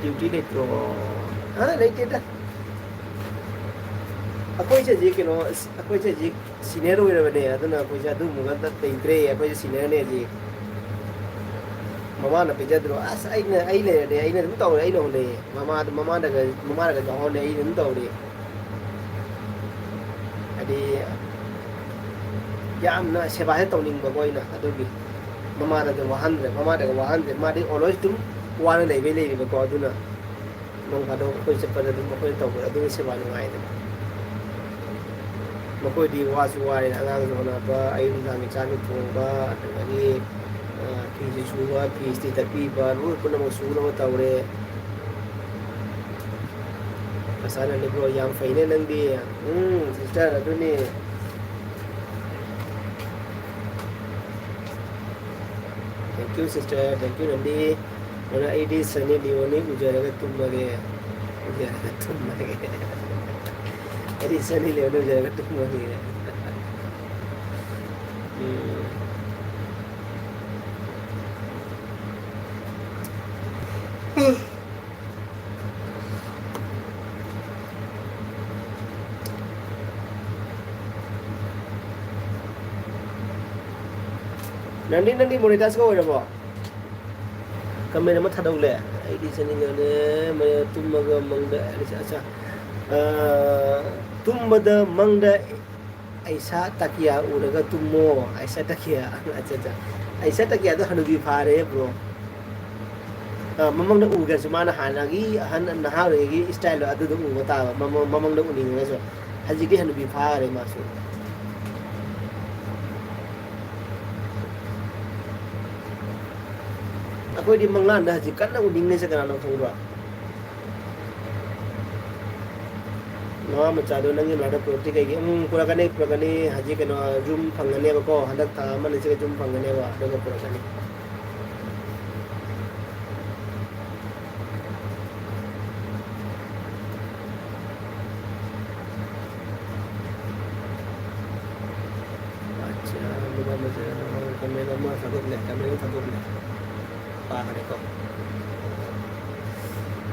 ꯗ꯭ꯌꯨꯇꯤ ꯂꯩꯇ꯭ꯔꯣ? ꯑ, ꯂꯩꯇꯦꯗ꯫ ꯑꯩꯈꯣꯏꯁꯦ ꯍꯧꯖꯤꯛ ꯀꯩꯅꯣ, ꯑꯩꯈꯣꯏꯁꯦ ꯍꯧꯖꯤꯛ ꯁꯤꯅꯤꯌꯔ ꯑꯣꯏꯔꯕꯅꯦ, ꯑꯗꯨꯅ ꯑꯩꯈꯣꯏꯁꯦ ꯑꯗꯨꯒꯨꯝꯕꯒ ꯑꯝꯇ ꯂꯩꯇ꯭ꯔꯦ꯫ ꯑꯩꯈꯣꯏꯁꯦ ꯁꯤꯅꯤꯌꯔꯅꯦ ꯍꯧꯖꯤꯛ꯫ ꯃꯃꯥꯅ ꯄꯤꯖꯗ꯭ꯔꯣ? ꯑꯁ, ꯑꯩꯅ, ꯑꯩ ꯂꯩꯔꯗꯤ ꯑꯩꯅ ꯑꯗꯨꯝ ꯇꯧꯔꯦ, ꯑꯩꯅ ꯍꯣꯠꯅꯩꯌꯦ꯫ ꯃꯃꯥꯗ, ꯃꯃꯥꯗꯒ, ꯃꯃꯥꯗꯒ ꯇꯧꯍꯟꯂꯦ, ꯑꯩꯅ ꯑꯗꯨꯝ ꯇꯧꯔꯦ꯫ ꯍꯥꯏꯗꯤ, ꯌꯥꯝꯅ ꯁꯦꯕꯥꯁꯦ ꯇꯧꯅꯤꯡꯕꯀꯣ ꯑꯩꯅ, ꯑꯗꯨꯒꯤ ꯃꯃꯥꯗ ꯑꯗꯨꯝ ꯋꯥꯍꯟꯗ꯭ꯔꯦ, ꯃꯃꯥꯗꯒ ꯋꯥꯍꯟꯗ꯭ꯔꯦ꯫ ꯃꯥꯗꯤ always ꯑꯗꯨꯝ ꯋꯥꯅ ꯂꯩꯕꯩ ꯂꯩꯔꯤꯕꯀꯣ꯫ ꯑꯗꯨꯅ ꯅꯣꯡ ꯐꯥꯗꯣꯛ ꯑꯩꯈꯣꯏ ꯆꯠꯄꯗ ꯑꯗꯨꯝ ꯑꯩꯈꯣꯏꯅ ꯇꯧꯕꯗ ꯑꯗꯨꯒꯤ ꯁꯦꯕꯥ ꯅꯨꯡꯉꯥꯏꯗꯅ꯫ ꯃꯈꯣꯏꯗꯤ ꯋꯥꯁꯨ ꯋꯥꯔꯦ, ꯑꯉꯥꯡꯁꯨ ꯍꯣꯠꯅꯕ, ꯑꯌꯨꯛ ꯅꯨꯡꯗꯥꯡꯒꯤ ꯆꯥꯛꯁꯨ ꯊꯣꯡꯕ, ꯑꯗꯨꯗꯒꯤ, ꯑ, ꯐꯤꯁꯨ ꯁꯨꯕ, ꯐꯤ ꯏꯁꯇ꯭ꯔꯤ ꯇꯛꯄꯤꯕ, ꯂꯣꯏ ꯄꯨꯝꯅꯃꯛ ꯁꯨꯅꯕ ꯇꯧꯔꯦ꯫ ꯃꯁꯥꯅ ꯂꯩꯕ꯭ꯔꯣ? ꯌꯥꯝ ꯐꯩꯅꯦ ꯅꯪꯗꯤ꯫ ꯎꯝ, sister, ꯑꯗꯨꯅꯤ꯫ Thank you, sister. Thank you, ꯅꯟꯗꯤ꯫ ꯑꯗꯨꯅ ꯑꯩꯗꯤ ꯁꯅꯤ ꯂꯤꯑꯣꯅꯤ ꯎꯖꯔꯒ ꯇꯨꯝꯃꯒꯦ꯫ ꯎꯖꯔꯒ ꯇꯨꯝꯃꯒꯦ꯫ ꯑꯩꯗꯤ ꯁꯅꯤ ꯂꯤꯑꯣꯅꯤ ꯎꯖꯔꯒ ꯇꯨꯝꯃꯒꯦ꯫ ꯎꯝ꯫ ꯅꯪꯗꯤ, ꯅꯪꯗꯤ monetize ꯀ ꯑꯣꯏꯔꯕꯣ? Comment ꯑꯃ ꯊꯥꯗꯧꯂꯦ꯫ ꯑꯩꯗꯤ ꯆꯠꯅꯤꯡꯉꯦ꯫ ꯃꯌꯥꯝ ꯇꯨꯝꯃꯒ ꯃꯪꯗ, ꯑꯠꯆꯥ, ꯑꯠꯆꯥ꯫ ꯑ, ꯇꯨꯝꯕꯗ ꯃꯪꯗ ꯑꯩꯁꯥ ꯇꯥꯀꯤꯌꯥ ꯎꯔꯒ ꯇꯨꯝꯃꯣ꯫ ꯑꯩꯁꯥ ꯇꯥꯀꯤꯌꯥ꯫ ꯑꯠꯆꯥ, ꯑꯠꯆꯥ꯫ ꯑꯩꯁꯥ ꯇꯥꯀꯤꯌꯥꯗꯣ ꯍꯅꯨꯕꯤ ꯐꯥꯔꯦ, bro꯫ ꯑ, ꯃꯃꯪꯗ ꯎꯒꯦꯁꯨ ꯃꯥꯅ ꯍꯥꯟꯅꯒꯤ ꯑꯍꯟ ꯅꯍꯥ ꯑꯣꯏꯔꯤꯉꯩꯒꯤ style ꯗꯣ ꯑꯗꯨꯗꯣ ꯎꯕ ꯇꯥꯕ꯫ ꯃꯃꯪ-, ꯃꯃꯪꯗ ꯎꯅꯤꯡꯉꯒꯁꯨ꯫ ꯍꯧꯖꯤꯛꯇꯤ ꯍꯅꯨꯕꯤ ꯐꯥꯔꯦ ꯃꯥꯁꯨ꯫ ꯑꯩꯈꯣꯏꯗꯤ ꯃꯪꯂꯥꯟꯗ ꯍꯧꯖꯤꯛ ꯀꯟꯅ ꯎꯅꯤꯡꯉꯤꯁꯦ ꯀꯅꯥꯅꯣ ꯈꯪꯕ꯭ꯔꯣ? ꯅꯋꯥ ꯃꯆꯥꯗꯣ ꯅꯪꯒꯤ ꯃꯅꯥꯛꯇ ꯄꯨꯔꯛꯇ꯭ꯔꯤ ꯀꯩꯒꯤ? ꯎꯝ, ꯄꯨꯔꯛꯀꯅꯤ, ꯄꯨꯔꯛꯀꯅꯤ꯫ ꯍꯧꯖꯤꯛ ꯀꯩꯅꯣ, ꯌꯨꯝ ꯐꯪꯒꯅꯦꯕꯀꯣ, ꯍꯟꯗꯛ ꯊꯥ ꯑꯃ ꯑꯅꯤꯁꯤꯒ ꯌꯨꯝ ꯐꯪꯒꯅꯦꯕ, ꯑꯗꯨꯒ ꯄꯨꯔꯛꯀꯅꯤ꯫ ꯀꯃꯦꯟ ꯑꯃ ꯊꯥꯗꯣꯛꯂꯦ, ꯀꯃꯦꯟ ꯑꯃ ꯊꯥꯗꯣꯛꯂꯦ꯫ ꯄꯥꯈ꯭ꯔꯦꯀꯣ꯫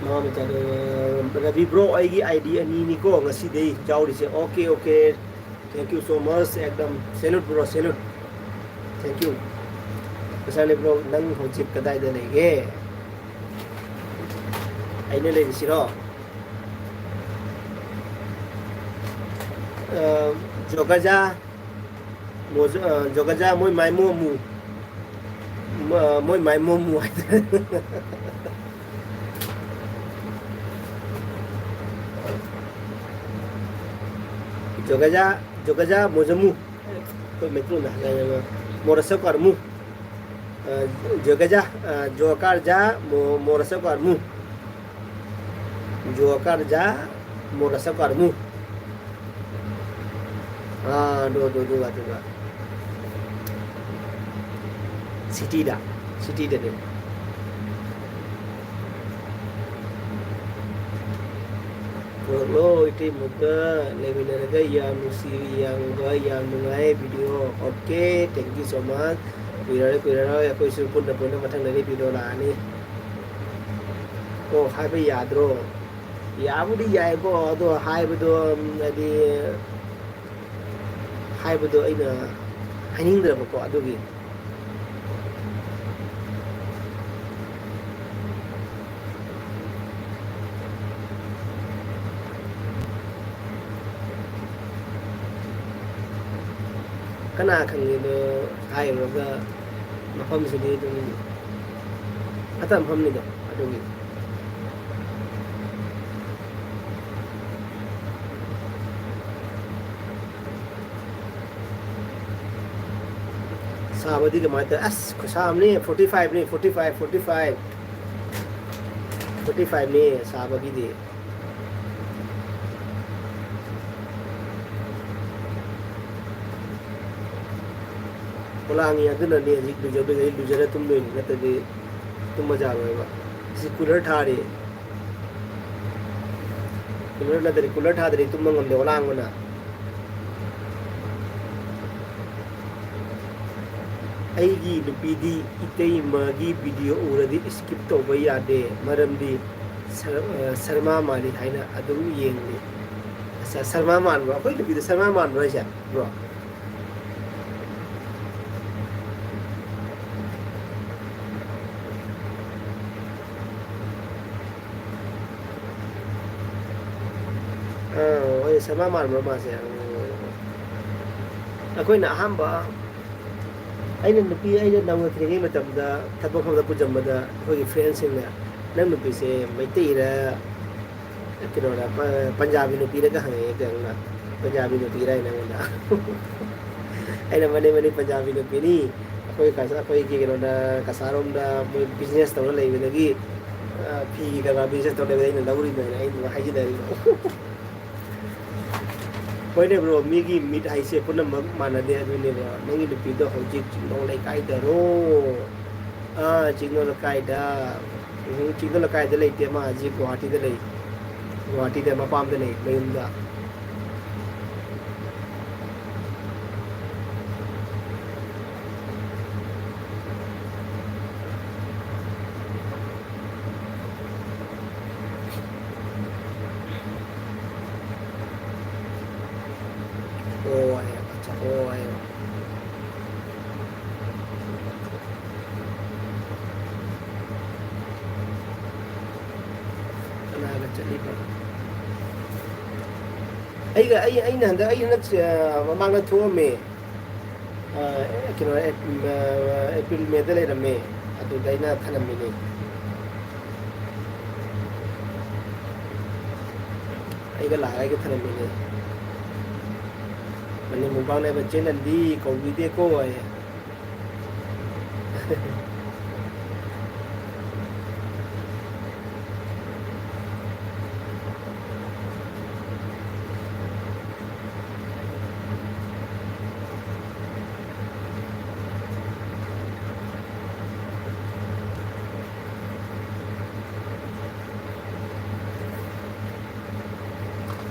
ꯃꯃꯥ ꯃꯆꯥꯗꯣ, ꯔꯕꯤ ꯕ꯭ꯔꯣ, ꯑꯩꯒꯤ ꯑꯥꯏ ꯗꯤ ꯑꯅꯤꯅꯤꯀꯣ ꯉꯁꯤꯗꯩ ꯌꯥꯎꯔꯤꯁꯦ꯫ Okay, okay. Thank you so much. ꯑꯦꯛꯗꯝ salute bro, salute. Thank you. ꯀꯁꯥꯅꯤ ꯕ꯭ꯔꯣ, ꯅꯪ ꯍꯧꯖꯤꯛ ꯀꯗꯥꯏꯗ ꯂꯩꯒꯦ? ꯑꯩꯅ ꯂꯩꯔꯤꯁꯤꯔꯣ? ꯑ, ꯖꯣꯒꯖꯥ, ꯃꯣꯖ-, ꯑ, ꯖꯣꯒꯖꯥ ꯃꯣꯏ ꯃꯥꯏꯃꯣ ꯑꯃꯨ꯫ ꯃ-, ꯃꯣꯏ ꯃꯥꯏꯃꯣ ꯑꯃꯨ ꯍꯥꯏꯗꯅ꯫ ꯖꯣꯒꯖꯥ, ꯖꯣꯒꯖꯥ ꯃꯣꯖꯃꯨ꯫ ꯑꯩꯈꯣꯏ ꯃꯩꯇꯩꯂꯣꯟꯗ ꯍꯥꯏꯔꯒꯅ ꯃꯣꯔꯁ ꯀꯔꯃꯨ꯫ ꯑ, ꯖꯣꯒꯖꯥ, ꯑ, ꯖꯣꯀꯥꯔ ꯖꯥ ꯃꯣ-, ꯃꯣꯔꯁ ꯀꯔꯃꯨ꯫ ꯖꯣꯀꯥꯔ ꯖꯥ ꯃꯣꯔꯁ ꯀꯔꯃꯨ꯫ ꯑꯥ, ꯑꯗꯨ, ꯑꯗꯨ, ꯑꯗꯨ, ꯑꯗꯨꯒ꯫ ꯁꯤꯇꯤꯗ, ꯁꯤꯇꯤꯗꯅꯦ꯫ ꯄꯨꯔꯛꯂꯣ ꯏꯇꯩꯃꯒ ꯂꯩꯃꯤꯟꯅꯔꯒ ꯌꯥꯝ ꯅꯨꯡꯁꯤ, ꯌꯥꯝꯕ, ꯌꯥꯝ ꯅꯨꯡꯉꯥꯏ video꯫ Okay, thank you so much꯫ ꯀꯨꯏꯔꯔꯣꯏ, ꯀꯨꯏꯔꯔꯣꯏ ꯑꯩꯈꯣꯏꯁꯨ ꯄꯨꯟꯅ ꯄꯨꯟꯅ ꯃꯊꯪꯗꯗꯤ video ꯂꯥꯛꯑꯅꯤ꯫ ꯑꯣ, ꯍꯥꯏꯕ ꯌꯥꯗ꯭ꯔꯣ? ꯌꯥꯕꯨꯗꯤ ꯌꯥꯏꯀꯣ, ꯑꯗꯣ ꯍꯥꯏꯕꯗꯣ, ꯎꯝ, ꯍꯥꯏꯗꯤ, ꯍꯥꯏꯕꯗꯣ ꯑꯩꯅ ꯍꯥꯏꯅꯤꯡꯗ꯭ꯔꯕꯀꯣ, ꯑꯗꯨꯒꯤ꯫ ꯀꯅꯥ ꯈꯪꯒꯦꯗꯣ ꯍꯥꯏꯔꯨꯔꯒ ꯃꯐꯝꯁꯤꯗꯤ ꯑꯗꯨꯝ ꯐꯠꯇꯕ ꯃꯐꯝꯅꯤꯗꯣ, ꯑꯗꯨꯒꯤ꯫ ꯁꯥꯕꯗꯤ ꯀꯃꯥꯏꯅ ꯇꯧꯋꯤ? ꯑꯁ, ꯈꯨꯠꯁꯥ ꯑꯃꯅꯤ, forty five ꯅꯤ, forty five, forty five꯫ Forty five ꯅꯤ ꯁꯥꯕꯒꯤꯗꯤ꯫ ꯄꯣꯂꯥꯡꯉꯤ ꯑꯗꯨꯅꯅꯦ ꯍꯧꯖꯤꯛ ꯂꯨꯖꯗꯣꯏꯁꯦ, ꯑꯩ ꯂꯨꯖꯔ ꯇꯨꯝꯗꯣꯏꯅꯤ, ꯅꯠꯇ꯭ꯔꯗꯤ ꯇꯨꯝꯕ ꯌꯥꯔꯣꯏꯕ꯫ ꯁꯤ cooler ꯊꯥꯔꯤ꯫ Cooler ꯅꯠꯇ꯭ꯔꯗꯤ, cooler ꯊꯥꯗ꯭ꯔꯗꯤ ꯇꯨꯝꯕ ꯉꯝꯗꯦ, ꯑꯣꯂꯥꯡꯕꯅ꯫ ꯑꯩꯒꯤ ꯅꯨꯄꯤꯗꯤ ꯏꯇꯩꯃꯒꯤ ꯚꯤꯗꯤꯑꯣ ꯎꯔꯗꯤ ꯁ꯭ꯀꯤꯞ ꯇꯧꯕ ꯌꯥꯗꯦ, ꯃꯔꯝꯗꯤ ꯁꯔ-, ꯑ, ꯁꯔꯃꯥ ꯃꯥꯂꯤ ꯍꯥꯏꯅ ꯑꯗꯨꯝ ꯌꯦꯡꯂꯤ꯫ ꯑꯁ, ꯁꯔꯃꯥ ꯃꯥꯟꯕ꯭ꯔꯣ? ꯑꯩꯈꯣꯏ ꯅꯨꯄꯤꯗꯣ ꯁꯔꯃꯥ ꯃꯥꯟꯕ꯭ꯔꯣ ꯍꯥꯏꯁꯦ, ꯕ꯭ꯔꯣ? ꯑꯥ, ꯍꯣꯏ, ꯁꯔꯃꯥ ꯃꯥꯟꯕ꯭ꯔꯣ ꯃꯥꯁꯦ? ꯑꯩꯈꯣꯏꯅ ꯑꯍꯥꯟꯕ, ꯑꯩꯅ ꯅꯨꯄꯤ, ꯑꯩꯅ ꯅꯧꯅ ꯊꯦꯡꯅꯔꯤꯉꯩ ꯃꯇꯝꯗ ꯊꯕꯛ ꯃꯐꯝꯗ ꯄꯨꯟꯁꯤꯟꯕꯗ ꯑꯩꯈꯣꯏꯒꯤ ꯐ꯭ꯔꯦꯟꯁꯤꯡꯅ, "ꯅꯪ ꯅꯨꯄꯤꯁꯦ ꯃꯩꯇꯩꯔ, ꯀꯩꯅꯣꯔ, ꯄ-, ꯄꯟꯖꯥꯕꯤ ꯅꯨꯄꯤꯔꯒ?" ꯍꯪꯉꯛꯑꯦ ꯀꯩꯅꯣꯅ, "ꯄꯟꯖꯥꯕꯤ ꯅꯨꯄꯤꯔ?" ꯍꯥꯏꯅ ꯑꯩꯉꯣꯟꯗ꯫ ꯑꯩꯅ, "ꯃꯥꯅꯦ, ꯃꯥꯅꯦ, ꯄꯟꯖꯥꯕꯤ ꯅꯨꯄꯤꯅꯤ꯫ ꯑꯩꯈꯣꯏ ꯀꯁꯥ-, ꯑꯩꯈꯣꯏꯒꯤ ꯀꯩꯅꯣꯗ, ꯀꯁꯥꯔꯣꯝꯗ ꯃꯣꯏ ꯕꯤꯖꯤꯅꯦꯁ ꯇꯧꯔ ꯂꯩꯕꯗꯒꯤ, ꯑ, ꯐꯤꯒꯤ ꯀꯔꯕꯥꯔ ꯕꯤꯖꯤꯅꯦꯁ ꯇꯧꯔ ꯂꯩꯕꯗ ꯑꯩꯅ ꯂꯧꯔꯤꯕꯅꯦꯅ" ꯑꯩꯅ ꯍꯥꯏꯖꯤꯟꯅꯔꯤꯕ꯫ ꯍꯣꯏꯅꯦ ꯕ꯭ꯔꯣ, ꯃꯤꯒꯤ ꯃꯤꯠ ꯍꯥꯏꯁꯦ ꯄꯨꯝꯅꯃꯛ ꯃꯥꯟꯅꯗꯦ꯫ ꯑꯗꯨꯅꯦ ꯕ꯭ꯔꯣ, ꯅꯪꯒꯤ ꯅꯨꯄꯤꯗꯣ ꯍꯧꯖꯤꯛ ꯆꯤꯡꯅꯧ ꯂꯩꯀꯥꯏꯗꯔꯣ? ꯑꯥ, ꯆꯤꯡꯅꯧ ꯂꯩꯀꯥꯏꯗ꯫ ꯎꯝ, ꯆꯤꯡꯅꯧ ꯂꯩꯀꯥꯏꯗ ꯂꯩꯇꯦ, ꯃꯥ ꯍꯧꯖꯤꯛ ꯒꯨꯍꯥꯇꯤꯗ ꯂꯩ꯫ ꯒꯨꯍꯥꯇꯤꯗ ꯃꯄꯥꯝꯗ ꯂꯩ, ꯃꯌꯨꯝꯗ꯫ ꯑꯣ, ꯑꯠꯆꯥ, ꯑꯣ꯫ ꯀꯅꯥꯒ ꯆꯠꯂꯤꯕ? ꯑꯩꯒ, ꯑꯩ, ꯑꯩꯅ ꯍꯟꯗꯛ, ꯑꯩ ꯍꯟꯗꯛ, ꯑ, ꯃꯃꯥꯡꯗ ꯊꯣꯛꯑꯝꯃꯦ꯫ ꯑ, ꯀꯩꯅꯣ, ꯑꯦꯞ-, ꯑ, ꯑꯦꯄ꯭ꯔꯤꯜ ꯃꯦꯗ ꯂꯩꯔꯝꯃꯦ꯫ ꯑꯗꯨꯗ ꯑꯩꯅ ꯊꯅꯝꯃꯤꯅꯦ꯫ ꯑꯩꯒ ꯂꯥꯛꯑꯒ ꯑꯩꯒ ꯊꯅꯝꯃꯤꯅꯦ꯫ ꯃꯅꯤ ꯃꯨꯛꯕꯥꯡ ꯂꯩꯕ ꯆꯦ ꯅꯟꯗꯤ ꯀꯧꯕꯤꯗꯦꯀꯣ ꯍꯥꯏꯌꯦ꯫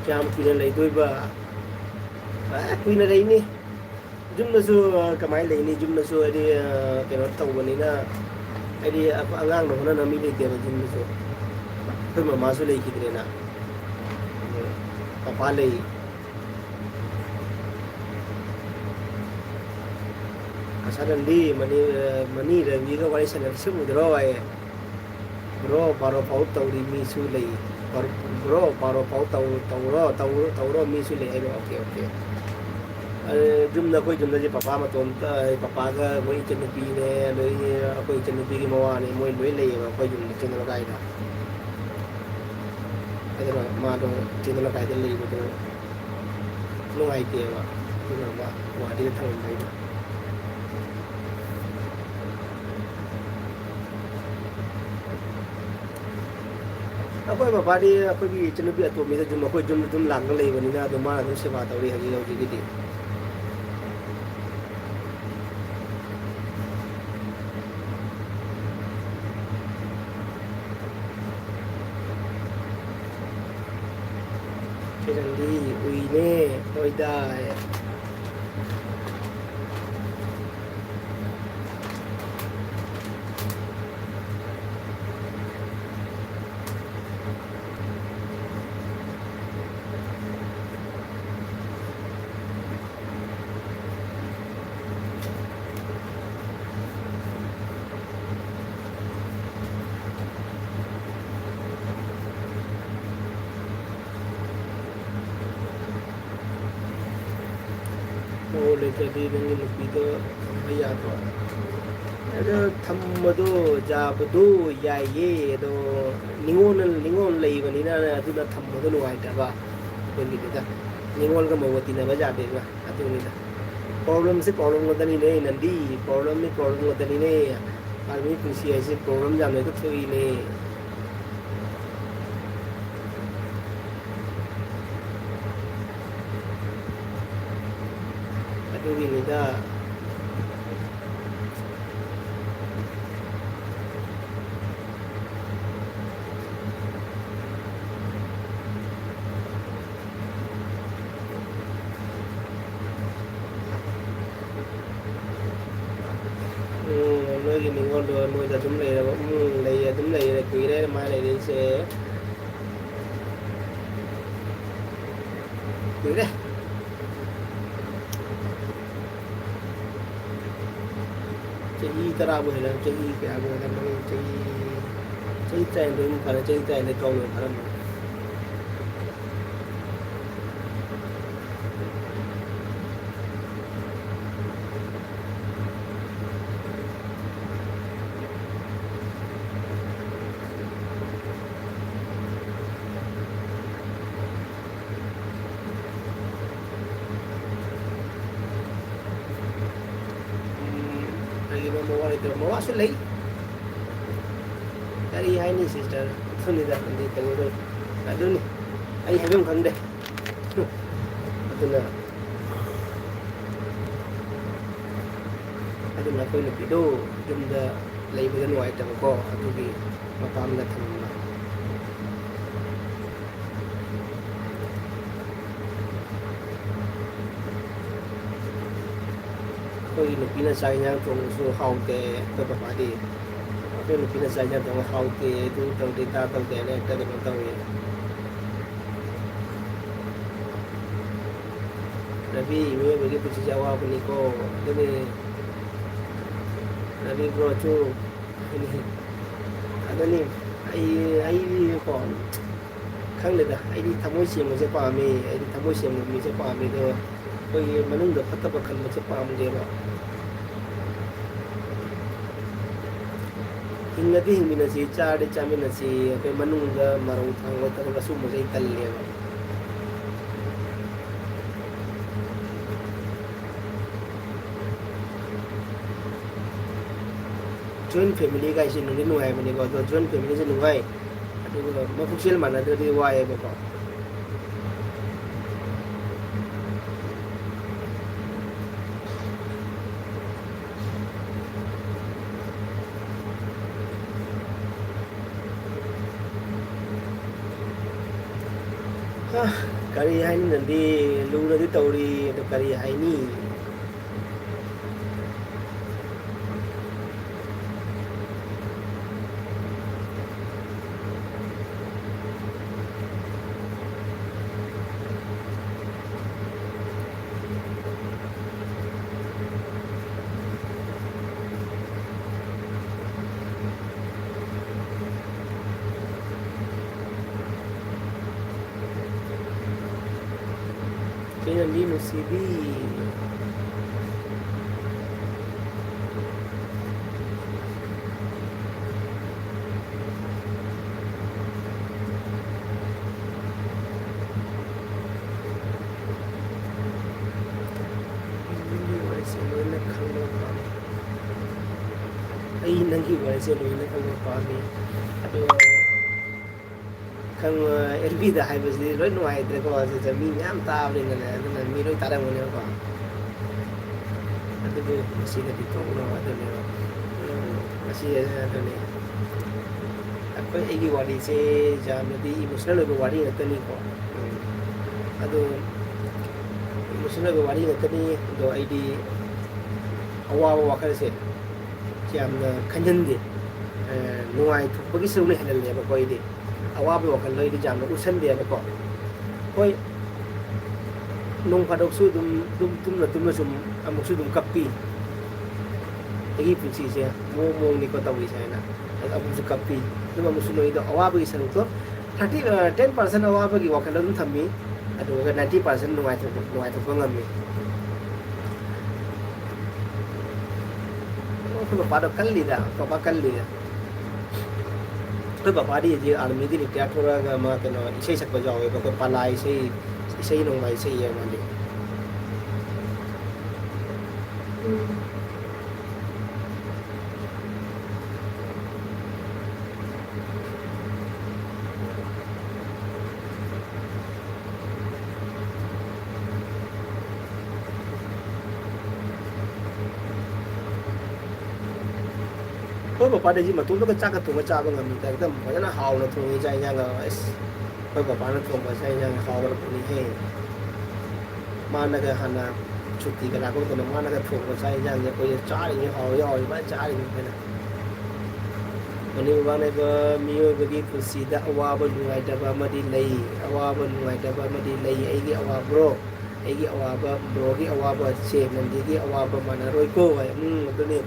ꯀꯌꯥꯝ ꯀꯨꯏꯅ ꯂꯩꯗꯣꯏꯕ? ꯑꯦ, ꯀꯨꯏꯅ ꯂꯩꯅꯤ꯫ ꯌꯨꯝꯗꯁꯨ, ꯑ, ꯀꯃꯥꯏꯅ ꯂꯩꯅꯤ? ꯌꯨꯝꯗꯁꯨ ꯍꯥꯏꯗꯤ, ꯑ, ꯀꯩꯅꯣ ꯇꯧꯕꯅꯤꯅ, ꯍꯥꯏꯗꯤ ꯑ-, ꯑꯉꯥꯡꯅ ꯍꯣꯠꯅꯅꯕ ꯃꯤ ꯂꯩꯇꯦꯕ ꯌꯨꯝꯗꯁꯨ꯫ ꯑꯩꯈꯣꯏ ꯃꯃꯥꯁꯨ ꯂꯩꯈꯤꯗ꯭ꯔꯦꯅ꯫ ꯑꯗꯣ ꯄꯄꯥ ꯂꯩ꯫ ꯉꯁꯥꯏ ꯅꯪꯗꯤ ꯃꯅꯤ, ꯑ, ꯃꯅꯤ ꯔꯕꯤꯒ ꯋꯥꯔꯤ ꯁꯥꯟꯅꯕꯁꯤ ꯎꯗ꯭ꯔꯣ ꯍꯥꯏꯌꯦ꯫ ꯕ꯭ꯔꯣ, ꯕꯥꯔꯣ ꯐꯥꯎ ꯇꯧꯔꯤ ꯃꯤꯁꯨ ꯂꯩ꯫ ꯕ꯭ꯔꯣ, ꯕ꯭ꯔꯣ, ꯕꯥꯔꯣ ꯐꯥꯎ ꯇꯧ-, ꯇꯧꯔꯣ, ꯇꯧꯔꯣ, ꯇꯧꯔꯣ ꯃꯤꯁꯨ ꯂꯩ ꯍꯥꯏꯕ꯫ Okay, okay. ꯑꯦ, ꯌꯨꯝꯗ, ꯑꯩꯈꯣꯏ ꯌꯨꯝꯗꯗꯤ ꯄꯄꯥ ꯃꯇꯣꯝꯇ, ꯑꯩ ꯄꯄꯥꯒ ꯑꯩꯈꯣꯏ ꯏꯆꯟꯅꯨꯄꯤꯅꯦ, ꯑꯗꯒꯤ ꯑꯩꯈꯣꯏ ꯏꯆꯟꯅꯨꯄꯤꯒꯤ ꯃꯋꯥꯅꯦ, ꯃꯣꯏ ꯂꯣꯏ ꯂꯩꯌꯦꯕ ꯑꯩꯈꯣꯏ ꯌꯨꯝꯗ, ꯆꯤꯡꯗ ꯂꯩꯀꯥꯏꯗ꯫ ꯑꯗꯨꯅ ꯃꯥꯗꯣ ꯆꯤꯡꯗ ꯂꯩꯀꯥꯏꯗ ꯂꯩꯕꯗꯣ ꯅꯨꯡꯉꯥꯏꯇꯦꯕ꯫ ꯑꯗꯨꯅ ꯃꯥ ꯒꯨꯍꯥꯇꯤꯗ ꯊꯝꯃꯝꯕꯩꯅꯦ꯫ ꯑꯩꯈꯣꯏ ꯕꯕꯥꯗꯤ ꯑꯩꯈꯣꯏꯒꯤ ꯏꯆꯟꯅꯨꯄꯤ ꯑꯇꯣꯝꯕꯤꯗ ꯑꯗꯨꯝ ꯑꯩꯈꯣꯏ ꯌꯨꯝꯗ ꯑꯗꯨꯝ ꯂꯥꯛꯄ ꯂꯩꯕꯅꯤꯅ ꯑꯗꯨꯝ ꯃꯥꯅ ꯑꯗꯨꯝ ꯁꯦꯕꯥ ꯇꯧꯔꯤ ꯍꯧꯖꯤꯛ ꯍꯧꯖꯤꯛꯀꯤꯗꯤ꯫ ꯀꯤꯔꯟꯗꯤ ꯎꯏꯅꯦ ꯅꯣꯏꯗ꯫ ꯃꯧ ꯂꯩꯇ꯭ꯔꯗꯤ ꯅꯪꯒꯤ ꯅꯨꯄꯤꯗꯣ ꯊꯝꯕ ꯌꯥꯗ꯭ꯔꯣ? ꯑꯗꯣ ꯊꯝꯕꯗꯣ ꯌꯥꯕꯗꯣ ꯌꯥꯏꯌꯦ, ꯑꯗꯣ ꯅꯤꯉꯣꯜ, ꯅꯤꯉꯣꯜ ꯂꯩꯕꯅꯤꯅ ꯑꯗꯨꯅ ꯊꯝꯕꯗꯣ ꯅꯨꯡꯉꯥꯏꯇꯕ꯫ ꯑꯗꯨꯒꯤꯅꯤꯗ꯫ ꯅꯤꯉꯣꯜꯒ ꯃꯧꯒ ꯇꯤꯟꯅꯕ ꯌꯥꯗꯦꯗꯅ꯫ ꯑꯗꯨꯅꯤꯗ꯫ ꯄ꯭ꯔꯣꯕ꯭ꯂꯦꯝꯁꯦ ꯄ꯭ꯔꯣꯕ꯭ꯂꯦꯝ ꯉꯥꯛꯇꯅꯤꯅꯦ, ꯅꯟꯗꯤ꯫ ꯄ꯭ꯔꯣꯕ꯭ꯂꯦꯝꯅꯤ, ꯄ꯭ꯔꯣꯕ꯭ꯂꯦꯝ ꯉꯥꯛꯇꯅꯤꯅꯦ꯫ ꯃꯥꯅꯃꯤ ꯄꯨꯟꯁꯤ ꯍꯥꯏꯁꯦ ꯄ꯭ꯔꯣꯕ꯭ꯂꯦꯝ ꯌꯥꯝꯅ ꯍꯦꯛꯇ ꯊꯣꯛꯏꯅꯦ꯫ ꯑꯗꯨꯒꯤꯅꯤꯗ꯫ ꯅꯤꯉꯣꯜꯗꯣ ꯅꯣꯏꯗ ꯑꯗꯨꯝ ꯂꯩꯔꯕ, ꯎꯝ, ꯂꯩ, ꯑꯗꯨꯝ ꯂꯩꯔꯦ, ꯀꯨꯏꯔꯦ ꯃꯥ ꯂꯩꯔꯛꯏꯁꯦ꯫ ꯀꯨꯏꯔꯦ꯫ ꯆꯍꯤ ꯇꯔꯥꯕꯨ ꯍꯦꯜꯂꯝ-, ꯆꯍꯤ ꯀꯌꯥꯕꯨ ꯍꯦꯜꯂꯝꯃꯅꯤ? ꯆꯍꯤ, ꯆꯍꯤ ꯇꯔꯥꯍꯨꯝꯗꯣꯏꯃꯨꯛ ꯐꯥꯔꯦ, ꯆꯍꯤ ꯇꯔꯥꯍꯨꯝꯗꯣꯏ ꯇꯔꯥꯍꯨꯝꯗꯣꯏ ꯐꯥꯔꯝꯃꯅꯤ꯫ ꯎꯝ, ꯀꯔꯤꯅꯣ ꯃꯋꯥ ꯂꯩꯇꯕ? ꯃꯋꯥꯁꯨ ꯂꯩ꯫ ꯀꯔꯤ ꯍꯥꯏꯅꯤ sister? ꯑꯗꯨꯅꯤꯗ, ꯑꯗꯨꯗꯤ ꯀꯩꯅꯣ ꯇꯧ-, ꯑꯗꯨꯅꯤ꯫ ꯑꯩ ꯍꯥꯏꯐꯝ ꯈꯪꯗꯦ꯫ ꯑꯗꯨꯅ, ꯑꯗꯨꯅ ꯑꯩꯈꯣꯏ ꯅꯨꯄꯤꯗꯣ ꯌꯨꯝꯗ ꯂꯩꯕꯗ ꯅꯨꯡꯉꯥꯏꯇꯕꯀꯣ, ꯑꯗꯨꯒꯤ ꯃꯄꯥꯝꯗ ꯊꯝꯕ꯫ ꯑꯩꯈꯣꯏꯒꯤ ꯅꯨꯄꯤꯅ ꯆꯥꯛ ꯏꯟꯁꯥꯡ ꯊꯣꯡꯕꯁꯨ ꯍꯥꯎꯇꯦ, ꯑꯩꯈꯣꯏ ꯄꯄꯥꯗꯤ꯫ ꯑꯩꯈꯣꯏ ꯅꯨꯄꯤꯅ ꯆꯥꯛ ꯏꯟꯁꯥꯡ ꯊꯣꯡꯕ ꯍꯥꯎꯇꯦ, ꯑꯗꯨ ꯇꯧꯗꯦ, ꯑꯗꯥ ꯇꯧꯗꯦ ꯍꯥꯏꯅ ꯍꯦꯛꯇ ꯀꯩꯅꯣ ꯇꯧꯏ꯫ ꯔꯕꯤ, ꯃꯤꯑꯣꯏꯕꯒꯤ ꯄꯨꯟꯁꯤꯁꯦ ꯑꯋꯥꯕꯅꯤꯀꯣ꯫ ꯑꯗꯨꯅꯦ꯫ ꯔꯕꯤ ꯕ꯭ꯔꯣꯁꯨ ꯑꯗꯨꯅꯤ꯫ ꯑꯗꯨꯅꯤ꯫ ꯑꯩ, ꯑꯩꯗꯤꯀꯣ, ꯈꯪꯗꯦꯗ, ꯑꯩꯗꯤ ꯊꯃꯣꯏ ꯁꯦꯡꯕꯁꯦ ꯄꯥꯝꯃꯤ꯫ ꯑꯩꯗꯤ ꯊꯃꯣꯏ ꯁꯦꯡꯕ ꯃꯤꯁꯦ ꯄꯥꯝꯃꯤ꯫ ꯑꯗꯣ ꯑꯩꯈꯣꯏꯒꯤ ꯃꯅꯨꯡꯗ ꯐꯠꯇꯕ ꯈꯟꯕꯁꯦ ꯄꯥꯝꯗꯦꯕ꯫ ꯍꯤꯡꯉꯗꯤ ꯍꯤꯡꯃꯤꯟꯅꯁꯤ, ꯆꯥꯔꯗꯤ ꯆꯥꯃꯤꯟꯅꯁꯤ, ꯑꯩꯈꯣꯏ ꯃꯅꯨꯡꯗ ꯃꯔꯧ ꯊꯥꯡꯕ ꯊꯕꯛ ꯑꯁꯨꯝꯕꯁꯦ ꯑꯩ ꯇꯜꯂꯦꯕ꯫ Joint family ꯒꯥꯏꯁꯦ ꯅꯨꯡꯗꯤ ꯅꯨꯡꯉꯥꯏꯕꯅꯦꯀꯣ, ꯑꯗꯣ joint family ꯁꯦ ꯅꯨꯡꯉꯥꯏ, ꯑꯗꯨꯒ ꯃꯄꯨꯛꯆꯦꯜ ꯃꯥꯟꯅꯗ꯭ꯔꯗꯤ ꯋꯥꯏꯌꯦꯕꯀꯣ꯫ ꯍꯥ, ꯀꯔꯤ ꯍꯥꯏꯅꯤꯡꯅꯗꯤ, ꯂꯨꯅꯗꯤ ꯇꯧꯔꯤ, ꯑꯗꯨ ꯀꯔꯤ ꯍꯥꯏꯅꯤ? ꯀꯩꯅꯣ ꯂꯤ ꯅꯨꯡꯁꯤꯕꯤ? ꯅꯪꯒꯤ ꯋꯥꯔꯤꯁꯦ ꯂꯣꯏꯅ ꯈꯪꯕ ꯄꯥꯝꯃꯤ꯫ ꯑꯩ ꯅꯪꯒꯤ ꯋꯥꯔꯤꯁꯦ ꯂꯣꯏꯅ ꯈꯪꯕ ꯄꯥꯝꯃꯤ꯫ ꯑꯗꯣ ꯈꯪ-, ꯑꯦꯜ ꯕꯤꯗ ꯍꯥꯏꯕꯁꯤꯗꯤ ꯂꯣꯏ ꯅꯨꯡꯉꯥꯏꯇ꯭ꯔꯦꯀꯣ꯫ ꯑꯁꯤꯗ ꯃꯤ ꯃꯌꯥꯝ ꯇꯥꯕꯅꯤꯅꯅꯦ, ꯑꯗꯨꯅ ꯃꯤ ꯂꯣꯏ ꯇꯥꯔꯝꯒꯅꯦꯕꯀꯣ꯫ ꯑꯗꯨꯕꯨ ꯃꯁꯤꯗꯗꯤ ꯇꯣꯛꯅꯕ ꯑꯗꯨꯅꯦꯕ꯫ ꯎꯝ, ꯃꯁꯤ ꯑꯗꯨꯅꯤ꯫ ꯑꯩꯈꯣꯏ, ꯑꯩꯒꯤ ꯋꯥꯔꯤꯁꯦ ꯌꯥꯝꯅꯗꯤ ꯏꯃꯣꯁꯅꯦꯜ ꯑꯣꯏꯕ ꯋꯥꯔꯤ ꯉꯥꯛꯇꯅꯤꯀꯣ꯫ ꯎꯝ꯫ ꯑꯗꯣ ꯏꯃꯣꯁꯅꯦꯜ ꯑꯣꯏꯕ ꯋꯥꯔꯤ ꯉꯥꯛꯇꯅꯤ꯫ ꯑꯗꯣ ꯑꯩꯗꯤ ꯑꯋꯥꯕ ꯋꯥꯈꯜꯁꯦ ꯌꯥꯝꯅ ꯈꯟꯖꯟꯗꯦ꯫ ꯑ, ꯅꯨꯡꯉꯥꯏꯊꯣꯛꯄꯒꯤ ꯁꯔꯨꯛꯅ ꯍꯦꯜꯍꯜꯂꯦꯕꯀꯣ ꯑꯩꯗꯤ꯫ ꯑꯋꯥꯕꯒꯤ ꯋꯥꯈꯜꯗꯣ ꯑꯩꯗꯤ ꯌꯥꯝꯅ ꯎꯠꯁꯟꯗꯦꯕꯀꯣ꯫ ꯍꯣꯏ, ꯅꯣꯡ ꯐꯥꯗꯣꯛꯁꯨ ꯑꯗꯨꯝ, ꯑꯗꯨꯝ ꯇꯨꯝꯅ ꯇꯨꯝꯅ ꯁꯨꯝ ꯑꯃꯨꯛꯁꯨ ꯑꯗꯨꯝ ꯀꯞꯄꯤ꯫ ꯑꯩꯒꯤ ꯄꯨꯟꯁꯤꯁꯦ ꯃꯑꯣꯡ ꯃꯑꯣꯡꯅꯤꯀꯣ ꯇꯧꯔꯤꯁꯦ ꯍꯥꯏꯅ꯫ ꯑꯗ ꯑꯃꯨꯛꯁꯨ ꯀꯞꯄꯤ꯫ ꯑꯗꯨꯝ ꯑꯃꯨꯛꯁꯨ ꯅꯣꯏꯗꯣ ꯑꯋꯥꯕꯒꯤ ꯁꯔꯨꯛꯇꯣ thirty, ꯑ, ten percent ꯑꯋꯥꯕꯒꯤ ꯋꯥꯈꯜꯗ ꯑꯗꯨꯝ ꯊꯝꯃꯤ꯫ ꯑꯗꯨꯒ ninety percent ꯅꯨꯡꯉꯥꯏꯊꯣꯛꯄ, ꯅꯨꯡꯉꯥꯏꯊꯣꯛꯄ ꯉꯝꯃꯤ꯫ ꯑꯩꯈꯣꯏ ꯄꯄꯥꯗꯣ ꯀꯜꯂꯤꯗ, ꯄꯄꯥ ꯀꯜꯂꯤꯗ꯫ ꯑꯩꯈꯣꯏ ꯄꯄꯥꯗꯤ ꯍꯧꯖꯤꯛ ꯑꯥꯔꯃꯤꯗꯤ ꯔꯤꯇꯥꯌꯔ ꯊꯣꯛꯂꯛꯑꯒ ꯃꯥ ꯀꯩꯅꯣ ꯏꯁꯩ ꯁꯛꯄꯁꯨ ꯌꯥꯎꯋꯦꯕ꯫ ꯑꯩꯈꯣꯏ ꯄꯂꯥ ꯏꯁꯩ, ꯏꯁꯩ ꯅꯣꯡꯃꯥꯏ ꯏꯁꯩ ꯏꯌꯦ ꯃꯥꯗꯤ꯫ ꯑꯩꯈꯣꯏ ꯄꯄꯥꯗꯤ ꯍꯧꯖꯤꯛ ꯃꯇꯣꯝꯇꯒ ꯆꯥꯛꯀ ꯊꯣꯡꯉ ꯆꯥꯕ ꯉꯝꯃꯤꯗ, ꯑꯦꯛꯗꯝ ꯐꯖꯅ ꯍꯥꯎꯅ ꯊꯣꯡꯉꯤ ꯆꯥꯛ ꯏꯟꯖꯥꯡꯒ꯫ ꯑꯁ, ꯑꯩꯈꯣꯏ ꯄꯄꯥꯅ ꯊꯣꯡꯕ ꯆꯥꯛ ꯏꯟꯖꯥꯡ ꯍꯥꯎꯈ꯭ꯔꯕꯅꯤꯍꯦ꯫ ꯃꯥꯅꯒ ꯍꯥꯟꯅ ꯁꯨꯇꯤꯒ ꯂꯥꯛꯄ ꯃꯇꯝꯗ ꯃꯥꯅꯒ ꯊꯣꯡꯕ ꯆꯥꯛ ꯏꯟꯖꯥꯡꯁꯦ ꯑꯩꯈꯣꯏꯅ ꯆꯥꯔꯤꯉꯩ ꯍꯥꯎꯋꯤ ꯍꯥꯎꯋꯤ ꯃꯥꯅ ꯆꯥꯔꯤꯉꯩ ꯑꯩꯈꯣꯏꯅ꯫ ꯃꯅꯤꯄꯨꯔ ꯃꯥꯡꯂꯤꯕ ꯃꯤꯑꯣꯏꯕꯒꯤ ꯄꯨꯟꯁꯤꯗ ꯑꯋꯥꯕ ꯅꯨꯡꯉꯥꯏꯇꯕ ꯑꯃꯗꯤ ꯂꯩ꯫ ꯑꯋꯥꯕ ꯅꯨꯡꯉꯥꯏꯇꯕ ꯑꯃꯗꯤ ꯂꯩ꯫ ꯑꯩꯒꯤ ꯑꯋꯥꯕ꯭ꯔꯣ? ꯑꯩꯒꯤ ꯑꯋꯥꯕ, ꯕ꯭ꯔꯣꯒꯤ ꯑꯋꯥꯕ, ꯆꯦ ꯅꯟꯗꯤꯒꯤ ꯑꯋꯥꯕ ꯃꯥꯟꯅꯔꯣꯏꯀꯣ ꯍꯥꯏ꯫ ꯎꯝ, ꯑꯗꯨꯅꯤ꯫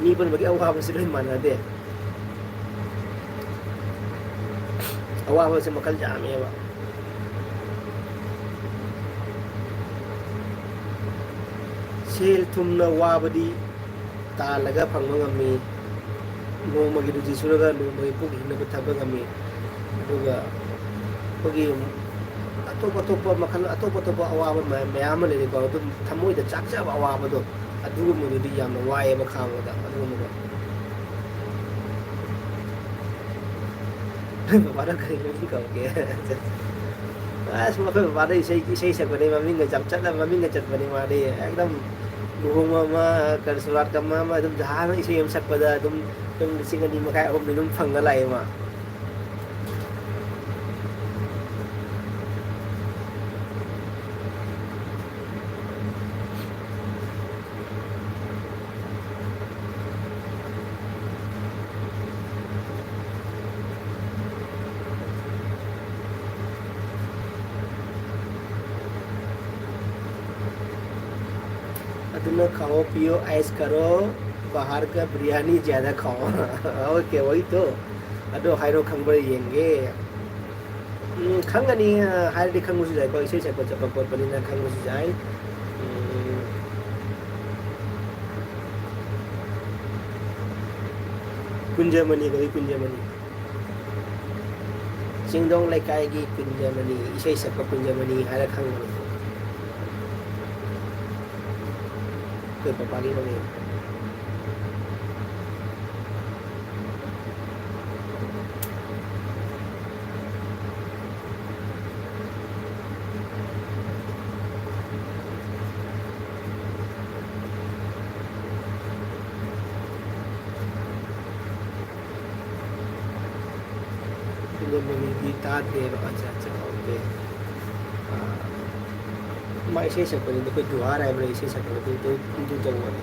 ꯃꯤ ꯄꯨꯝꯅꯃꯛꯀꯤ ꯑꯋꯥꯕꯁꯤ ꯂꯣꯏ ꯃꯥꯟꯅꯗꯦ꯫ ꯑꯋꯥꯕꯁꯦ ꯃꯈꯜ ꯌꯥꯝꯃꯦꯕ꯫ ꯁꯦꯜ ꯊꯨꯝꯅ ꯋꯥꯕꯗꯤ ꯇꯥꯜꯂꯒ ꯐꯪꯕ ꯉꯝꯃꯤ, ꯅꯣꯡꯃꯒꯤ ꯗ꯭ꯌꯨꯇꯤ ꯁꯨꯔꯒ ꯅꯣꯡꯃꯒꯤ ꯄꯨꯛ ꯍꯤꯡꯅꯕ ꯊꯝꯕ ꯉꯝꯃꯤ꯫ ꯑꯗꯨꯒ ꯑꯩꯈꯣꯏꯒꯤ ꯑꯇꯣꯞ ꯑꯇꯣꯞꯄ ꯃꯈꯜ, ꯑꯇꯣꯞ ꯑꯇꯣꯞꯄ ꯑꯋꯥꯕ ꯃꯌꯥꯝ, ꯃꯌꯥꯝ ꯑꯃ ꯂꯩꯔꯤꯀꯣ, ꯑꯗꯨꯝ ꯊꯃꯣꯏꯗ ꯆꯥꯛꯆꯕ ꯑꯋꯥꯕꯗꯣ, ꯑꯗꯨꯒꯨꯝꯕꯗꯨꯗꯤ ꯌꯥꯝꯅ ꯋꯥꯏꯑꯦꯕ ꯈꯥꯡꯕꯗ꯫ ꯑꯗꯨꯒꯨꯝꯕꯗꯣ ꯕꯕꯥꯅ ꯀꯔꯤ ꯃꯃꯤꯡ ꯀꯧꯒꯦ? ꯑꯁ, ꯃꯈꯣꯏ ꯕꯕꯥꯗ ꯏꯁꯩ, ꯏꯁꯩ ꯁꯛꯄꯅꯦ, ꯃꯃꯤꯡꯒ ꯌꯥꯝ ꯆꯠꯂ, ꯃꯃꯤꯡꯒ ꯆꯠꯄꯅꯦ ꯃꯥꯗꯤ꯫ ꯑꯦꯛꯗꯝ ꯂꯨꯍꯣꯡꯕ ꯑꯃ, ꯀꯔꯤ, ꯁꯣꯔꯥꯠꯀ ꯑꯃ, ꯑꯃ ꯑꯗꯨꯝ ꯖꯍꯥꯖ ꯏꯁꯩ ꯑꯃ ꯁꯛꯄꯗ ꯑꯗꯨꯝ, ꯑꯗꯨꯝ ꯂꯤꯁꯤꯡ ꯑꯅꯤ ꯃꯈꯥꯏ, ꯑꯍꯨꯝꯗꯤ ꯑꯗꯨꯝ ꯐꯪꯉ ꯂꯥꯛꯑꯦ ꯃꯥ꯫ ꯑꯗꯨꯅ ꯈꯥꯑꯣ ꯄꯤꯌꯣ ꯑꯥꯏꯁ ꯀꯔꯣ, ꯕꯥꯍꯔ ꯀ ꯕꯤꯔꯌꯥꯅꯤ ꯖ꯭ꯌꯥꯗꯥ ꯈꯥꯑꯣ꯫ ꯑꯣꯀꯦ, ꯋꯥꯍꯤ ꯇꯣ꯫ ꯑꯗꯣ ꯍꯥꯏꯔꯣ, ꯈꯪꯕ꯭ꯔꯥ ꯌꯦꯡꯒꯦ꯫ ꯎꯝ, ꯈꯪꯒꯅꯤ, ꯍꯥꯏꯔꯗꯤ ꯈꯪꯕꯁꯨ ꯌꯥꯏꯀꯣ, ꯏꯁꯩ ꯁꯛꯄ ꯆꯠꯄ ꯈꯣꯠꯄꯅꯤꯅ ꯈꯪꯕꯁꯨ ꯌꯥꯏ꯫ ꯎꯝ, ꯀꯨꯟꯖꯃꯅꯤ ꯀꯧꯏ, ꯀꯨꯟꯖꯃꯅꯤ꯫ ꯆꯤꯡꯗꯣꯡ ꯂꯩꯀꯥꯏꯒꯤ ꯀꯨꯟꯖꯃꯅꯤ, ꯏꯁꯩ ꯁꯛꯄ ꯀꯨꯟꯖꯃꯅꯤ ꯍꯥꯏꯔ ꯈꯪꯕꯅꯤ꯫ ꯑꯩꯈꯣꯏ ꯄꯄꯥꯒꯤ ꯃꯃꯤꯡ꯫ ꯐꯤꯂꯝ ꯃꯃꯤꯡꯗꯤ ꯇꯥꯗ꯭ꯔꯦꯕ꯫ ꯑꯠꯆꯥ, ꯑꯠꯆꯥ, ꯑꯣꯀꯦ꯫ ꯑꯥ, ꯃꯥ ꯏꯁꯩ ꯁꯛꯄꯅꯤꯗ, ꯑꯩꯈꯣꯏ ꯗꯨꯍꯥꯔ ꯍꯥꯏꯕ꯭ꯔꯥ ꯏꯁꯩ ꯁꯛꯄꯗꯣ, ꯑꯗꯨ, ꯑꯗꯨ, ꯑꯗꯨ ꯇꯧꯕꯅꯤ꯫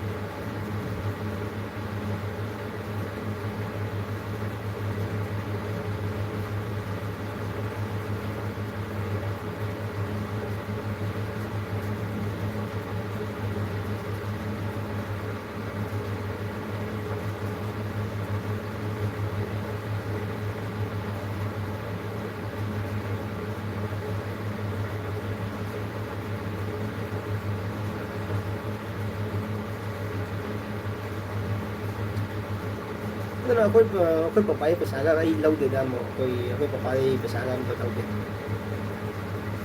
ꯑꯗꯨꯅ ꯑꯩꯈꯣꯏ, ꯑꯩꯈꯣꯏ ꯄꯄꯥꯒꯤ ꯄꯩꯁꯥꯒ ꯑꯩ ꯂꯧꯗꯦꯗ ꯑꯃꯨꯛ꯫ ꯑꯩꯈꯣꯏ, ꯑꯩꯈꯣꯏ ꯄꯄꯥꯒꯤ ꯄꯩꯁꯥꯒ ꯑꯝꯇ ꯂꯧꯗꯦ꯫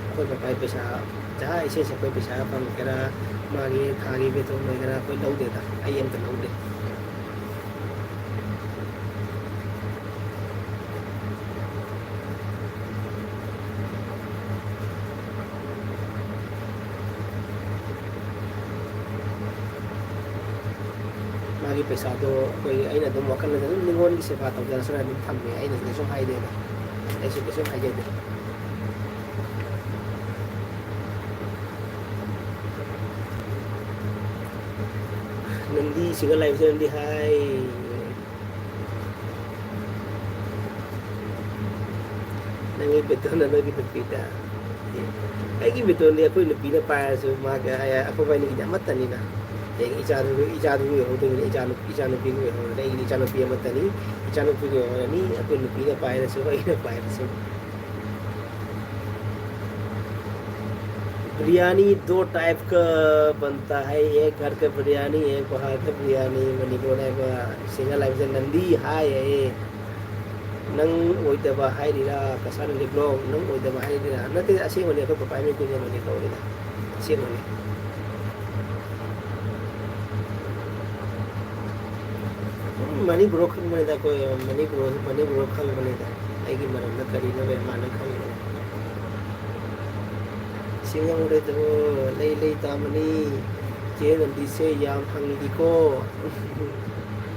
ꯑꯩꯈꯣꯏ ꯄꯄꯥꯒꯤ ꯄꯩꯁꯥ, ꯖꯍꯥ ꯏꯁꯩ ꯁꯛꯄꯒꯤ ꯄꯩꯁꯥ ꯐꯪꯒꯦꯔꯥ, ꯃꯥꯒꯤ ꯊꯥꯒꯤ ꯕꯦꯇꯣꯟ ꯑꯣꯏꯒꯦꯔꯥ, ꯑꯩꯈꯣꯏ ꯂꯧꯗꯦꯗ꯫ ꯑꯩ ꯑꯝꯇ ꯂꯧꯗꯦ꯫ ꯃꯥꯒꯤ ꯄꯩꯁꯥꯗꯣ ꯑꯩꯈꯣꯏ, ꯑꯩꯅ ꯑꯗꯨꯝ ꯋꯥꯈꯜꯗ ꯑꯗꯨꯝ ꯃꯤꯉꯣꯟꯒꯤ ꯁꯦꯕꯥ ꯇꯧꯖꯔꯁꯅꯨ ꯑꯗꯨꯝ ꯊꯝꯃꯦ꯫ ꯑꯩꯅꯁꯨ ꯀꯩꯁꯨꯝ ꯍꯥꯏꯗꯦꯕ꯫ ꯑꯩꯁꯨ ꯀꯩꯁꯨꯝ ꯍꯥꯏꯖꯗꯦ꯫ ꯅꯪꯗꯤ ꯁꯤꯡꯒꯜ ꯂꯥꯏꯐꯁꯦ ꯅꯪꯗꯤ ꯍꯥꯏ꯫ ꯅꯪꯒꯤ ꯕꯦꯇꯣꯟꯅ ꯅꯣꯏꯒꯤ ꯅꯨꯄꯤꯗ꯫ ꯑꯩꯒꯤ ꯕꯦꯇꯣꯟꯗꯤ ꯑꯩꯈꯣꯏ ꯅꯨꯄꯤꯅ ꯄꯥꯏꯔꯁꯨ ꯃꯥꯒ ꯑꯩ, ꯑꯩꯈꯣꯏ ꯑꯅꯤꯒꯤꯗꯤ ꯑꯃꯠꯇꯅꯤꯅ꯫ ꯑꯩ ꯏꯆꯥꯗꯨ, ꯏꯆꯥꯗꯨ ꯑꯣꯏꯍꯧꯗꯣꯏꯅꯤ, ꯏꯆꯥ ꯅꯨ-, ꯏꯆꯥ ꯅꯨꯄꯤꯗꯨ ꯑꯣꯏꯍꯧꯔꯅꯤ꯫ ꯑꯩꯒꯤꯗꯤ ꯏꯆꯥ ꯅꯨꯄꯤ ꯑꯃꯠꯇꯅꯤ, ꯏꯆꯥ ꯅꯨꯄꯤꯗꯨ ꯑꯣꯏꯍꯧꯔꯅꯤ꯫ ꯑꯩꯈꯣꯏ ꯅꯨꯄꯤꯅ ꯄꯥꯏꯔꯁꯨ, ꯑꯩꯅ ꯄꯥꯏꯔꯁꯨ꯫ बिरयानी दो टाइप का बनता है, एक घर का बिरयानी, एक बाहर का बिरयानी। ꯃꯅꯤꯄꯨꯔꯗ ꯍꯥꯏꯕ ꯁꯤꯡꯒꯜ ꯂꯥꯏꯐꯁꯦ ꯅꯟꯗꯤ ꯍꯥꯏ ꯍꯥꯏꯌꯦ꯫ ꯅꯪ ꯑꯣꯏꯗꯕ ꯍꯥꯏꯔꯤꯔꯥ? ꯀꯁꯥꯔ ꯂꯤꯛꯂꯣꯡ, ꯅꯪ ꯑꯣꯏꯗꯕ ꯍꯥꯏꯔꯤꯔꯥ? ꯅꯠꯇꯦ, ꯑꯁꯦꯡꯕꯅꯦ, ꯑꯩꯈꯣꯏ ꯄꯄꯥ ꯃꯩꯇꯩꯅꯦ, ꯃꯅꯤꯄꯨꯔꯗ꯫ ꯑꯁꯦꯡꯕꯅꯦ꯫ ꯎꯝ, ꯃꯅꯤꯄꯨꯔ ꯈꯪꯕꯅꯤꯗ ꯑꯩꯈꯣꯏ, ꯃꯅꯤꯄꯨꯔ, ꯃꯅꯤꯄꯨꯔ ꯈꯪꯕꯅꯤꯗ꯫ ꯑꯩꯒꯤ ꯃꯔꯝꯗ ꯀꯔꯤꯅꯣ ꯃꯥꯅ ꯈꯪꯕꯅꯤ꯫ ꯁꯤꯡꯉꯝꯗꯣꯏꯗꯨꯕꯨ ꯂꯩ ꯂꯩ ꯇꯥꯕꯅꯤ꯫ ꯆꯦ ꯅꯟꯗꯤꯁꯦ ꯌꯥꯝ ꯍꯪꯉꯤꯀꯣ꯫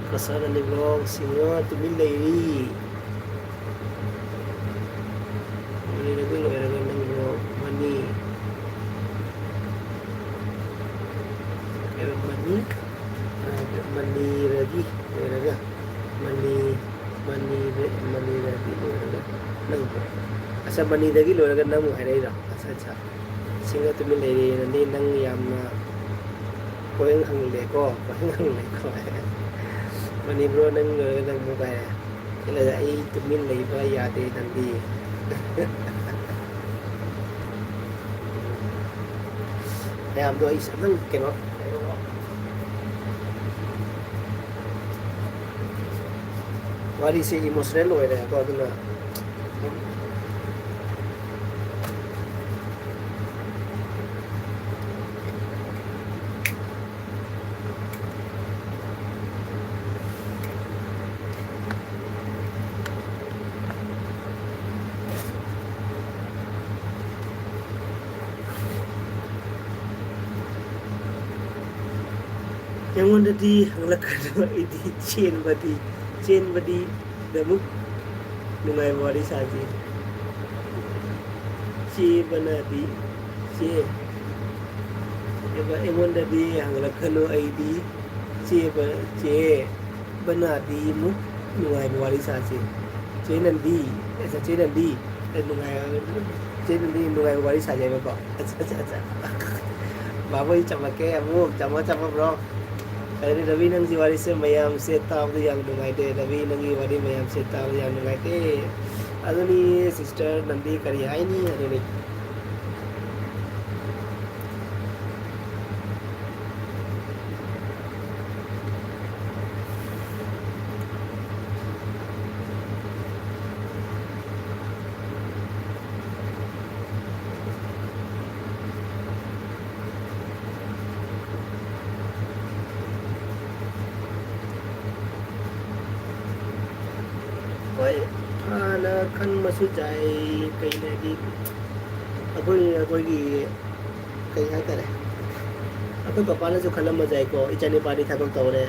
ꯀꯁꯥꯔ ꯂꯤꯛꯂꯣꯡ ꯁꯤꯡꯉ ꯇꯨꯃꯤꯟ ꯂꯩꯔꯤ꯫ ꯃꯅꯤꯔꯗꯤ ꯂꯣꯏꯔꯒ ꯅꯪꯕꯨ ꯃꯅꯤ, ꯃꯅꯤ, ꯃꯅꯤꯔꯗꯤ ꯂꯣꯏꯔꯒ ꯃꯅꯤ, ꯃꯅꯤꯗ-, ꯃꯅꯤꯔꯗꯤ ꯂꯣꯏꯔꯒ ꯅꯪꯕꯨ꯫ ꯑꯠꯆꯥ, ꯃꯅꯤꯗꯒꯤ ꯂꯣꯏꯔꯒ ꯅꯪꯕꯨ ꯍꯥꯏꯔꯛꯏꯔꯣ? ꯑꯠꯆꯥ, ꯑꯠꯆꯥ꯫ ꯁꯤꯡꯉ ꯇꯨꯃꯤꯟ ꯂꯩꯔꯦꯅꯗꯤ ꯅꯪ ꯌꯥꯝꯅ ꯄꯣꯏꯟ ꯍꯪꯂꯦꯀꯣ, ꯄꯣꯏꯟ ꯍꯪꯂꯦꯀꯣ꯫ ꯃꯅꯤꯄꯨꯔ ꯅꯪ ꯂꯣꯏꯔꯒ ꯅꯪ ꯑꯃꯨꯛ ꯍꯥꯏꯔꯦ꯫ ꯁꯤꯗ ꯑꯩ ꯇꯨꯃꯤꯟ ꯂꯩꯕ ꯌꯥꯗꯦ ꯅꯪꯗꯤ꯫ ꯃꯌꯥꯝꯗꯣ ꯑꯩ ꯁꯝꯅꯪ ꯀꯩꯅꯣ, ꯋꯥꯔꯤꯁꯦ emotional ꯑꯣꯏꯔꯦꯀꯣ, ꯑꯗꯨꯅ ꯑꯩꯉꯣꯟꯗꯗꯤ ꯍꯪꯂꯛꯀꯅꯨ, ꯑꯩꯗꯤ ꯆꯦꯟꯕꯗꯤ, ꯆꯦꯟꯕꯗꯤ ꯗꯃꯨꯛ ꯅꯨꯡꯉꯥꯏꯕ ꯋꯥꯔꯤ ꯁꯥꯁꯤ꯫ ꯆꯦꯕꯅꯗꯤ, ꯆꯦ, ꯑꯩꯉꯣꯟꯗꯗꯤ ꯍꯪꯂꯛꯀꯅꯨ, ꯑꯩꯗꯤ ꯆꯦꯕ, ꯆꯦ꯫ ꯕꯅꯥꯗꯤ ꯑꯃꯨꯛ ꯅꯨꯡꯉꯥꯏꯕ ꯋꯥꯔꯤ ꯁꯥꯁꯤ꯫ ꯆꯦ ꯅꯟꯗꯤ, ꯑꯦ, ꯆꯦ ꯅꯟꯗꯤ, ꯑꯦ, ꯅꯨꯡꯉꯥꯏ-, ꯆꯦ ꯅꯟꯗꯤ ꯅꯨꯡꯉꯥꯏꯕ ꯋꯥꯔꯤ ꯁꯥꯁꯦꯕꯀꯣ꯫ ꯑꯠꯆꯥ, ꯑꯠꯆꯥ, ꯑꯠꯆꯥ꯫ ꯕꯥꯕꯣꯏ ꯆꯝꯂꯛꯀꯦ ꯑꯃꯨꯛ, ꯆꯝꯃꯣ, ꯆꯝꯃꯣ, bro꯫ ꯑꯗꯨꯗꯤ ꯔꯕꯤ, ꯅꯪꯒꯤ ꯋꯥꯔꯤꯁꯦ ꯃꯌꯥꯝꯁꯦ ꯇꯥꯕꯗ ꯌꯥꯝ ꯅꯨꯡꯉꯥꯏꯇꯦ꯫ ꯔꯕꯤ, ꯅꯪꯒꯤ ꯋꯥꯔꯤ ꯃꯌꯥꯝꯁꯦ ꯇꯥꯕꯗ ꯌꯥꯝ ꯅꯨꯡꯉꯥꯏꯇꯦ꯫ ꯑꯗꯨꯅꯤ, sister ꯅꯟꯗꯤ ꯀꯔꯤ ꯍꯥꯏꯅꯤ? ꯑꯗꯨꯅꯤ꯫ ꯍꯣꯏ, ꯐꯅ ꯈꯟꯕꯁꯨ ꯌꯥꯏ꯫ ꯀꯩꯅꯣ ꯍꯥꯏꯗꯤ, ꯑꯩꯈꯣꯏ, ꯑꯩꯈꯣꯏꯒꯤ, ꯀꯩ ꯍꯥꯏꯇꯥꯔꯦ, ꯑꯩꯈꯣꯏ ꯄꯄꯥꯅꯁꯨ ꯈꯜꯂꯝꯕ ꯌꯥꯏꯀꯣ, "ꯏꯆꯥꯅꯤꯄꯥꯗꯤ ꯊꯕꯛ ꯇꯧꯔꯦ,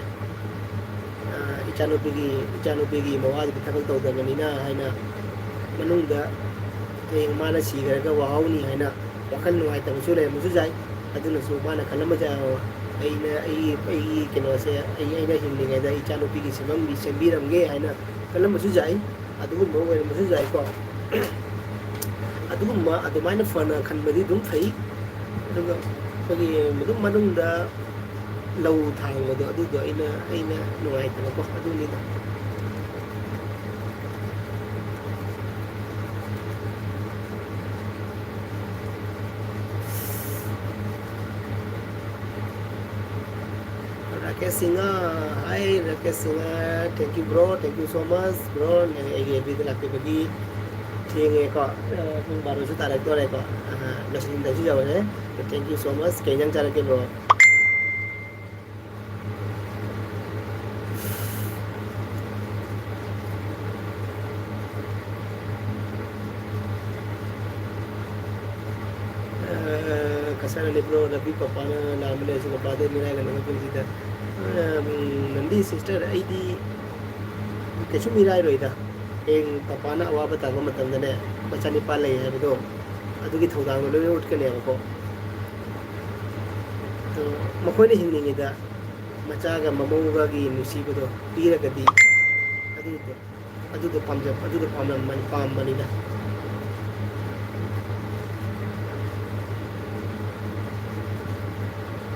ꯑ, ꯏꯆꯥꯅꯨꯄꯤꯒꯤ, ꯏꯆꯥꯅꯨꯄꯤꯒꯤ ꯃꯋꯥꯗꯨꯗꯤ ꯊꯕꯛ ꯇꯧꯗꯕꯅꯤꯅ" ꯍꯥꯏꯅ, ꯃꯅꯨꯡꯗ ꯍꯌꯦꯡ ꯃꯥꯅ ꯁꯤꯈ꯭ꯔꯒ ꯋꯥꯍꯧꯅꯤ ꯍꯥꯏꯅ ꯋꯥꯈꯜ ꯅꯨꯡꯉꯥꯏꯇꯕꯁꯨ ꯂꯩꯔꯝꯕꯁꯨ ꯌꯥꯏ꯫ ꯑꯗꯨꯅꯁꯨ ꯃꯥꯅ ꯈꯜꯂꯝꯕꯁꯨ ꯌꯥꯏ, "ꯑꯩꯅ, ꯑꯩꯒꯤ, ꯑꯩꯒꯤ ꯀꯩꯅꯣꯁꯦ, ꯑꯩ, ꯑꯩꯅ ꯍꯤꯡꯂꯤꯉꯩꯗ ꯏꯆꯥꯅꯨꯄꯤꯒꯤ ꯁꯦꯝꯕꯝꯗꯤ ꯁꯦꯝꯕꯤꯔꯝꯒꯦ" ꯍꯥꯏꯅ ꯈꯜꯂꯝꯕꯁꯨ ꯌꯥꯏ꯫ ꯑꯗꯨꯒꯨꯝꯕ ꯑꯣꯏꯔꯝꯕꯁꯨ ꯌꯥꯏꯀꯣ꯫ ꯑꯗꯨꯒꯨꯝꯕ, ꯑꯗꯨꯃꯥꯏꯅ ꯐꯅ ꯈꯟꯕꯗꯤ ꯑꯗꯨꯝ ꯐꯩ꯫ ꯑꯗꯨꯒ ꯑꯩꯈꯣꯏꯒꯤ ꯑꯗꯨꯝ ꯃꯅꯨꯡꯗ ꯂꯧ ꯊꯥꯡꯕꯗꯣ, ꯑꯗꯨꯗꯣ ꯑꯩꯅ, ꯑꯩꯅ ꯅꯨꯡꯉꯥꯏꯇꯕꯀꯣ, ꯑꯗꯨꯅꯤꯗ꯫ ꯔꯥꯀꯦꯁ ꯔꯥꯀꯦꯁ ꯁꯤꯡꯍ, ꯍꯥꯏ Rakesh Singh, thank you bro, thank you so much bro, ꯅꯪ ꯑꯩꯒꯤ ꯑꯦꯐ ꯕꯤꯗ ꯂꯥꯛꯄꯤꯕꯒꯤ꯫ ꯊꯦꯡꯉꯦꯀꯣ, ꯑ, ꯄꯨꯡ ꯕꯥꯔꯣꯁꯨ ꯇꯥꯔꯛꯇꯣꯔꯦꯀꯣ꯫ ꯑ, ꯂꯣꯏꯁꯤꯟꯗꯁꯨ ꯌꯧꯔꯦ꯫ Thank you so much꯫ ꯀꯩ ꯏꯟꯖꯥꯡ ꯆꯥꯔꯛꯀꯦ bro? ꯑ, ꯀꯁꯥꯔ ꯂꯩꯕ꯭ꯔꯣ? ꯔꯕꯤ ꯄꯄꯥꯅ ꯂꯥꯝꯕ ꯂꯩꯔꯁꯨ ꯄꯄꯥꯗꯩ ꯃꯤꯔꯥꯏꯒꯟꯗꯕ ꯄꯨꯟꯁꯤꯗ꯫ ꯑ, ꯎꯝ, ꯅꯟꯗꯤ sister, ꯑꯩꯗꯤ ꯀꯩꯁꯨ ꯃꯤꯔꯥꯏꯔꯣꯏꯗ꯫ ꯍꯌꯦꯡ ꯄꯄꯥꯅ ꯑꯋꯥꯕ ꯇꯥꯕ ꯃꯇꯝꯗꯅꯦ, ꯃꯆꯥꯅꯤꯄꯥ ꯂꯩ ꯍꯥꯏꯕꯗꯣ, ꯑꯗꯨꯒꯤ ꯊꯧꯗꯥꯡꯗꯣ ꯂꯣꯏꯅ ꯎꯠꯀꯅꯦꯕꯀꯣ꯫ ꯑꯗꯣ ꯃꯈꯣꯏꯅ ꯍꯤꯡꯂꯤꯉꯩꯗ ꯃꯆꯥꯒ ꯃꯃꯧꯒꯒꯤ ꯅꯨꯡꯁꯤꯕꯗꯣ ꯄꯤꯔꯒꯗꯤ, ꯑꯗꯨꯗꯣ, ꯑꯗꯨꯗꯣ ꯄꯥꯝꯖꯕ, ꯑꯗꯨꯗꯣ ꯄꯥꯝꯂꯝꯕꯅꯤ, ꯄꯥꯝꯕꯅꯤꯗ꯫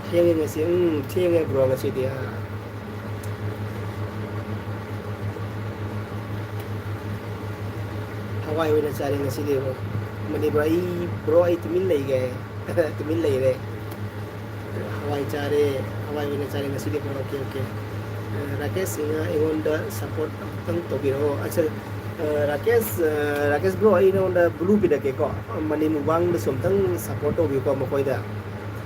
ꯊꯦꯡꯉꯦ ꯉꯁꯤ, ꯎꯝ, ꯊꯦꯡꯉꯦ bro ꯉꯁꯤꯗꯤ, ꯑꯥ꯫ ꯍꯋꯥꯏ ꯑꯣꯏꯅ ꯆꯥꯔꯦ ꯉꯁꯤꯗꯤ bro꯫ ꯃꯅꯤꯄꯨꯔ, ꯑꯩ, bro, ꯑꯩ ꯇꯨꯃꯤꯟ ꯂꯩꯒꯦ꯫ ꯇꯨꯃꯤꯟ ꯂꯩꯔꯦ꯫ ꯍꯋꯥꯏ ꯆꯥꯔꯦ, ꯍꯋꯥꯏ ꯑꯣꯏꯅ ꯆꯥꯔꯦ ꯉꯁꯤꯗꯤ bro꯫ Okay, okay꯫ ꯑ, ꯔꯥꯀꯦꯁ ꯁꯤꯡꯍ ꯑꯩꯉꯣꯟꯗ support ꯑꯃꯨꯛꯇꯪ ꯇꯧꯕꯤꯔꯛꯑꯣ꯫ ꯑꯆꯥ, ꯑ, ꯔꯥꯀꯦꯁ, ꯑ, ꯔꯥꯀꯦꯁ bro, ꯑꯩ ꯅꯉꯣꯟꯗ blue ꯄꯤꯔꯛꯀꯦꯀꯣ꯫ ꯃꯅꯤ ꯃꯨꯛꯕꯥꯡꯗꯁꯨ ꯑꯝꯇꯪ support ꯇꯧꯕꯤꯌꯨꯀꯣ ꯃꯈꯣꯏꯗ꯫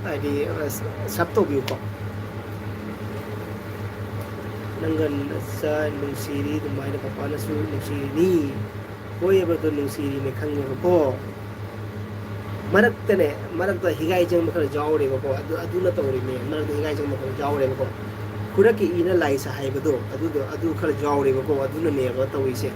ꯍꯥꯏꯗꯤ, ꯑ, sub ꯇꯧꯕꯤꯌꯨꯀꯣ꯫ ꯅꯪꯒ ꯅꯆꯥ ꯅꯨꯡꯁꯤꯔꯤ ꯑꯗꯨꯃꯥꯏꯅ ꯄꯄꯥꯅꯁꯨ ꯅꯨꯡꯁꯤꯔꯤꯅꯤ꯫ ꯍꯣꯏꯑꯕ, ꯑꯗꯨ ꯅꯨꯡꯁꯤꯔꯤꯅꯦ ꯈꯪꯉꯦꯕꯀꯣ꯫ ꯃꯔꯛꯇꯅꯦ, ꯃꯔꯛꯇ ꯍꯤꯒꯥꯏ ꯆꯪꯕ ꯈꯔ ꯌꯥꯎꯔꯦꯕꯀꯣ꯫ ꯑꯗꯨ, ꯑꯗꯨꯅ ꯇꯧꯔꯤꯅꯦ꯫ ꯃꯔꯛꯇ ꯍꯤꯒꯥꯏ ꯆꯪꯕ ꯈꯔ ꯌꯥꯎꯔꯦꯕꯀꯣ꯫ ꯈꯨꯔꯛꯀꯤ ꯏꯅ ꯂꯥꯏꯁ ꯍꯥꯏꯕꯗꯣ, ꯑꯗꯨꯗꯣ, ꯑꯗꯨ ꯈꯔ ꯌꯥꯎꯔꯦꯕꯀꯣ꯫ ꯑꯗꯨꯅꯅꯦꯕ ꯇꯧꯔꯤꯁꯦ꯫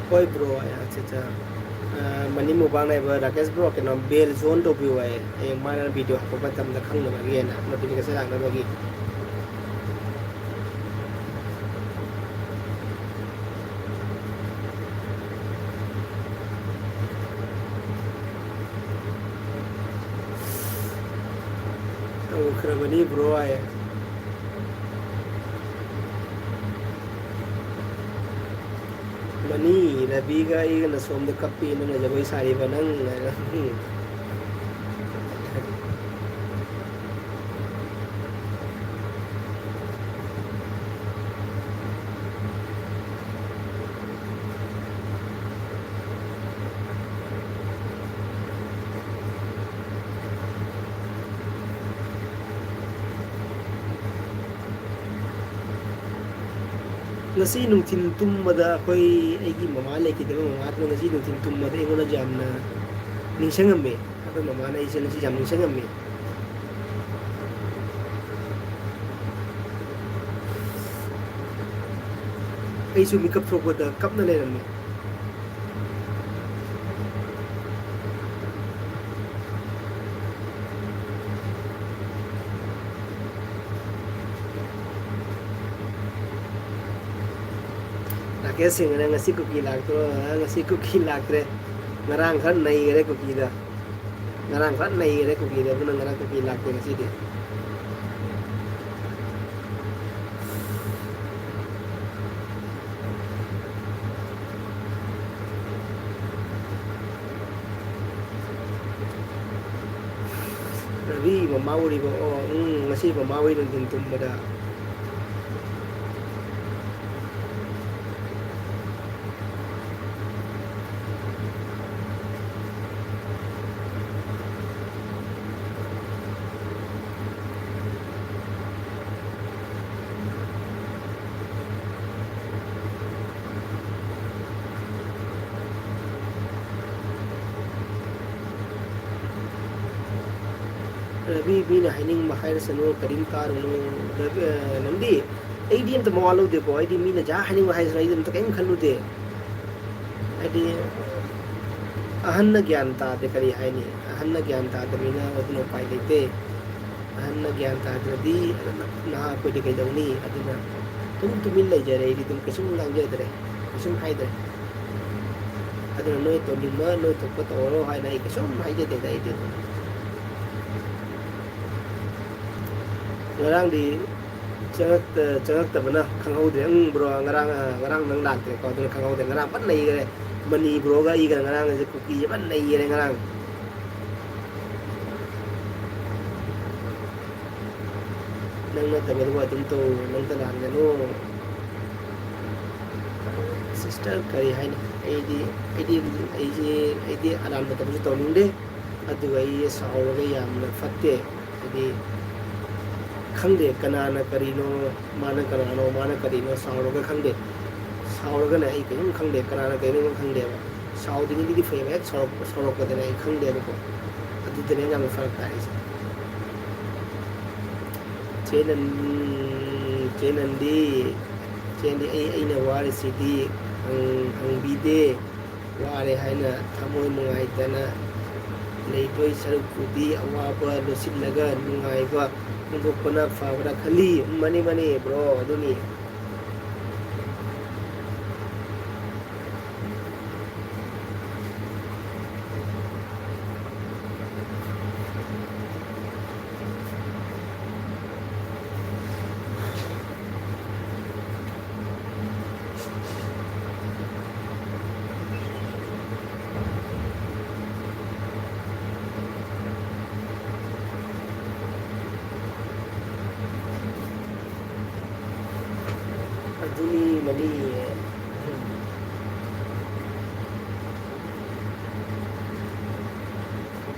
ꯍꯣꯏ bro, ꯑꯠꯆꯥ, ꯑꯠꯆꯥ꯫ ꯑ, ꯃꯅꯤ ꯃꯨꯛꯕꯥꯡ ꯍꯥꯏꯕ ꯔꯥꯀꯦꯁ bro, ꯀꯩꯅꯣ, bell zone ꯇꯧꯕꯤꯌꯨ ꯍꯥꯏꯌꯦ꯫ ꯍꯌꯦꯡ ꯃꯥꯅ video ꯍꯥꯞꯄ ꯃꯇꯝꯗ ꯈꯪꯅꯕꯒꯤ ꯍꯥꯏꯅ, notification ꯂꯥꯛꯅꯕꯒꯤ꯫ ꯈ꯭ꯔꯕꯅꯤ ꯕ꯭ꯔꯣ ꯑꯩ꯫ ꯃꯅꯤ, ꯔꯕꯤꯒ ꯑꯩꯒꯅ ꯁꯣꯝꯗ ꯀꯞꯄꯤ, ꯅꯪꯅ ꯖꯒꯣꯏ ꯁꯥꯔꯤꯕ ꯅꯪ ꯍꯥꯏꯅ꯫ ꯉꯁꯤ ꯅꯨꯡꯊꯤꯜ ꯇꯨꯝꯕꯗ ꯑꯩꯈꯣꯏ, ꯑꯩꯒꯤ ꯃꯃꯥ ꯂꯩꯈꯤꯗꯕ ꯃꯃꯥꯗꯨꯅ ꯉꯁꯤ ꯅꯨꯡꯊꯤꯜ ꯇꯨꯝꯕꯗ ꯑꯩꯉꯣꯟꯗ ꯌꯥꯝꯅ ꯅꯤꯡꯁꯤꯡꯉꯝꯃꯦ꯫ ꯑꯩꯈꯣꯏ ꯃꯃꯥꯅ ꯑꯩꯁꯦ ꯉꯁꯤ ꯌꯥꯝ ꯅꯤꯡꯁꯤꯡꯉꯝꯃꯦ꯫ ꯑꯩꯁꯨ ꯃꯤꯀꯞ ꯊꯣꯛꯄꯗ ꯀꯞꯅ ꯂꯩꯔꯝꯃꯦ꯫ ꯔꯥꯀꯦꯁ ꯁꯤꯡꯅ ꯉꯁꯤ ꯀꯨꯀꯤ ꯂꯥꯛꯇ꯭ꯔꯣ? ꯑ, ꯉꯁꯤ ꯀꯨꯀꯤ ꯂꯥꯛꯇ꯭ꯔꯦ꯫ ꯉꯔꯥꯡ ꯈꯔ ꯅꯩꯈꯔꯦ ꯀꯨꯀꯤꯗ꯫ ꯉꯔꯥꯡ ꯈꯔ ꯅꯩꯈꯔꯦ ꯀꯨꯀꯤꯗ, ꯑꯗꯨꯅ ꯉꯔꯥꯡ ꯀꯨꯀꯤ ꯂꯥꯛꯇꯦ ꯉꯁꯤꯗꯤ꯫ ꯔꯕꯤ, ꯃꯃꯥ ꯎꯔꯤꯕ? ꯑꯣ, ꯎꯝ, ꯉꯁꯤ ꯃꯃꯥ ꯍꯣꯏ ꯅꯨꯡꯊꯤꯟ ꯇꯨꯝꯕꯗ꯫ ꯔꯕꯤ, ꯃꯤꯅ ꯍꯥꯏꯅꯤꯡꯕ ꯍꯥꯏꯔꯁꯅꯨ, ꯀꯔꯤꯝ ꯀꯥꯔꯨꯅꯨ꯫ ꯔꯕꯤ, ꯑ, ꯅꯪꯗꯤ, ꯑꯩꯗꯤ ꯑꯝꯇ ꯃꯋꯥ ꯂꯧꯗꯦꯀꯣ꯫ ꯑꯩꯗꯤ ꯃꯤꯅ ꯖꯥ ꯍꯥꯏꯅꯤꯡꯕ ꯍꯥꯏꯁꯤꯅ ꯑꯩꯗꯤ ꯑꯝꯇ ꯀꯔꯤꯝ ꯈꯜꯂꯨꯗꯦ꯫ ꯍꯥꯏꯗꯤ, ꯑꯍꯟꯅ ꯒ꯭ꯌꯥꯟ ꯇꯥꯗꯦ ꯀꯔꯤ ꯍꯥꯏꯅꯤ? ꯑꯍꯟꯅ ꯒ꯭ꯌꯥꯟ ꯇꯥꯗꯕꯅꯤꯅ ꯑꯗꯨꯅ ꯎꯄꯥꯏ ꯂꯩꯇꯦ꯫ ꯑꯍꯟꯅ ꯒ꯭ꯌꯥꯟ ꯇꯥꯗ꯭ꯔꯗꯤ ꯅꯍꯥ ꯑꯩꯈꯣꯏꯗꯤ ꯀꯩꯗꯧꯅꯤ? ꯑꯗꯨꯅ ꯑꯗꯨꯝ ꯇꯨꯃꯤꯟ ꯂꯩꯖꯔꯦ꯫ ꯑꯩꯗꯤ ꯑꯗꯨꯝ ꯀꯩꯁꯨꯝ ꯉꯥꯡꯖꯗ꯭ꯔꯦ, ꯀꯩꯁꯨꯝ ꯍꯥꯏꯗ꯭ꯔꯦ꯫ ꯑꯗꯨꯅ ꯅꯣꯏ ꯇꯧꯅꯤꯡꯕ, ꯅꯣꯏ ꯊꯣꯛꯄ ꯇꯧꯔꯣ ꯍꯥꯏꯅ ꯑꯩ ꯀꯩꯁꯨꯝ ꯍꯥꯏꯖꯗꯦꯗ ꯑꯩꯗꯤ ꯑꯗꯨꯝ꯫ ꯉꯔꯥꯡꯗꯤ ꯆꯪꯉꯛꯇ-, ꯆꯪꯉꯛꯇꯕꯅ ꯈꯪꯍꯧꯗ꯭ꯔꯦ꯫ ꯎꯝ, bro, ꯉꯔꯥꯡ, ꯑ, ꯉꯔꯥꯡ ꯅꯪ ꯂꯥꯛꯇ꯭ꯔꯦꯀꯣ, ꯑꯗꯨꯅ ꯈꯪꯍꯧꯗ꯭ꯔꯦ꯫ ꯉꯔꯥꯡ ꯐꯖꯅ ꯅꯩꯈ꯭ꯔꯦ꯫ ꯃꯅꯤ broꯒ ꯑꯩꯒ ꯉꯔꯥꯡ ꯑꯁꯦ ꯀꯨꯀꯤꯁꯦ ꯐꯖꯅ ꯅꯩꯈꯔꯦ ꯉꯔꯥꯡ꯫ ꯅꯪ ꯅꯠꯇꯕꯗꯨꯕꯨ ꯑꯗꯨꯝ ꯇꯧ, ꯅꯪꯇ ꯂꯥꯟꯒꯅꯨ꯫ Sister, ꯀꯔꯤ ꯍꯥꯏꯅꯤ? ꯑꯩꯗꯤ, ꯑꯩꯗꯤ, ꯑꯩꯁꯦ, ꯑꯩꯗꯤ ꯑꯔꯥꯟꯕ ꯊꯕꯛꯁꯨ ꯇꯧꯅꯤꯡꯗꯦ꯫ ꯑꯗꯨꯒ ꯑꯩ ꯁꯥꯎꯔꯒ ꯌꯥꯝꯅ ꯐꯠꯇꯦ꯫ ꯍꯥꯏꯗꯤ, ꯈꯪꯗꯦ ꯀꯅꯥꯅ ꯀꯔꯤꯅꯣ, ꯃꯥꯅ ꯀꯅꯥꯅꯣ, ꯃꯥꯅ ꯀꯔꯤꯅꯣ, ꯁꯥꯎꯔꯒ ꯈꯪꯗꯦ꯫ ꯁꯥꯎꯔꯒꯅ ꯑꯩ ꯀꯔꯤꯝ ꯈꯪꯗꯦ, ꯀꯅꯥꯅ ꯀꯔꯤꯅꯣ ꯈꯪꯗꯦꯕ꯫ ꯁꯥꯎꯗ꯭ꯔꯤꯉꯩꯗꯗꯤ ꯐꯩꯕ, ꯍꯦꯛ ꯁꯥꯎꯔꯛ-, ꯁꯥꯎꯔꯛꯄꯗꯅꯦ ꯑꯩ ꯈꯪꯗꯦꯕꯀꯣ꯫ ꯑꯗꯨꯗꯅꯦ ꯌꯥꯝꯅ ꯐꯔꯛ ꯇꯥꯔꯤꯁꯦ꯫ ꯆꯦ ꯅꯟ-, ꯆꯦ ꯅꯟꯗꯤ, ꯆꯦ ꯅꯟꯗꯤ, ꯑꯩ, ꯑꯩꯅ ꯋꯥꯔꯤꯁꯤꯗꯤ ꯍꯪ-, ꯍꯪꯕꯤꯗꯦ꯫ ꯋꯥꯔꯦ ꯍꯥꯏꯅ ꯊꯃꯣꯏ ꯅꯨꯡꯉꯥꯏꯇꯅ ꯂꯩꯗꯣꯏ ꯁꯔꯨꯛꯄꯨꯗꯤ ꯑꯋꯥꯕ ꯂꯣꯠꯁꯤꯜꯂꯒ ꯅꯨꯡꯉꯥꯏꯕ ꯐꯣꯡꯗꯣꯛꯄꯅ ꯐꯕ꯭ꯔꯥ ꯈꯜꯂꯤ꯫ ꯃꯥꯅꯤ, ꯃꯥꯅꯤ, bro, ꯑꯗꯨꯅꯤ꯫ ꯑꯗꯨꯅꯤ Mani.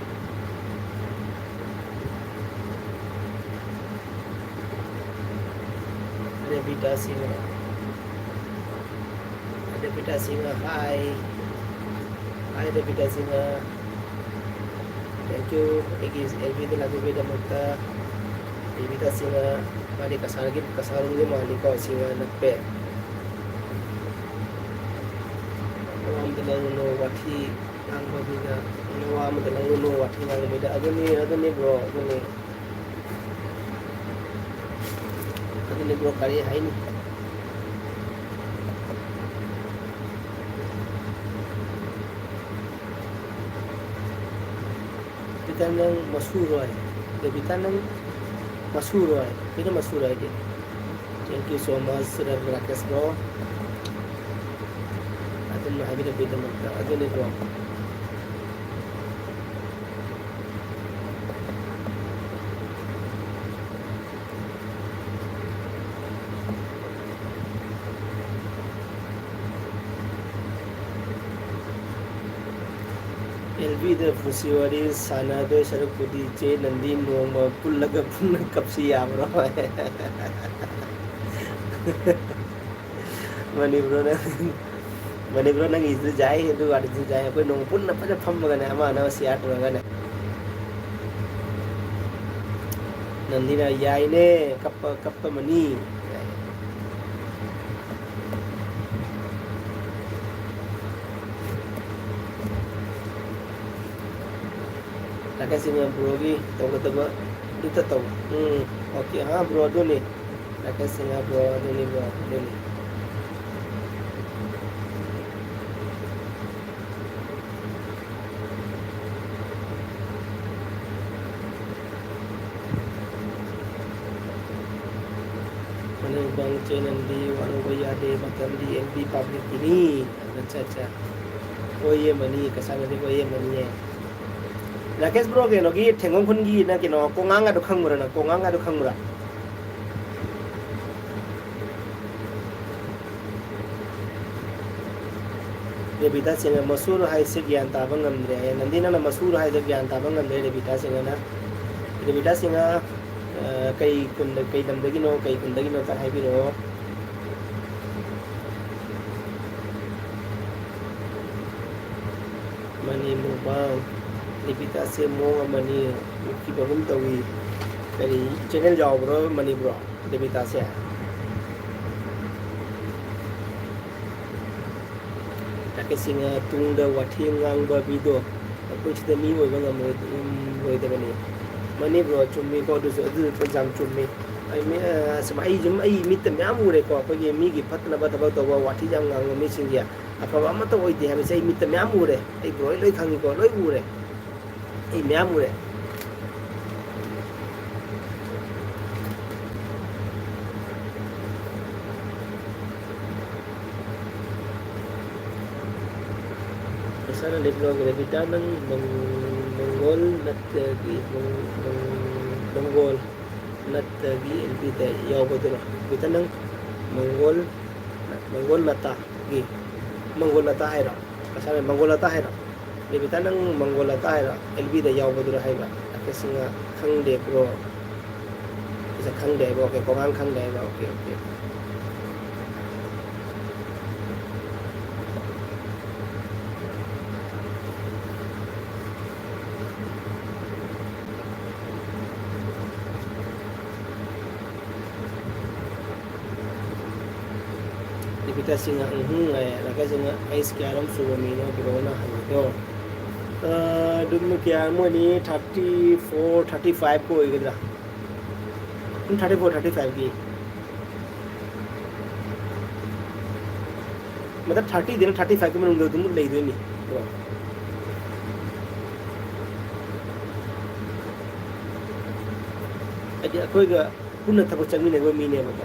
Rebita Singh. Rebita Singh, hi꯫ Hi, Rebita Singh. Thank you, ꯑꯩꯒꯤ F Bꯗ ꯂꯥꯛꯄꯤꯕꯒꯤꯗꯃꯛꯇ꯫ ꯔꯦꯕꯤꯇꯥ ꯁꯤꯡꯍ, ꯃꯥꯗꯤ ꯀꯁꯥꯔꯒꯤ, ꯀꯁꯥꯔꯔꯣꯝꯒꯤ ꯃꯥꯜꯂꯤꯀꯣ, ꯁꯤꯡꯍ ꯅꯞꯄꯦ꯫ ꯋꯥ ꯑꯝꯇ ꯉꯥꯡꯒꯅꯨ, ꯋꯥꯊꯤ ꯉꯥꯡꯕ ꯃꯤꯅ ꯋꯥ ꯑꯃꯇ ꯉꯥꯡꯒꯅꯨ, ꯋꯥꯊꯤ ꯉꯥꯡꯕ ꯃꯤꯗ꯫ ꯑꯗꯨꯅꯤ, ꯑꯗꯨꯅꯤ bro, ꯑꯗꯨꯅꯤ꯫ ꯑꯗꯨꯅꯤ bro, ꯀꯔꯤ ꯍꯥꯏꯅꯤ? ꯔꯦꯕꯤꯇꯥ, ꯅꯪ ꯃꯁꯨꯔꯣꯏ꯫ ꯔꯦꯕꯤꯇꯥ, ꯅꯪ ꯃꯁꯨꯔꯣꯏ, ꯀꯩꯅꯣ ꯃꯁꯨꯔꯣꯏꯗꯤ꯫ Thank you so much, Rakesh bro꯫ ꯑꯗꯨꯝꯅ ꯍꯥꯏꯕꯤꯔꯛꯄꯒꯤꯗꯃꯛꯇ꯫ ꯑꯗꯨꯅꯤ bro꯫ ꯑꯦꯜ ꯕꯤꯗ ꯄꯨꯟꯁꯤ ꯋꯥꯔꯤ ꯁꯥꯟꯅꯗꯣꯏ ꯁꯔꯨꯛꯄꯨꯗꯤ ꯆꯦ ꯅꯟꯗꯤ ꯅꯣꯡꯃ ꯄꯨꯜꯂꯒ ꯄꯨꯟꯅ ꯀꯞꯁꯤ ꯌꯥꯕ꯭ꯔꯣ? ꯃꯅꯤꯄꯨꯔ ꯅꯪ, ꯃꯅꯤꯄꯨꯔ ꯅꯪꯒꯤꯁꯨ ꯌꯥꯏ, ꯑꯗꯨ ꯋꯥꯔꯤꯁꯨ ꯌꯥꯏ꯫ ꯑꯩꯈꯣꯏ ꯅꯣꯡꯃ ꯄꯨꯟꯅ ꯐꯖ ꯐꯝꯃꯒꯅꯦ, ꯑꯃ ꯑꯃ share ꯇꯧꯔꯒꯅꯦ꯫ ꯅꯟꯗꯤꯅ ꯌꯥꯏꯅꯦ, ꯀꯞꯄ, ꯀꯞꯄ ꯃꯅꯤ꯫ ꯂꯥꯀꯦꯁ ꯁꯤꯡꯍ ꯕ꯭ꯔꯣꯒꯤ ꯇꯧꯒꯗꯕ ꯑꯗꯨꯇ ꯇꯧ꯫ ꯎꯝ, okay, ꯍꯥ ꯕ꯭ꯔꯣ, ꯑꯗꯨꯅꯤ꯫ ꯂꯥꯀꯦꯁ ꯁꯤꯡꯍ ꯕ꯭ꯔꯣ, ꯑꯗꯨꯅꯤ ꯕ꯭ꯔꯣ, ꯑꯗꯨꯅꯤ꯫ ꯃꯅꯤꯄꯨꯔ ꯆꯦꯅꯦꯜꯗꯤ ꯋꯥꯔꯧꯕ ꯌꯥꯗꯦ, ꯃꯇꯝꯗꯤ ꯑꯦꯜ ꯕꯤ ꯄꯥꯕ꯭ꯂꯤꯛꯀꯤꯅꯤ꯫ ꯑꯠꯆꯥ, ꯑꯠꯆꯥ꯫ ꯍꯣꯏꯌꯦ ꯃꯅꯤ, ꯀꯁꯥꯅꯗꯤ ꯍꯣꯏꯌꯦ ꯃꯅꯤꯌꯦ꯫ ꯔꯥꯀꯦꯁ ꯕ꯭ꯔꯣ, ꯀꯩꯅꯣꯒꯤ ꯊꯦꯡꯒꯣꯡ ꯈꯨꯟꯒꯤ ꯅꯪ ꯀꯩꯅꯣ ꯀꯣꯉꯥꯡꯒꯗꯣ ꯈꯪꯕ꯭ꯔꯥ ꯅꯪ? ꯀꯣꯉꯥꯡꯒꯗꯣ ꯈꯪꯕ꯭ꯔꯥ? ꯔꯦꯕꯤꯇꯥ ꯁꯤꯡꯍ, ꯃꯁꯨꯔ ꯍꯥꯏꯁꯦ ꯒ꯭ꯌꯥꯟ ꯇꯥꯕ ꯉꯝꯗ꯭ꯔꯦ ꯍꯥꯏꯌꯦ꯫ ꯅꯟꯗꯤ, ꯅꯪꯅ ꯃꯁꯨꯔ ꯍꯥꯏꯗꯣ ꯒ꯭ꯌꯥꯟ ꯇꯥꯕ ꯉꯝꯗ꯭ꯔꯦ, ꯔꯦꯕꯤꯇꯥ ꯁꯤꯡꯍꯅ꯫ ꯔꯦꯕꯤꯇꯥ ꯁꯤꯡꯍ, ꯑ, ꯀꯩ ꯈꯨꯟꯗ, ꯀꯩ ꯂꯝꯗꯒꯤꯅꯣ, ꯀꯩ ꯈꯨꯟꯗꯒꯤꯅꯣ ꯑꯝꯇ ꯍꯥꯏꯕꯤꯔꯛꯑꯣ꯫ ꯃꯅꯤ ꯃꯨꯛꯕꯥꯡ, ꯔꯦꯕꯤꯇꯥꯁꯦ ꯃꯑꯣꯡ ꯑꯃꯅꯤ, ꯎꯈꯤꯕꯒꯨꯝ ꯇꯧꯏ꯫ ꯀꯔꯤ channel ꯌꯥꯎꯕ꯭ꯔꯣ ꯃꯅꯤꯄꯨꯔ ꯔꯦꯕꯤꯇꯥꯁꯦ? ꯔꯥꯀꯦꯁ ꯁꯤꯡꯍ ꯇꯨꯡꯗ ꯋꯥꯊꯤ ꯉꯥꯡꯕ ꯃꯤꯗꯣ ꯑꯩꯈꯣꯏ ꯁꯤꯗ ꯃꯤ ꯑꯣꯏꯕ ꯉꯝꯃꯣꯏ-, ꯉꯝꯂꯣꯏꯗꯕꯅꯤ꯫ ꯃꯅꯤ ꯕ꯭ꯔꯣ, ꯆꯨꯝꯃꯤꯀꯣ ꯑꯗꯨꯁꯨ, ꯑꯗꯨꯁꯨ ꯌꯥꯝ ꯆꯨꯝꯃꯤ꯫ ꯑꯩ ꯃꯤ-, ꯑ, ꯁꯨꯝ ꯑꯩ ꯁꯨꯝ ꯑꯩ ꯃꯤꯠꯇ ꯃꯌꯥꯝ ꯎꯔꯦꯀꯣ, ꯑꯩꯈꯣꯏꯒꯤ ꯃꯤꯒꯤ ꯐꯠꯇꯅꯕ ꯊꯕꯛ ꯇꯧꯕ, ꯋꯥꯊꯤ ꯌꯥꯝ ꯉꯥꯡꯕ ꯃꯤꯁꯤꯡꯁꯦ꯫ ꯑꯐꯕ ꯑꯃꯠꯇ ꯑꯣꯏꯗꯦ ꯍꯥꯏꯕꯁꯦ ꯑꯩ ꯃꯤꯠꯇ ꯃꯌꯥꯝ ꯎꯔꯦ꯫ ꯑꯩ ꯕ꯭ꯔꯣ, ꯑꯩ ꯂꯣꯏ ꯈꯪꯉꯤꯀꯣ, ꯂꯣꯏ ꯎꯔꯦ꯫ ꯑꯩ ꯃꯌꯥꯝ ꯎꯔꯦ꯫ ꯁꯥꯅ ꯂꯤꯞꯂꯣꯒꯤ ꯔꯦꯕꯤꯇꯥ ꯅꯪ ꯃꯪ-, ꯃꯪꯒꯣꯜ ꯅꯠꯇꯒꯤ, ꯃꯪ-, ꯃꯪ-, ꯃꯪꯒꯣꯜ ꯅꯠꯇꯒꯤ ꯑꯦꯜ ꯕꯤꯗ ꯌꯥꯎꯕꯗꯨꯔꯣ? ꯔꯦꯕꯤꯇꯥ ꯅꯪ ꯃꯪꯒꯣꯜ, ꯃꯪꯒꯣꯜ ꯂꯇꯥꯒꯤ, ꯃꯪꯒꯣꯜ ꯂꯇꯥ ꯍꯥꯏꯔꯣ? ꯉꯁꯥꯏ ꯃꯪꯒꯣꯜ ꯂꯇꯥ ꯍꯥꯏꯔꯣ? ꯔꯦꯕꯤꯇꯥ ꯅꯪ ꯃꯪꯒꯣꯜ ꯂꯇꯥ ꯍꯥꯏꯔꯣ? ꯑꯦꯜ ꯕꯤꯗ ꯌꯥꯎꯕꯗꯨꯔꯣ ꯍꯥꯏꯕ? ꯔꯥꯀꯦꯁ ꯁꯤꯡꯍ ꯈꯪꯗꯦ ꯕ꯭ꯔꯣ꯫ ꯁꯤꯁꯦ ꯈꯪꯗꯦ ꯍꯥꯏꯕ, ꯑꯣꯀꯦ, ꯀꯣꯡꯉꯥꯡ ꯈꯪꯗꯦ ꯍꯥꯏꯕ, ꯑꯣꯀꯦ, ꯑꯣꯀꯦ꯫ ꯔꯦꯕꯤꯇꯥ ꯁꯤꯡꯍ, ꯎꯝꯍꯨꯝ, ꯍꯥꯏ꯫ ꯔꯥꯀꯦꯁ ꯁꯤꯡꯍ, ꯑꯩꯁ ꯀꯌꯥꯔꯣꯝ ꯁꯨꯕ ꯃꯤꯅꯣ ꯕ꯭ꯔꯣꯅ ꯍꯪꯉꯤꯗꯣ? ꯑ, ꯑꯗꯨꯝ ꯀꯌꯥ, ꯃꯣꯏꯅꯤ thirty four, thirty five ꯀ ꯑꯣꯏꯒꯗ꯭ꯔꯥ? ꯑꯗꯨꯝ thirty four, thirty five ꯀꯤ꯫ ꯃꯊꯛ thirty ꯗꯩꯅ thirty five ꯀꯤ ꯃꯅꯨꯡꯗ ꯑꯗꯨꯝ ꯂꯩꯗꯣꯏꯅꯤ꯫ ꯍꯥꯏꯗꯤ ꯑꯩꯈꯣꯏꯒ ꯄꯨꯟꯅ ꯊꯕꯛ ꯆꯠꯃꯤꯟꯅꯕ ꯃꯤꯅꯦꯕꯀꯣ꯫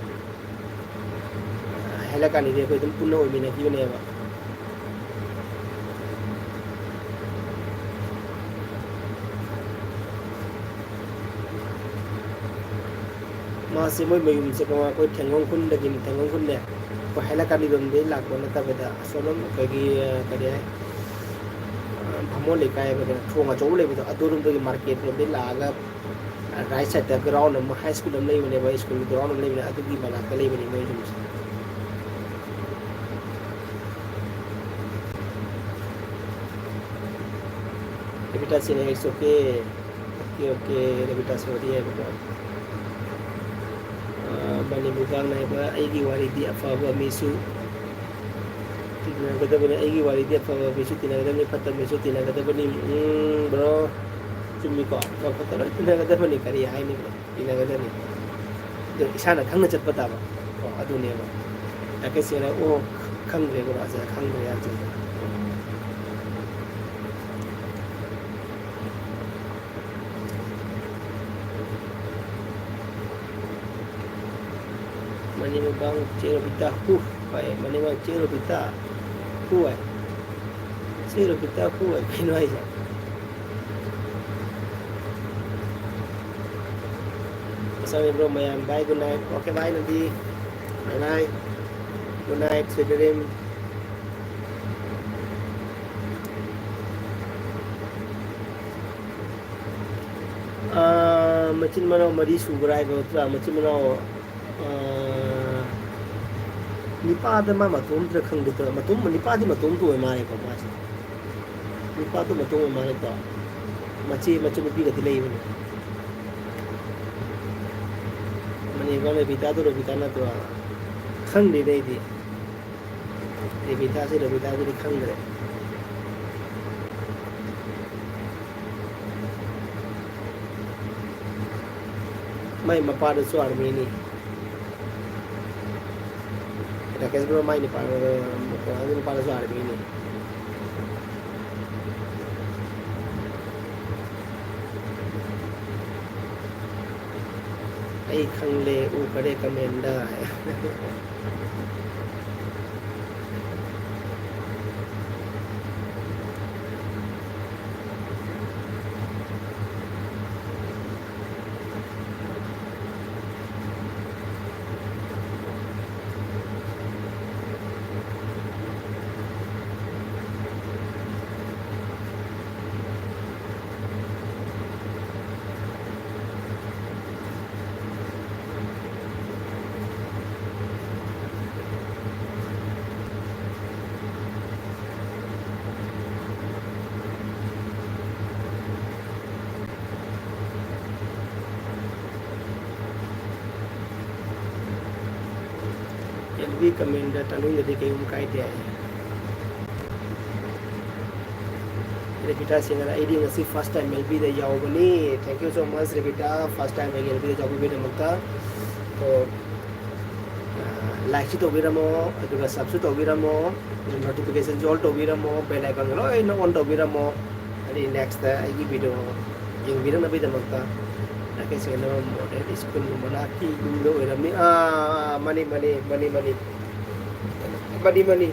ꯍꯦꯂꯥꯀꯥꯅꯤꯗꯤ ꯑꯩꯈꯣꯏ ꯑꯗꯨꯝ ꯄꯨꯟꯅ ꯑꯣꯏꯃꯤꯟꯅꯈꯤꯕꯅꯦꯕ꯫ ꯃꯥꯁꯦ ꯃꯣꯏ ꯃꯌꯨꯝꯁꯦ ꯀꯃꯥꯏ, ꯑꯩꯈꯣꯏ ꯊꯦꯡꯒꯣꯡ ꯈꯨꯟꯗꯒꯤꯅꯤ, ꯊꯦꯡꯒꯣꯡ ꯈꯨꯟꯅꯦ꯫ ꯑꯩꯈꯣꯏ ꯍꯥꯏꯂꯥꯀꯥꯅꯤꯔꯣꯝꯗꯒꯤ ꯂꯥꯛꯄ ꯅꯠꯇꯕꯗ ꯑꯁꯣꯝꯂꯣꯝ ꯑꯩꯈꯣꯏꯒꯤ, ꯑ, ꯀꯔꯤ ꯍꯥꯏ, ꯑ, ꯚꯥꯃꯣꯟ ꯂꯩꯀꯥꯏ ꯍꯥꯏꯕ ꯀꯩꯅꯣ, ꯊꯣꯡ ꯑꯆꯧꯕ ꯂꯩꯕꯗꯣ, ꯑꯗꯨꯔꯣꯝꯗꯒꯤ ꯃꯥꯔꯀꯦꯠ ꯔꯣꯝꯗꯒꯤ ꯂꯥꯛꯑꯒ, ꯑ, ꯔꯥꯏꯠ ꯁꯥꯏꯠꯇ ꯒ꯭ꯔꯥꯎꯟ ꯑꯃ, ꯍꯥꯏ ꯁ꯭ꯀꯨꯜ ꯑꯃ ꯂꯩꯕꯅꯦꯕ, ꯁ꯭ꯀꯨꯜꯒꯤ ꯒ꯭ꯔꯥꯎꯟ ꯑꯃ ꯂꯩꯕꯅꯦ, ꯑꯗꯨꯒꯤ ꯃꯅꯥꯛꯇ ꯂꯩꯕꯅꯦ ꯃꯣꯏ ꯌꯨꯝꯁꯦ꯫ ꯔꯦꯕꯤꯇꯥ ꯁꯤꯅ, it's okay. Okay, okay, ꯔꯦꯕꯤꯇꯥ ꯁꯣꯔꯤ ꯍꯥꯏꯕꯀꯣ꯫ ꯑ, ꯃꯅꯤ ꯃꯨꯛꯕꯥꯡꯅ ꯍꯥꯏꯕ, "ꯑꯩꯒꯤ ꯋꯥꯔꯤꯗꯤ ꯑꯐꯕ ꯃꯤꯁꯨ ꯇꯤꯟꯅꯒꯗꯕꯅꯤ, ꯑꯩꯒꯤ ꯋꯥꯔꯤꯗꯤ ꯑꯐꯕ ꯃꯤꯁꯨ ꯇꯤꯟꯅꯒꯗꯕꯅꯤ, ꯐꯠꯇꯕ ꯃꯤꯁꯨ ꯇꯤꯟꯅꯒꯗꯕꯅꯤ꯫" ꯎꯝ, bro, ꯆꯨꯝꯃꯤꯀꯣ? ꯑꯐ ꯐꯠꯇ ꯂꯣꯏ ꯇꯤꯟꯅꯒꯗꯕꯅꯤ, ꯀꯔꯤ ꯍꯥꯏꯅꯤ, bro? ꯇꯤꯟꯅꯒꯗꯕꯅꯤ꯫ ꯑꯗꯣ ꯏꯁꯥꯅ ꯈꯪꯅ ꯆꯠꯄ ꯇꯥꯕ꯫ ꯀꯣ, ꯑꯗꯨꯅꯦꯕ꯫ ꯔꯥꯀꯦꯁ ꯁꯤꯡꯍꯅ, "ꯑꯣ, ꯈꯪꯗ꯭ꯔꯦ, bro, ꯑꯁꯦ ꯈꯪꯗ꯭ꯔꯦ" ꯍꯥꯏꯕꯁꯦ꯫ ꯃꯅꯤ ꯃꯨꯛꯕꯥꯡ ꯆꯦ ꯔꯣꯕꯤꯇꯥ ꯍꯨ ꯍꯥꯏ, ꯃꯅꯤ ꯃꯨꯛꯕꯥꯡ ꯆꯦ ꯔꯣꯕꯤꯇꯥ ꯍꯨ ꯍꯥꯏ꯫ ꯁꯤ ꯔꯣꯕꯤꯇꯥ ꯈꯨ ꯑꯣꯏ ꯀꯩꯅꯣ ꯍꯥꯏꯁꯦ? ꯃꯁꯥꯃꯤ ꯕ꯭ꯔꯣ ꯃꯌꯥꯝ, bye, good night. Okay, bye, ꯅꯨꯄꯤ. Bye, bye. Good night, sweet dream. ꯑꯥ, ꯃꯆꯤꯟ ꯃꯅꯥꯎ ꯃꯔꯤ ꯁꯨꯕ꯭ꯔꯥ ꯍꯥꯏꯕ ꯅꯠꯇ꯭ꯔꯥ? ꯃꯆꯤꯟ ꯃꯅꯥꯎ, ꯑꯥ, ꯅꯤꯄꯥꯗ ꯃꯥ ꯃꯇꯣꯝꯇꯔ ꯈꯪꯗꯦ, ꯇꯧꯔ-, ꯃꯇꯣꯝ-, ꯅꯤꯄꯥꯗꯤ ꯃꯇꯣꯝꯇ ꯑꯣꯏ ꯃꯥꯜꯂꯦꯀꯣ ꯃꯥꯁꯦ꯫ ꯅꯤꯄꯥꯗꯣ ꯃꯇꯣꯝ ꯑꯣꯏ ꯃꯥꯜꯂꯦꯀꯣ꯫ ꯃꯆꯦ, ꯃꯆꯟꯅꯨꯄꯤꯒꯗꯤ ꯂꯩꯕꯅꯦ꯫ ꯃꯅꯦ ꯕꯥ ꯔꯣꯕꯤꯇꯥꯗꯣ ꯔꯣꯕꯤꯇꯥ ꯅꯠꯇ꯭ꯔꯣ? ꯈꯪꯗꯦꯅꯦ ꯑꯩꯗꯤ꯫ ꯔꯣꯕꯤꯇꯥꯁꯦ ꯔꯣꯕꯤꯇꯥꯗꯨꯗꯤ ꯈꯪꯗ꯭ꯔꯦ꯫ ꯃꯥꯏ ꯃꯄꯥꯗꯨꯁꯨ ꯑꯥꯔꯃꯤꯅꯤ꯫ ꯔꯥꯀꯦꯁ ꯕ꯭ꯔꯣ, ꯃꯥꯏ ꯅꯨꯄꯥ, ꯑꯗꯨ ꯅꯨꯄꯥꯗꯨꯁꯨ ꯑꯥꯔꯃꯤꯅꯤ꯫ ꯑꯩ ꯈꯪꯂꯦ, ꯎꯈꯔꯦ comment ꯗ꯫ ꯑꯦꯜ ꯕꯤ comment ꯇꯥꯅꯤꯡꯗꯗꯤ ꯀꯩꯒꯨꯝ ꯀꯥꯏꯗꯦ꯫ ꯔꯦꯕꯤꯇꯥ ꯁꯤꯡꯅ ꯑꯩꯗꯤ ꯉꯁꯤ first time ꯑꯦꯜ ꯕꯤꯗ ꯌꯥꯎꯕꯅꯤ꯫ Thank you so much ꯔꯦꯕꯤꯇꯥ, first time ꯑꯩꯒꯤ ꯑꯦꯜ ꯕꯤꯗ ꯌꯥꯎꯕꯤꯕꯒꯤꯗꯃꯛꯇ꯫ ꯑꯗꯣ, ꯑ, like ꯁꯨ ꯇꯧꯕꯤꯔꯝꯃꯣ, ꯑꯗꯨꯒ subscribe ꯁꯨ ꯇꯧꯕꯤꯔꯝꯃꯣ, notification ꯁꯨ all ꯇꯧꯕꯤꯔꯝꯃꯣ, bell icon ꯂꯣꯏꯅ on ꯇꯧꯕꯤꯔꯝꯃꯣ꯫ ꯑꯗꯩ next ꯑꯩꯒꯤ video ꯌꯦꯡꯕꯤꯔꯛꯅꯕꯒꯤꯗꯃꯛꯇ꯫ ꯂꯥꯛꯀꯦ ꯁꯦꯡꯅꯕ ꯃꯣꯗꯦꯜ ꯁ꯭ꯀꯨꯜ ꯃꯅꯥꯛꯀꯤ ꯌꯨꯝꯗ ꯑꯣꯏꯔꯝꯃꯤ꯫ ꯑꯥ, ꯑꯥ, ꯑꯥ, ꯃꯥꯅꯤ, ꯃꯥꯅꯤ, ꯃꯥꯅꯤ, ꯃꯥꯅꯤ꯫ ꯃꯥꯅꯤ, ꯃꯥꯅꯤ꯫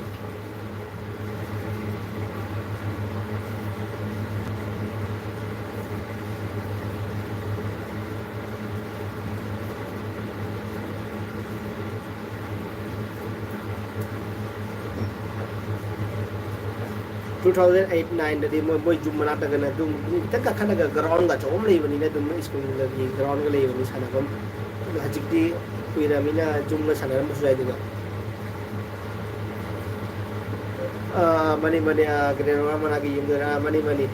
Two thousand eight nineꯗꯗꯤ ꯃꯣꯏ, ꯃꯣꯏ ꯖꯨꯝ ꯃꯅꯥꯛꯇꯒꯅ ꯑꯗꯨꯝ ꯈꯤꯇꯪ ꯀꯥꯈꯠꯂꯒ ꯒ꯭ꯔꯥꯎꯟꯒ ꯑꯆꯧꯕ ꯑꯃ ꯂꯩꯕꯅꯤꯅ, ꯑꯗꯨꯝ ꯁ꯭ꯀꯨꯜꯒꯤ ꯒ꯭ꯔꯥꯎꯟꯒ ꯂꯩꯕꯅꯤ ꯁꯥꯟꯅꯐꯝ꯫ ꯑꯗꯣ ꯍꯧꯖꯤꯛꯇꯤ ꯀꯨꯏꯔꯃꯤꯅ ꯖꯨꯝꯅ ꯁꯥꯟꯅꯔꯝꯕꯁꯨ ꯌꯥꯏ ꯑꯗꯨꯒ꯫ ꯑꯥ, ꯃꯥꯅꯤ, ꯃꯥꯅꯤ, ꯑꯥ, ꯀꯩꯅꯣ, ꯃꯅꯥꯛꯀꯤ ꯌꯨꯝꯗꯨꯔꯥ? ꯑꯥ, ꯃꯥꯅꯤ, ꯃꯥꯅꯤ꯫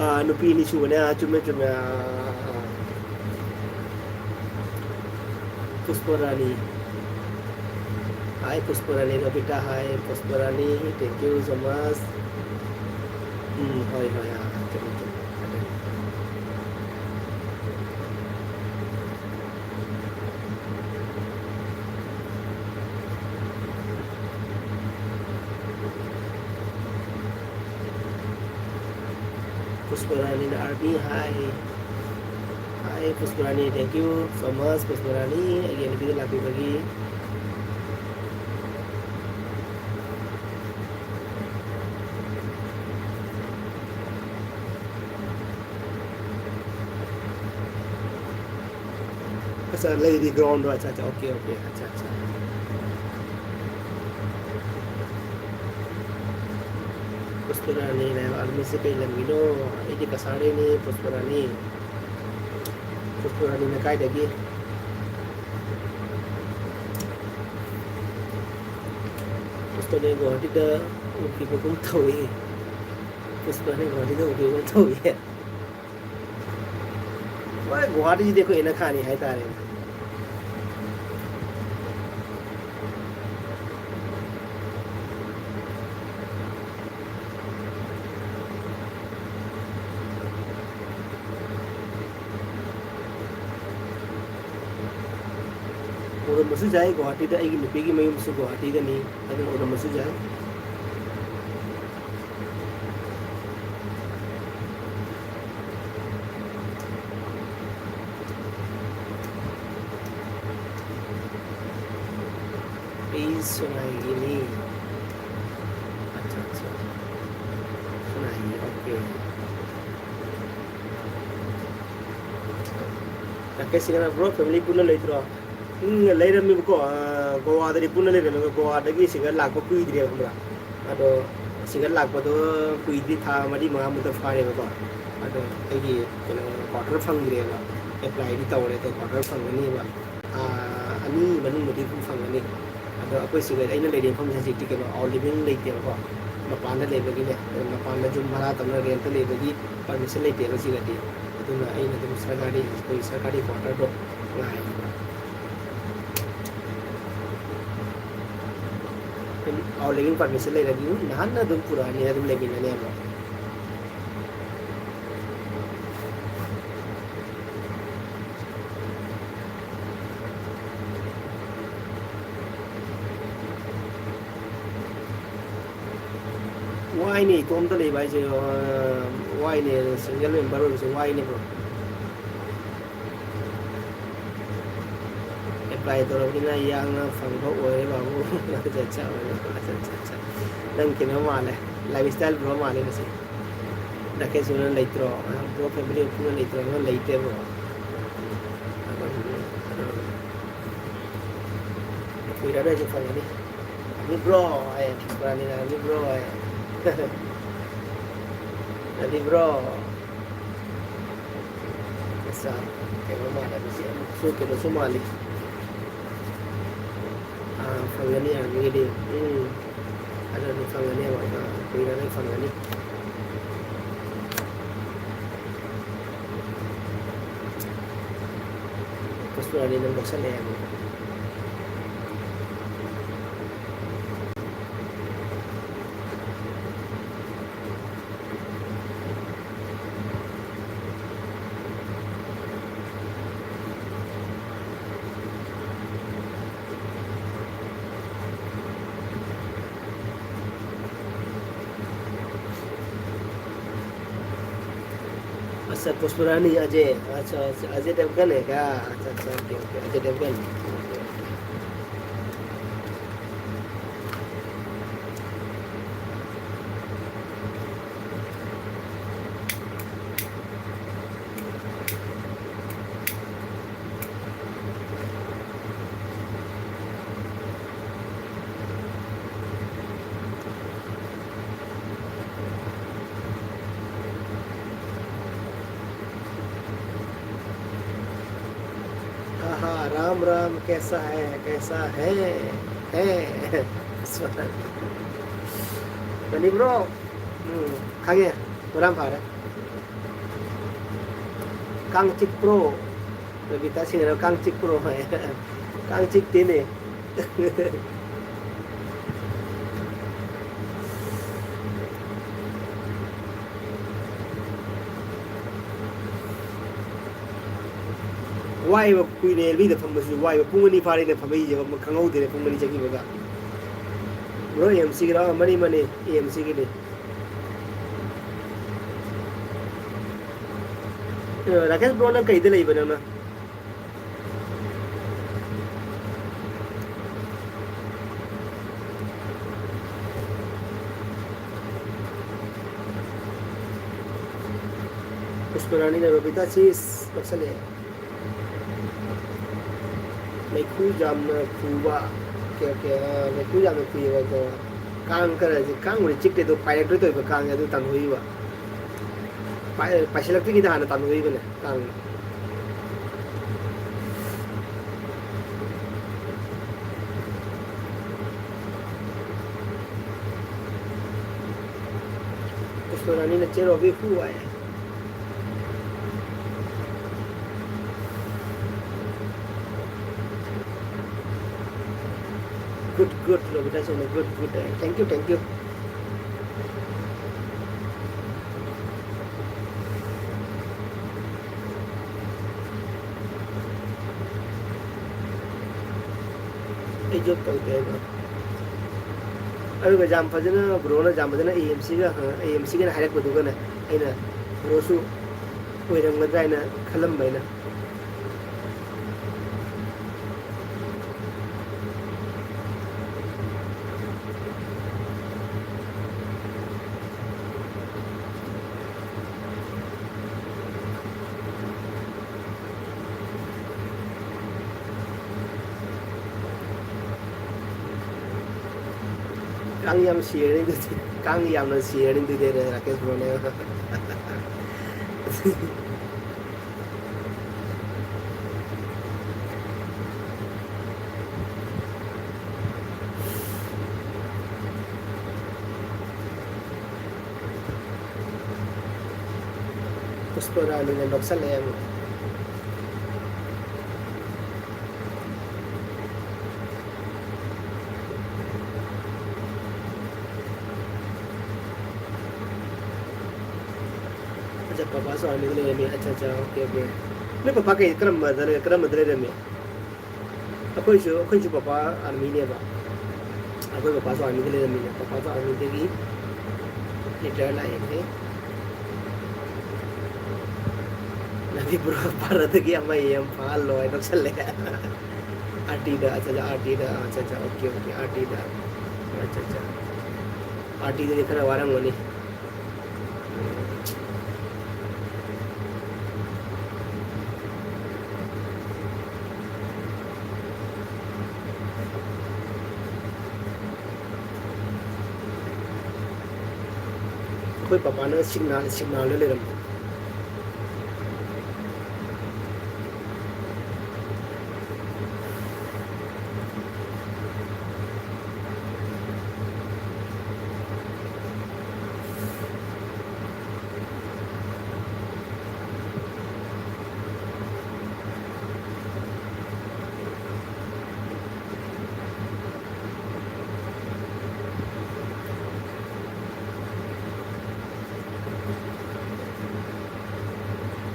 ꯑꯥ, ꯅꯨꯄꯤ ꯑꯅꯤ ꯁꯨꯕꯅꯦ꯫ ꯑꯥ, ꯆꯨꯝꯃꯦ, ꯆꯨꯝꯃꯦ꯫ ꯑꯥ, ꯑꯥ, ꯑꯥ꯫ ꯄꯨꯁꯄꯔꯥꯅꯤ꯫ Hi, Pushparani, Robita, hi, Pushparani, thank you so much꯫ ꯎꯝ, ꯍꯣꯏ, ꯍꯣꯏ, ꯑꯥ, ꯆꯨꯝꯃꯦ, ꯆꯨꯝꯃꯦ꯫ ꯄꯨꯁꯄꯔꯥꯅꯤꯅ ꯑꯥꯔꯕꯤ, hi꯫ Hi, Pushparani, thank you so much, ꯄꯨꯁꯄꯔꯥꯅꯤ, ꯑꯩꯒꯤ ꯑꯦꯜ ꯄꯤꯗ ꯂꯥꯛꯄꯤꯕꯒꯤ꯫ ꯑꯠꯆꯥ, ꯂꯩꯔꯤ ꯒ꯭ꯔꯥꯎꯟꯗꯣ꯫ ꯑꯠꯆꯥ, ꯑꯠꯆꯥ, okay, okay, ꯑꯠꯆꯥ, ꯑꯠꯆꯥ꯫ ꯄꯨꯁꯄꯔꯥꯅꯤ ꯂꯩꯕ ꯑꯥꯔꯃꯤꯁꯦ ꯀꯩ ꯂꯝꯒꯤꯅꯣ? ꯑꯩꯗꯤ ꯀꯁꯥꯔꯗꯩꯅꯤ, ꯄꯨꯁꯄꯔꯥꯅꯤ꯫ ꯄꯨꯁꯄꯔꯥꯅꯤꯅ ꯀꯥꯏꯗꯒꯤ? ꯄꯨꯁꯄꯔꯥꯅꯤ ꯒꯨꯍꯥꯇꯤꯗ ꯎꯈꯤꯕꯒꯨꯝ ꯇꯧꯏ꯫ ꯄꯨꯁꯄꯔꯥꯅꯤ ꯒꯨꯍꯥꯇꯤꯗ ꯎꯈꯤꯕꯒꯨꯝ ꯇꯧꯏ꯫ ꯍꯣꯏ, ꯒꯨꯍꯥꯇꯤꯁꯤꯗꯤ ꯑꯩꯈꯣꯏ ꯑꯦꯅꯈꯥꯅꯤ ꯍꯥꯏꯇꯥꯔꯦ꯫ ꯎꯔꯝꯕꯁꯨ ꯌꯥꯏ, ꯒꯨꯍꯥꯇꯤꯗ ꯑꯩꯒꯤ ꯅꯨꯄꯤꯒꯤ ꯃꯌꯨꯝꯁꯨ ꯒꯨꯍꯥꯇꯤꯗꯅꯤ, ꯑꯗꯨꯅ ꯎꯔꯝꯕꯁꯨ ꯌꯥꯏ꯫ ꯁꯉꯥꯏꯒꯤꯅꯤ꯫ ꯑꯠꯆꯥ, ꯑꯠꯆꯥ꯫ ꯁꯉꯥꯏꯒꯤ, ꯑꯣꯀꯦ꯫ ꯔꯥꯀꯦꯁ ꯁꯤꯡꯍꯅ, "Bro, family ꯄꯨꯟꯅ ꯂꯩꯇ꯭ꯔꯣ?" ꯎꯝ, ꯂꯩꯔꯝꯃꯦꯕꯀꯣ꯫ ꯑꯥ, ꯒꯣꯋꯥꯗꯗꯤ ꯄꯨꯟꯅ ꯂꯩꯔꯝꯃꯦꯕ꯫ ꯒꯣꯋꯥꯗꯒꯤ ꯁꯤꯡꯍ ꯂꯥꯛꯄ ꯀꯨꯏꯗ꯭ꯔꯤꯕ, ꯈꯪꯕ꯭ꯔꯥ? ꯑꯗꯣ ꯁꯤꯡꯍ ꯂꯥꯛꯄꯗꯣ ꯀꯨꯏꯗ꯭ꯔꯤ, ꯊꯥ ꯃꯔꯤ ꯃꯉꯥꯃꯨꯛꯇ ꯐꯥꯔꯦꯕꯀꯣ꯫ ꯑꯗꯣ ꯑꯩꯒꯤ ꯀꯩꯅꯣ, quarter ꯐꯪꯗ꯭ꯔꯤꯕ꯫ Applyꯗꯤ ꯇꯧꯔꯦ, ꯑꯗꯣ quarter ꯐꯪꯒꯅꯤꯕ꯫ ꯊꯥ ꯑꯅꯤ ꯃꯅꯨꯡꯗꯗꯤ ꯑꯗꯨꯝ ꯐꯪꯒꯅꯤ꯫ ꯑꯗꯣ ꯑꯩꯈꯣꯏ ꯁꯤꯗ, ꯑꯩꯅ ꯂꯩꯔꯤꯕ ꯃꯐꯝꯁꯦ ꯍꯧꯖꯤꯛꯇꯤ ꯀꯩꯅꯣ, all living ꯂꯩꯇꯦꯕꯀꯣ, ꯃꯄꯥꯟꯗ ꯂꯩꯕꯒꯤꯅꯦ, ꯃꯄꯥꯟꯗ ꯌꯨꯝ ꯚꯔꯥ ꯇꯧꯔꯒ rentꯇ ꯂꯩꯕꯒꯤ permission ꯂꯩꯇꯦꯕ ꯁꯤꯗꯗꯤ꯫ ꯑꯗꯨꯅ ꯑꯩꯅ ꯑꯗꯨꯝ ꯁꯔꯀꯥꯔꯤ, ꯑꯩꯈꯣꯏ ꯁꯔꯀꯥꯔꯤ quarterꯗꯣ ꯉꯥꯏꯔꯤꯕ꯫ ꯑꯗꯨꯝ all living permission ꯂꯩꯔꯗꯤ ꯑꯗꯨꯝ ꯅꯍꯥꯟꯅ ꯑꯗꯨꯝ ꯄꯨꯔꯛꯑꯅꯤ, ꯑꯗꯨꯝ ꯂꯩꯃꯤꯟꯅꯅꯦꯕ꯫ ꯋꯥꯏꯅꯦ, ꯏꯇꯣꯝꯇ ꯂꯩꯕ ꯍꯥꯏꯁꯦ, ꯑ, ꯋꯥꯏꯅꯦ, single member ꯑꯣꯏꯕꯁꯦ ꯋꯥꯏꯅꯦ, bro꯫ Apply ꯇꯧꯔꯕꯅꯤꯅ ꯌꯥꯡꯅ ꯐꯪꯕ ꯑꯣꯏꯔꯦ, ꯕꯥꯕꯨ꯫ ꯑꯠꯆꯥ, ꯑꯠꯆꯥ, ꯑꯠꯆꯥ, ꯑꯠꯆꯥ꯫ ꯅꯪ ꯀꯩꯅꯣ ꯃꯥꯜꯂꯦ, lifestyle bro ꯃꯥꯜꯂꯦ ꯉꯁꯤ꯫ ꯔꯥꯀꯦꯁ ꯍꯣꯏꯅ ꯂꯩꯇ꯭ꯔꯣ? Bro family ꯄꯨꯟꯅ ꯂꯩꯇ꯭ꯔꯣ? ꯅꯪ ꯂꯩꯇꯦ, bro꯫ ꯀꯨꯏꯔꯔꯣꯏ ꯑꯩꯁꯨ ꯐꯪꯒꯅꯤ꯫ "ꯔꯥꯅꯤ bro" ꯍꯥꯏꯌꯦ, ꯄꯨꯁꯄꯔꯥꯅꯤꯅ "ꯔꯥꯅꯤ bro" ꯍꯥꯏꯌꯦ꯫ "ꯔꯥꯅꯤ bro"꯫ ꯑꯠꯆꯥ, ꯀꯩꯅꯣ ꯃꯥꯜꯂꯦ, ꯃꯁꯤ ꯑꯃꯨꯛꯁꯨ ꯀꯩꯅꯣꯁꯨ ꯃꯥꯜꯂꯤ꯫ ꯑꯥ, ꯐꯪꯒꯅꯤ, ꯑꯥꯔꯃꯤꯒꯤꯗꯤ꯫ ꯎꯝ, ꯑꯗꯨꯗꯤ ꯐꯪꯒꯅꯦꯕ, ꯑꯥ, ꯀꯨꯏꯔꯔꯣꯏ ꯐꯪꯒꯅꯤ꯫ ꯄꯨꯁꯄꯔꯥꯅꯤ ꯑꯗꯨꯝ ꯅꯣꯛꯁꯜꯂꯛꯑꯦ ꯑꯃꯨꯛ꯫ अच्छा, पुष्परानी अजय, अच्छा, अच्छा, अजय देवगन है क्या? अच्छा, अच्छा, ओके, ओके, अजय देवगन। ꯍꯥ, ꯔꯥꯝ ꯔꯥꯝ, ꯀꯩꯁꯥ ꯍꯦ, ꯀꯩꯁꯥ ꯍꯦ, ꯍꯦ꯫ ꯃꯅꯤ ꯕ꯭ꯔꯣ, ꯎꯝ, ꯈꯪꯉꯦ, ꯄꯨꯔꯥ ꯐꯔꯦ꯫ ꯀꯥꯡ ꯆꯤꯛꯄ꯭ꯔꯣ? ꯔꯕꯤꯇꯥ ꯁꯤꯡꯍꯔ ꯀꯥꯡ ꯆꯤꯛꯄ꯭ꯔꯣ ꯍꯥꯏ꯫ ꯀꯥꯡ ꯆꯤꯛꯇꯦꯅꯦ꯫ ꯋꯥꯏꯕ ꯀꯨꯏꯔꯦ, ꯑꯦꯜꯕꯤꯗ ꯐꯝꯕꯁꯤꯁꯨ ꯋꯥꯏꯕ꯫ ꯄꯨꯡ ꯑꯅꯤ ꯐꯥꯔꯦꯅꯦ ꯐꯝꯃꯛꯏꯁꯦ, ꯈꯪꯍꯧꯗꯦꯅꯦ ꯄꯨꯡ ꯑꯅꯤ ꯆꯠꯈꯤꯕꯒ꯫ Bro, A M ꯁꯤꯒꯤꯔꯣ? ꯃꯥꯅꯤ, ꯃꯥꯅꯤ, ꯑꯦ ꯑꯦꯝ ꯁꯤꯒꯤꯅꯤ꯫ ꯑ, ꯔꯥꯀꯦꯁ ꯕ꯭ꯔꯣ, ꯅꯪ ꯀꯩꯗ ꯂꯩꯕ ꯅꯪꯅ? ꯄꯨꯁꯄꯔꯥꯅꯤꯅ ꯔꯣꯕꯤꯇꯥ ꯆꯤꯁ ꯅꯛꯁꯜꯂꯛꯑꯦ꯫ ꯃꯩꯈꯨ ꯌꯥꯝꯅ ꯈꯨꯕ꯫ ꯑꯣꯀꯦ, ꯑꯣꯀꯦ, ꯑ, ꯃꯩꯈꯨ ꯌꯥꯝꯅ ꯈꯨꯏꯌꯦꯕꯀꯣ꯫ ꯀꯥꯡ ꯈꯔꯁꯦ, ꯀꯥꯡꯕꯨꯗꯤ ꯆꯤꯛꯇꯦ, ꯑꯗꯣ ꯄꯥꯏꯔꯛꯇꯣꯏ ꯇꯧꯕ ꯀꯥꯡꯁꯦ ꯑꯗꯨ ꯇꯥꯟꯊꯣꯛꯏꯕ꯫ ꯄꯥꯏ-, ꯄꯥꯏꯁꯤꯜꯂꯛꯇ꯭ꯔꯤꯉꯩꯗ ꯍꯥꯟꯅ ꯇꯥꯟꯊꯣꯛꯏꯕꯅꯦ ꯀꯥꯡ꯫ ꯄꯨꯁꯄꯔꯥꯅꯤꯅ ꯆꯦꯔꯣꯕꯤ ꯍꯨ ꯍꯥꯏ꯫ Good, good, ꯔꯣꯕꯤꯇꯥ ꯁꯣꯏꯅ, good, good ꯍꯥꯏ꯫ Thank you, thank you꯫ ꯑꯩ ꯖꯣꯕ ꯇꯧꯗꯦ ꯍꯥꯏꯕ꯫ ꯑꯗꯨꯒ ꯌꯥꯝ ꯐꯖꯅ, ꯕ꯭ꯔꯣꯅ ꯌꯥꯝ ꯐꯖꯅ ꯑꯦ ꯑꯦꯝ ꯁꯤꯒ, ꯑꯦ ꯑꯦꯝ ꯁꯤꯒꯅ ꯍꯥꯏꯔꯛꯄꯗꯨꯒꯅꯦ, ꯑꯩꯅ ꯕ꯭ꯔꯣꯁꯨ ꯑꯣꯏꯔꯝꯒꯗ꯭ꯔꯥ ꯍꯥꯏꯅ ꯈꯜꯂꯝꯕ ꯑꯩꯅ꯫ ꯀꯥꯡ ꯌꯥꯝ ꯁꯤꯔꯅꯤ ꯑꯗꯨꯗꯤ꯫ ꯀꯥꯡ ꯌꯥꯝꯅ ꯁꯤꯔꯅꯤ ꯑꯗꯨꯗꯤ ꯔꯥꯀꯦꯁ ꯕ꯭ꯔꯣꯅꯦ꯫ ꯀꯣꯔꯥꯅꯤꯅ ꯅꯣꯛꯁꯜꯂꯛꯑꯦ ꯑꯃꯨꯛ꯫ ꯑꯠꯆꯥ, ꯄꯄꯥꯁꯨ ꯑꯥꯔꯃꯤꯗ ꯂꯩꯔꯝꯃꯤ꯫ ꯑꯠꯆꯥ, ꯑꯠꯆꯥ, ꯑꯣꯀꯦ, ꯑꯣꯀꯦ꯫ ꯅꯣꯏ ꯄꯄꯥ ꯀꯩ, ꯀꯔꯝꯕꯗ ꯂꯩ-, ꯀꯔꯝꯕꯗ ꯂꯩꯔꯝꯃꯤ? ꯑꯩꯈꯣꯏꯁꯨ, ꯑꯩꯈꯣꯏꯁꯨ ꯄꯄꯥ ꯑꯥꯔꯃꯤꯅꯦꯕ꯫ ꯑꯩꯈꯣꯏ ꯄꯄꯥꯁꯨ ꯑꯥꯔꯃꯤꯗ ꯂꯩꯔꯝꯃꯤꯅꯦ꯫ ꯄꯄꯥꯁꯨ ꯑꯥꯔꯃꯤꯗꯒꯤ ꯔꯤꯇꯥꯌꯔ ꯂꯥꯛꯑꯦ꯫ ꯅꯕꯤ ꯕ꯭ꯔꯣ, ꯚꯥꯔꯠꯇꯒꯤ ꯑꯃ ꯑꯦꯝ ꯐꯥꯍꯜꯂꯣ ꯍꯥꯏ ꯇꯧꯁꯜꯂꯦ꯫ ꯑꯥꯔꯇꯤꯗ, ꯑꯠꯆꯥ, ꯑꯥꯔꯇꯤꯗ, ꯑꯠꯆꯥ, ꯑꯠꯆꯥ, ꯑꯣꯀꯦ, ꯑꯣꯀꯦ, ꯑꯥꯔꯇꯤꯗ, ꯑꯠꯆꯥ, ꯑꯠꯆꯥ, ꯑꯥꯔꯇꯤꯗꯗꯤ ꯈꯔ ꯋꯥꯔꯝꯒꯅꯤ꯫ ꯑꯩꯈꯣꯏ ꯄꯄꯥꯅ ꯁꯤꯒꯅꯥꯜ, ꯁꯤꯒꯅꯥꯜꯗ ꯂꯩꯔꯝꯕ꯫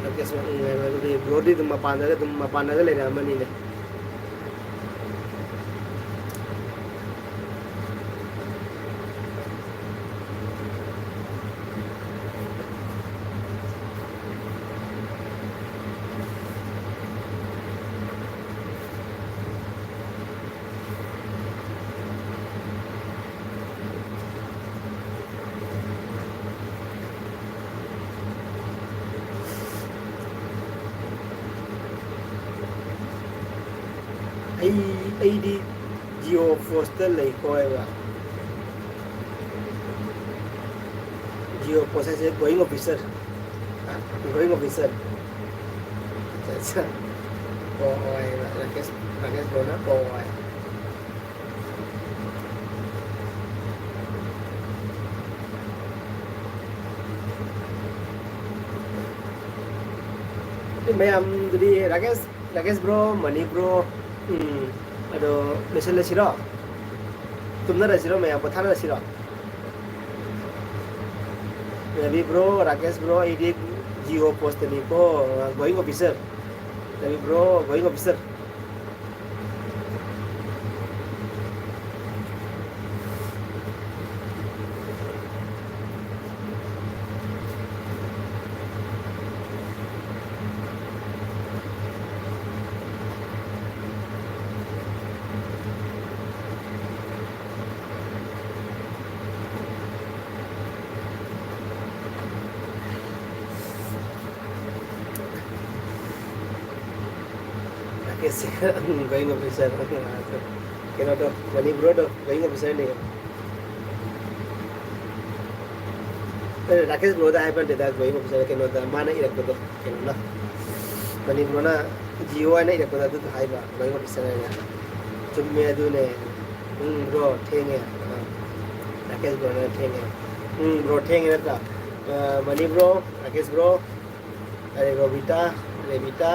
ꯔꯥꯀꯦꯁ ꯋꯥꯡ ꯍꯥꯏꯕ ꯑꯗꯨꯗꯤ ꯕ꯭ꯔꯣꯗꯤ ꯑꯗꯨꯝ ꯃꯄꯥꯟꯗꯒ, ꯑꯗꯨꯝ ꯃꯄꯥꯟꯗꯒ ꯂꯩꯔꯛꯑꯃꯅꯤꯅꯦ꯫ ꯑꯩ, ꯑꯩꯗꯤ ꯖꯤꯑꯣ ꯐꯣꯔꯁꯇ ꯂꯩꯀꯣ ꯍꯥꯏꯕ꯫ ꯖꯤꯑꯣ ꯐꯣꯔꯁ ꯍꯥꯏꯁꯦ going officer꯫ ꯍꯥ? Going officer꯫ ꯑꯠꯆꯥ, ꯑꯠꯆꯥ꯫ ꯄꯣ ꯍꯣꯏ ꯍꯥꯏꯕ꯫ ꯔꯥꯀꯦꯁ, ꯔꯥꯀꯦꯁ ꯕ꯭ꯔꯣꯅ ꯄꯣ ꯍꯣꯏ꯫ ꯃꯌꯥꯝꯗꯨꯗꯤ ꯔꯥꯀꯦꯁ, ꯔꯥꯀꯦꯁ ꯕ꯭ꯔꯣ, ꯃꯅꯤ ꯕ꯭ꯔꯣ, ꯎꯝ, ꯑꯗꯣ ꯂꯣꯏꯁꯤꯜꯂꯁꯤꯔꯣ? ꯇꯨꯝꯅꯔꯁꯤꯔꯣ ꯃꯌꯥꯝ? ꯄꯣꯊꯥꯅꯔꯁꯤꯔꯣ? ꯔꯕꯤ ꯕ꯭ꯔꯣ, ꯔꯥꯀꯦꯁ ꯕ꯭ꯔꯣ, ꯑꯩꯗꯤ ꯖꯤꯑꯣ ꯄꯣꯁꯇꯅꯤꯀꯣ, going officer꯫ Rabi bro, going officer꯫ Rakesh, going officer꯫ ꯀꯩꯅꯣꯗꯣ, ꯃꯅꯤ ꯕ꯭ꯔꯣꯗꯣ going officerꯅꯤ꯫ ꯑꯦ, ꯔꯥꯀꯦꯁ ꯕ꯭ꯔꯣꯗ ꯍꯥꯏꯕ ꯅꯠꯇꯦꯗ, going officer ꯀꯩꯅꯣꯗ, ꯃꯥꯅ ꯏꯔꯛꯄꯗꯣ, ꯀꯩꯅꯣꯅ, ꯃꯅꯤ ꯕ꯭ꯔꯣꯅ ꯖꯤꯑꯣ ꯍꯥꯏꯅ ꯏꯔꯛꯄꯗꯣ ꯑꯗꯨꯗꯣ ꯍꯥꯏꯕ, going officer ꯍꯥꯏꯅ꯫ ꯆꯨꯝꯃꯦ, ꯑꯗꯨꯅꯦ꯫ ꯎꯝ, ꯕ꯭ꯔꯣ, ꯊꯦꯡꯉꯦ꯫ ꯑꯥ, ꯔꯥꯀꯦꯁ ꯕ꯭ꯔꯣꯅ ꯊꯦꯡꯉꯦ꯫ ꯎꯝ, ꯕ꯭ꯔꯣ, ꯊꯦꯡꯉꯦ ꯅꯠꯇ꯭ꯔꯥ? ꯑꯥ, ꯃꯅꯤ ꯕ꯭ꯔꯣ, ꯔꯥꯀꯦꯁ ꯕ꯭ꯔꯣ, ꯑꯗꯩ ꯔꯣꯕꯤꯇꯥ, ꯔꯦꯕꯤꯇꯥ,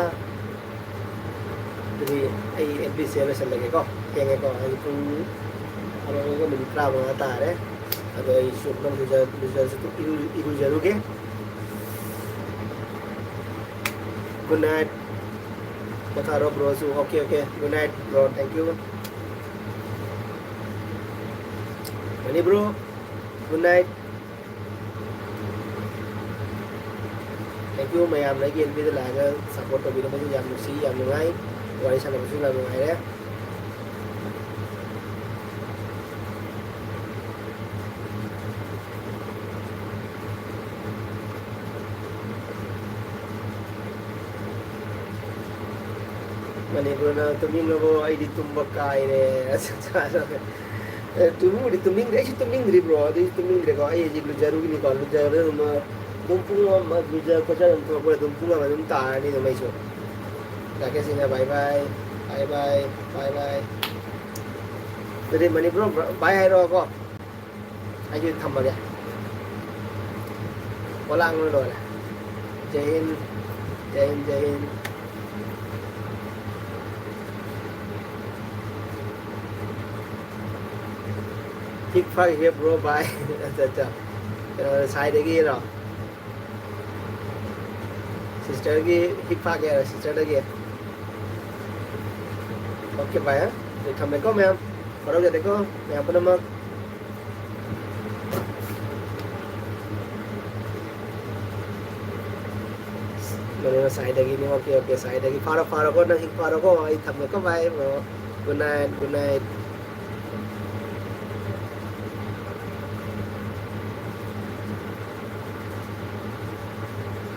ꯑꯗꯨꯗꯤ ꯑꯩ ꯑꯦꯝ ꯄꯤ ꯁꯤ ꯂꯣꯏꯁꯜꯂꯒꯦꯀꯣ꯫ ꯊꯦꯡꯉꯦꯀꯣ, ꯍꯥꯏꯗꯤ ꯄꯨꯡ ꯕꯥꯔꯣꯒ ꯃꯤꯅꯤꯠ ꯇꯔꯥꯃꯉꯥ ꯇꯥꯔꯦ꯫ ꯑꯗꯣ ꯑꯩ ꯁꯨꯝ ꯏꯔꯨꯖ-, ꯂꯨꯖꯔꯁꯨ ꯏꯔꯨ-, ꯏꯔꯨꯖꯔꯨꯒꯦ꯫ Good night꯫ ꯄꯣꯊꯥꯔꯣ ꯕ꯭ꯔꯣꯁꯨ꯫ Okay, okay, good night bro, thank you꯫ ꯃꯅꯤ bro, good night꯫ Thank you ꯃꯌꯥꯝꯅ ꯑꯩꯒꯤ ꯑꯦꯜ ꯄꯤꯗ ꯂꯥꯛꯑꯒ support ꯇꯧꯕꯤꯔꯝꯕꯁꯨ ꯌꯥꯝ ꯅꯨꯡꯁꯤ, ꯌꯥꯝ ꯅꯨꯡꯉꯥꯏ꯫ ꯋꯥꯔꯤ ꯁꯥꯟꯅꯕꯁꯨ ꯌꯥꯝ ꯅꯨꯡꯉꯥꯏꯔꯦ꯫ ꯃꯅꯤꯄꯨꯔꯅ ꯇꯨꯝꯅꯤꯡꯉꯕꯣ? ꯑꯩꯗꯤ ꯇꯨꯝꯕ ꯀꯥꯏꯔꯦ꯫ ꯑꯦ, ꯇꯨꯝꯕꯨꯗꯤ ꯇꯨꯝꯅꯤꯡꯗ꯭ꯔꯦ꯫ ꯑꯩꯁꯨ ꯇꯨꯝꯅꯤꯡꯗ꯭ꯔꯤ bro꯫ ꯑꯗꯨꯏꯁꯨ ꯇꯨꯝꯅꯤꯡꯗ꯭ꯔꯦꯀꯣ꯫ ꯑꯩ ꯍꯧꯖꯤꯛ ꯂꯨꯖꯔꯨꯈꯤꯅꯤꯀꯣ꯫ ꯂꯨꯖꯔꯒ ꯑꯗꯨꯝ, ꯑꯗꯨꯝ ꯄꯨꯡ ꯑꯃ ꯂꯨꯖ ꯈꯣꯠꯆ ꯑꯗꯨꯝ ꯊꯣꯛꯂꯛꯄꯗ ꯑꯗꯨꯝ ꯄꯨꯡ ꯑꯃ ꯑꯗꯨꯝ ꯇꯥꯔꯅꯤ ꯑꯗꯨꯝ ꯑꯩꯁꯨ꯫ Rakesh Singh, bye bye, bye bye, bye bye꯫ ꯑꯗꯨꯗꯤ ꯃꯅꯤꯄꯨꯔ bye ꯍꯥꯏꯔꯛꯑꯣꯀꯣ꯫ ꯑꯩꯁꯨ ꯊꯝꯃꯒꯦ꯫ ꯄꯣꯂꯥꯡꯅ ꯂꯣꯏꯔꯦ꯫ ꯖꯩ ꯍꯤꯟ꯫ ꯖꯩ ꯍꯤꯟ, ꯖꯩ ꯍꯤꯟ꯫ ꯍꯤꯛ ꯐꯥꯒꯤꯒꯦ bro, bye꯫ ꯑꯠꯆꯥ, ꯑꯠꯆꯥ꯫ ꯀꯩꯅꯣ, ꯁꯥꯏꯗꯒꯤꯔꯣ? Sisterꯒꯤ ꯍꯤꯛ ꯐꯥꯒꯦ ꯍꯥꯏꯔꯣ, sisterꯗꯒꯤ? Okay, bye, ꯍꯥ? ꯑꯗꯨꯗꯤ ꯊꯝꯃꯦꯀꯣ ꯃꯌꯥꯝ꯫ ꯋꯥꯔꯧꯖꯗꯦꯀꯣ ꯃꯌꯥꯝ ꯄꯨꯝꯅꯃꯛ꯫ ꯃꯅꯦ ꯁꯥꯏꯗꯒꯤꯅꯤ꯫ Okay, okay, ꯁꯥꯏꯗꯒꯤ꯫ ꯐꯥꯔꯣ, ꯐꯥꯔꯣꯀꯣ, ꯅꯪ ꯍꯤꯛ ꯐꯥꯔꯣꯀꯣ꯫ ꯑꯩ ꯊꯝꯃꯦꯀꯣ, bye, bro꯫ Good night, good night꯫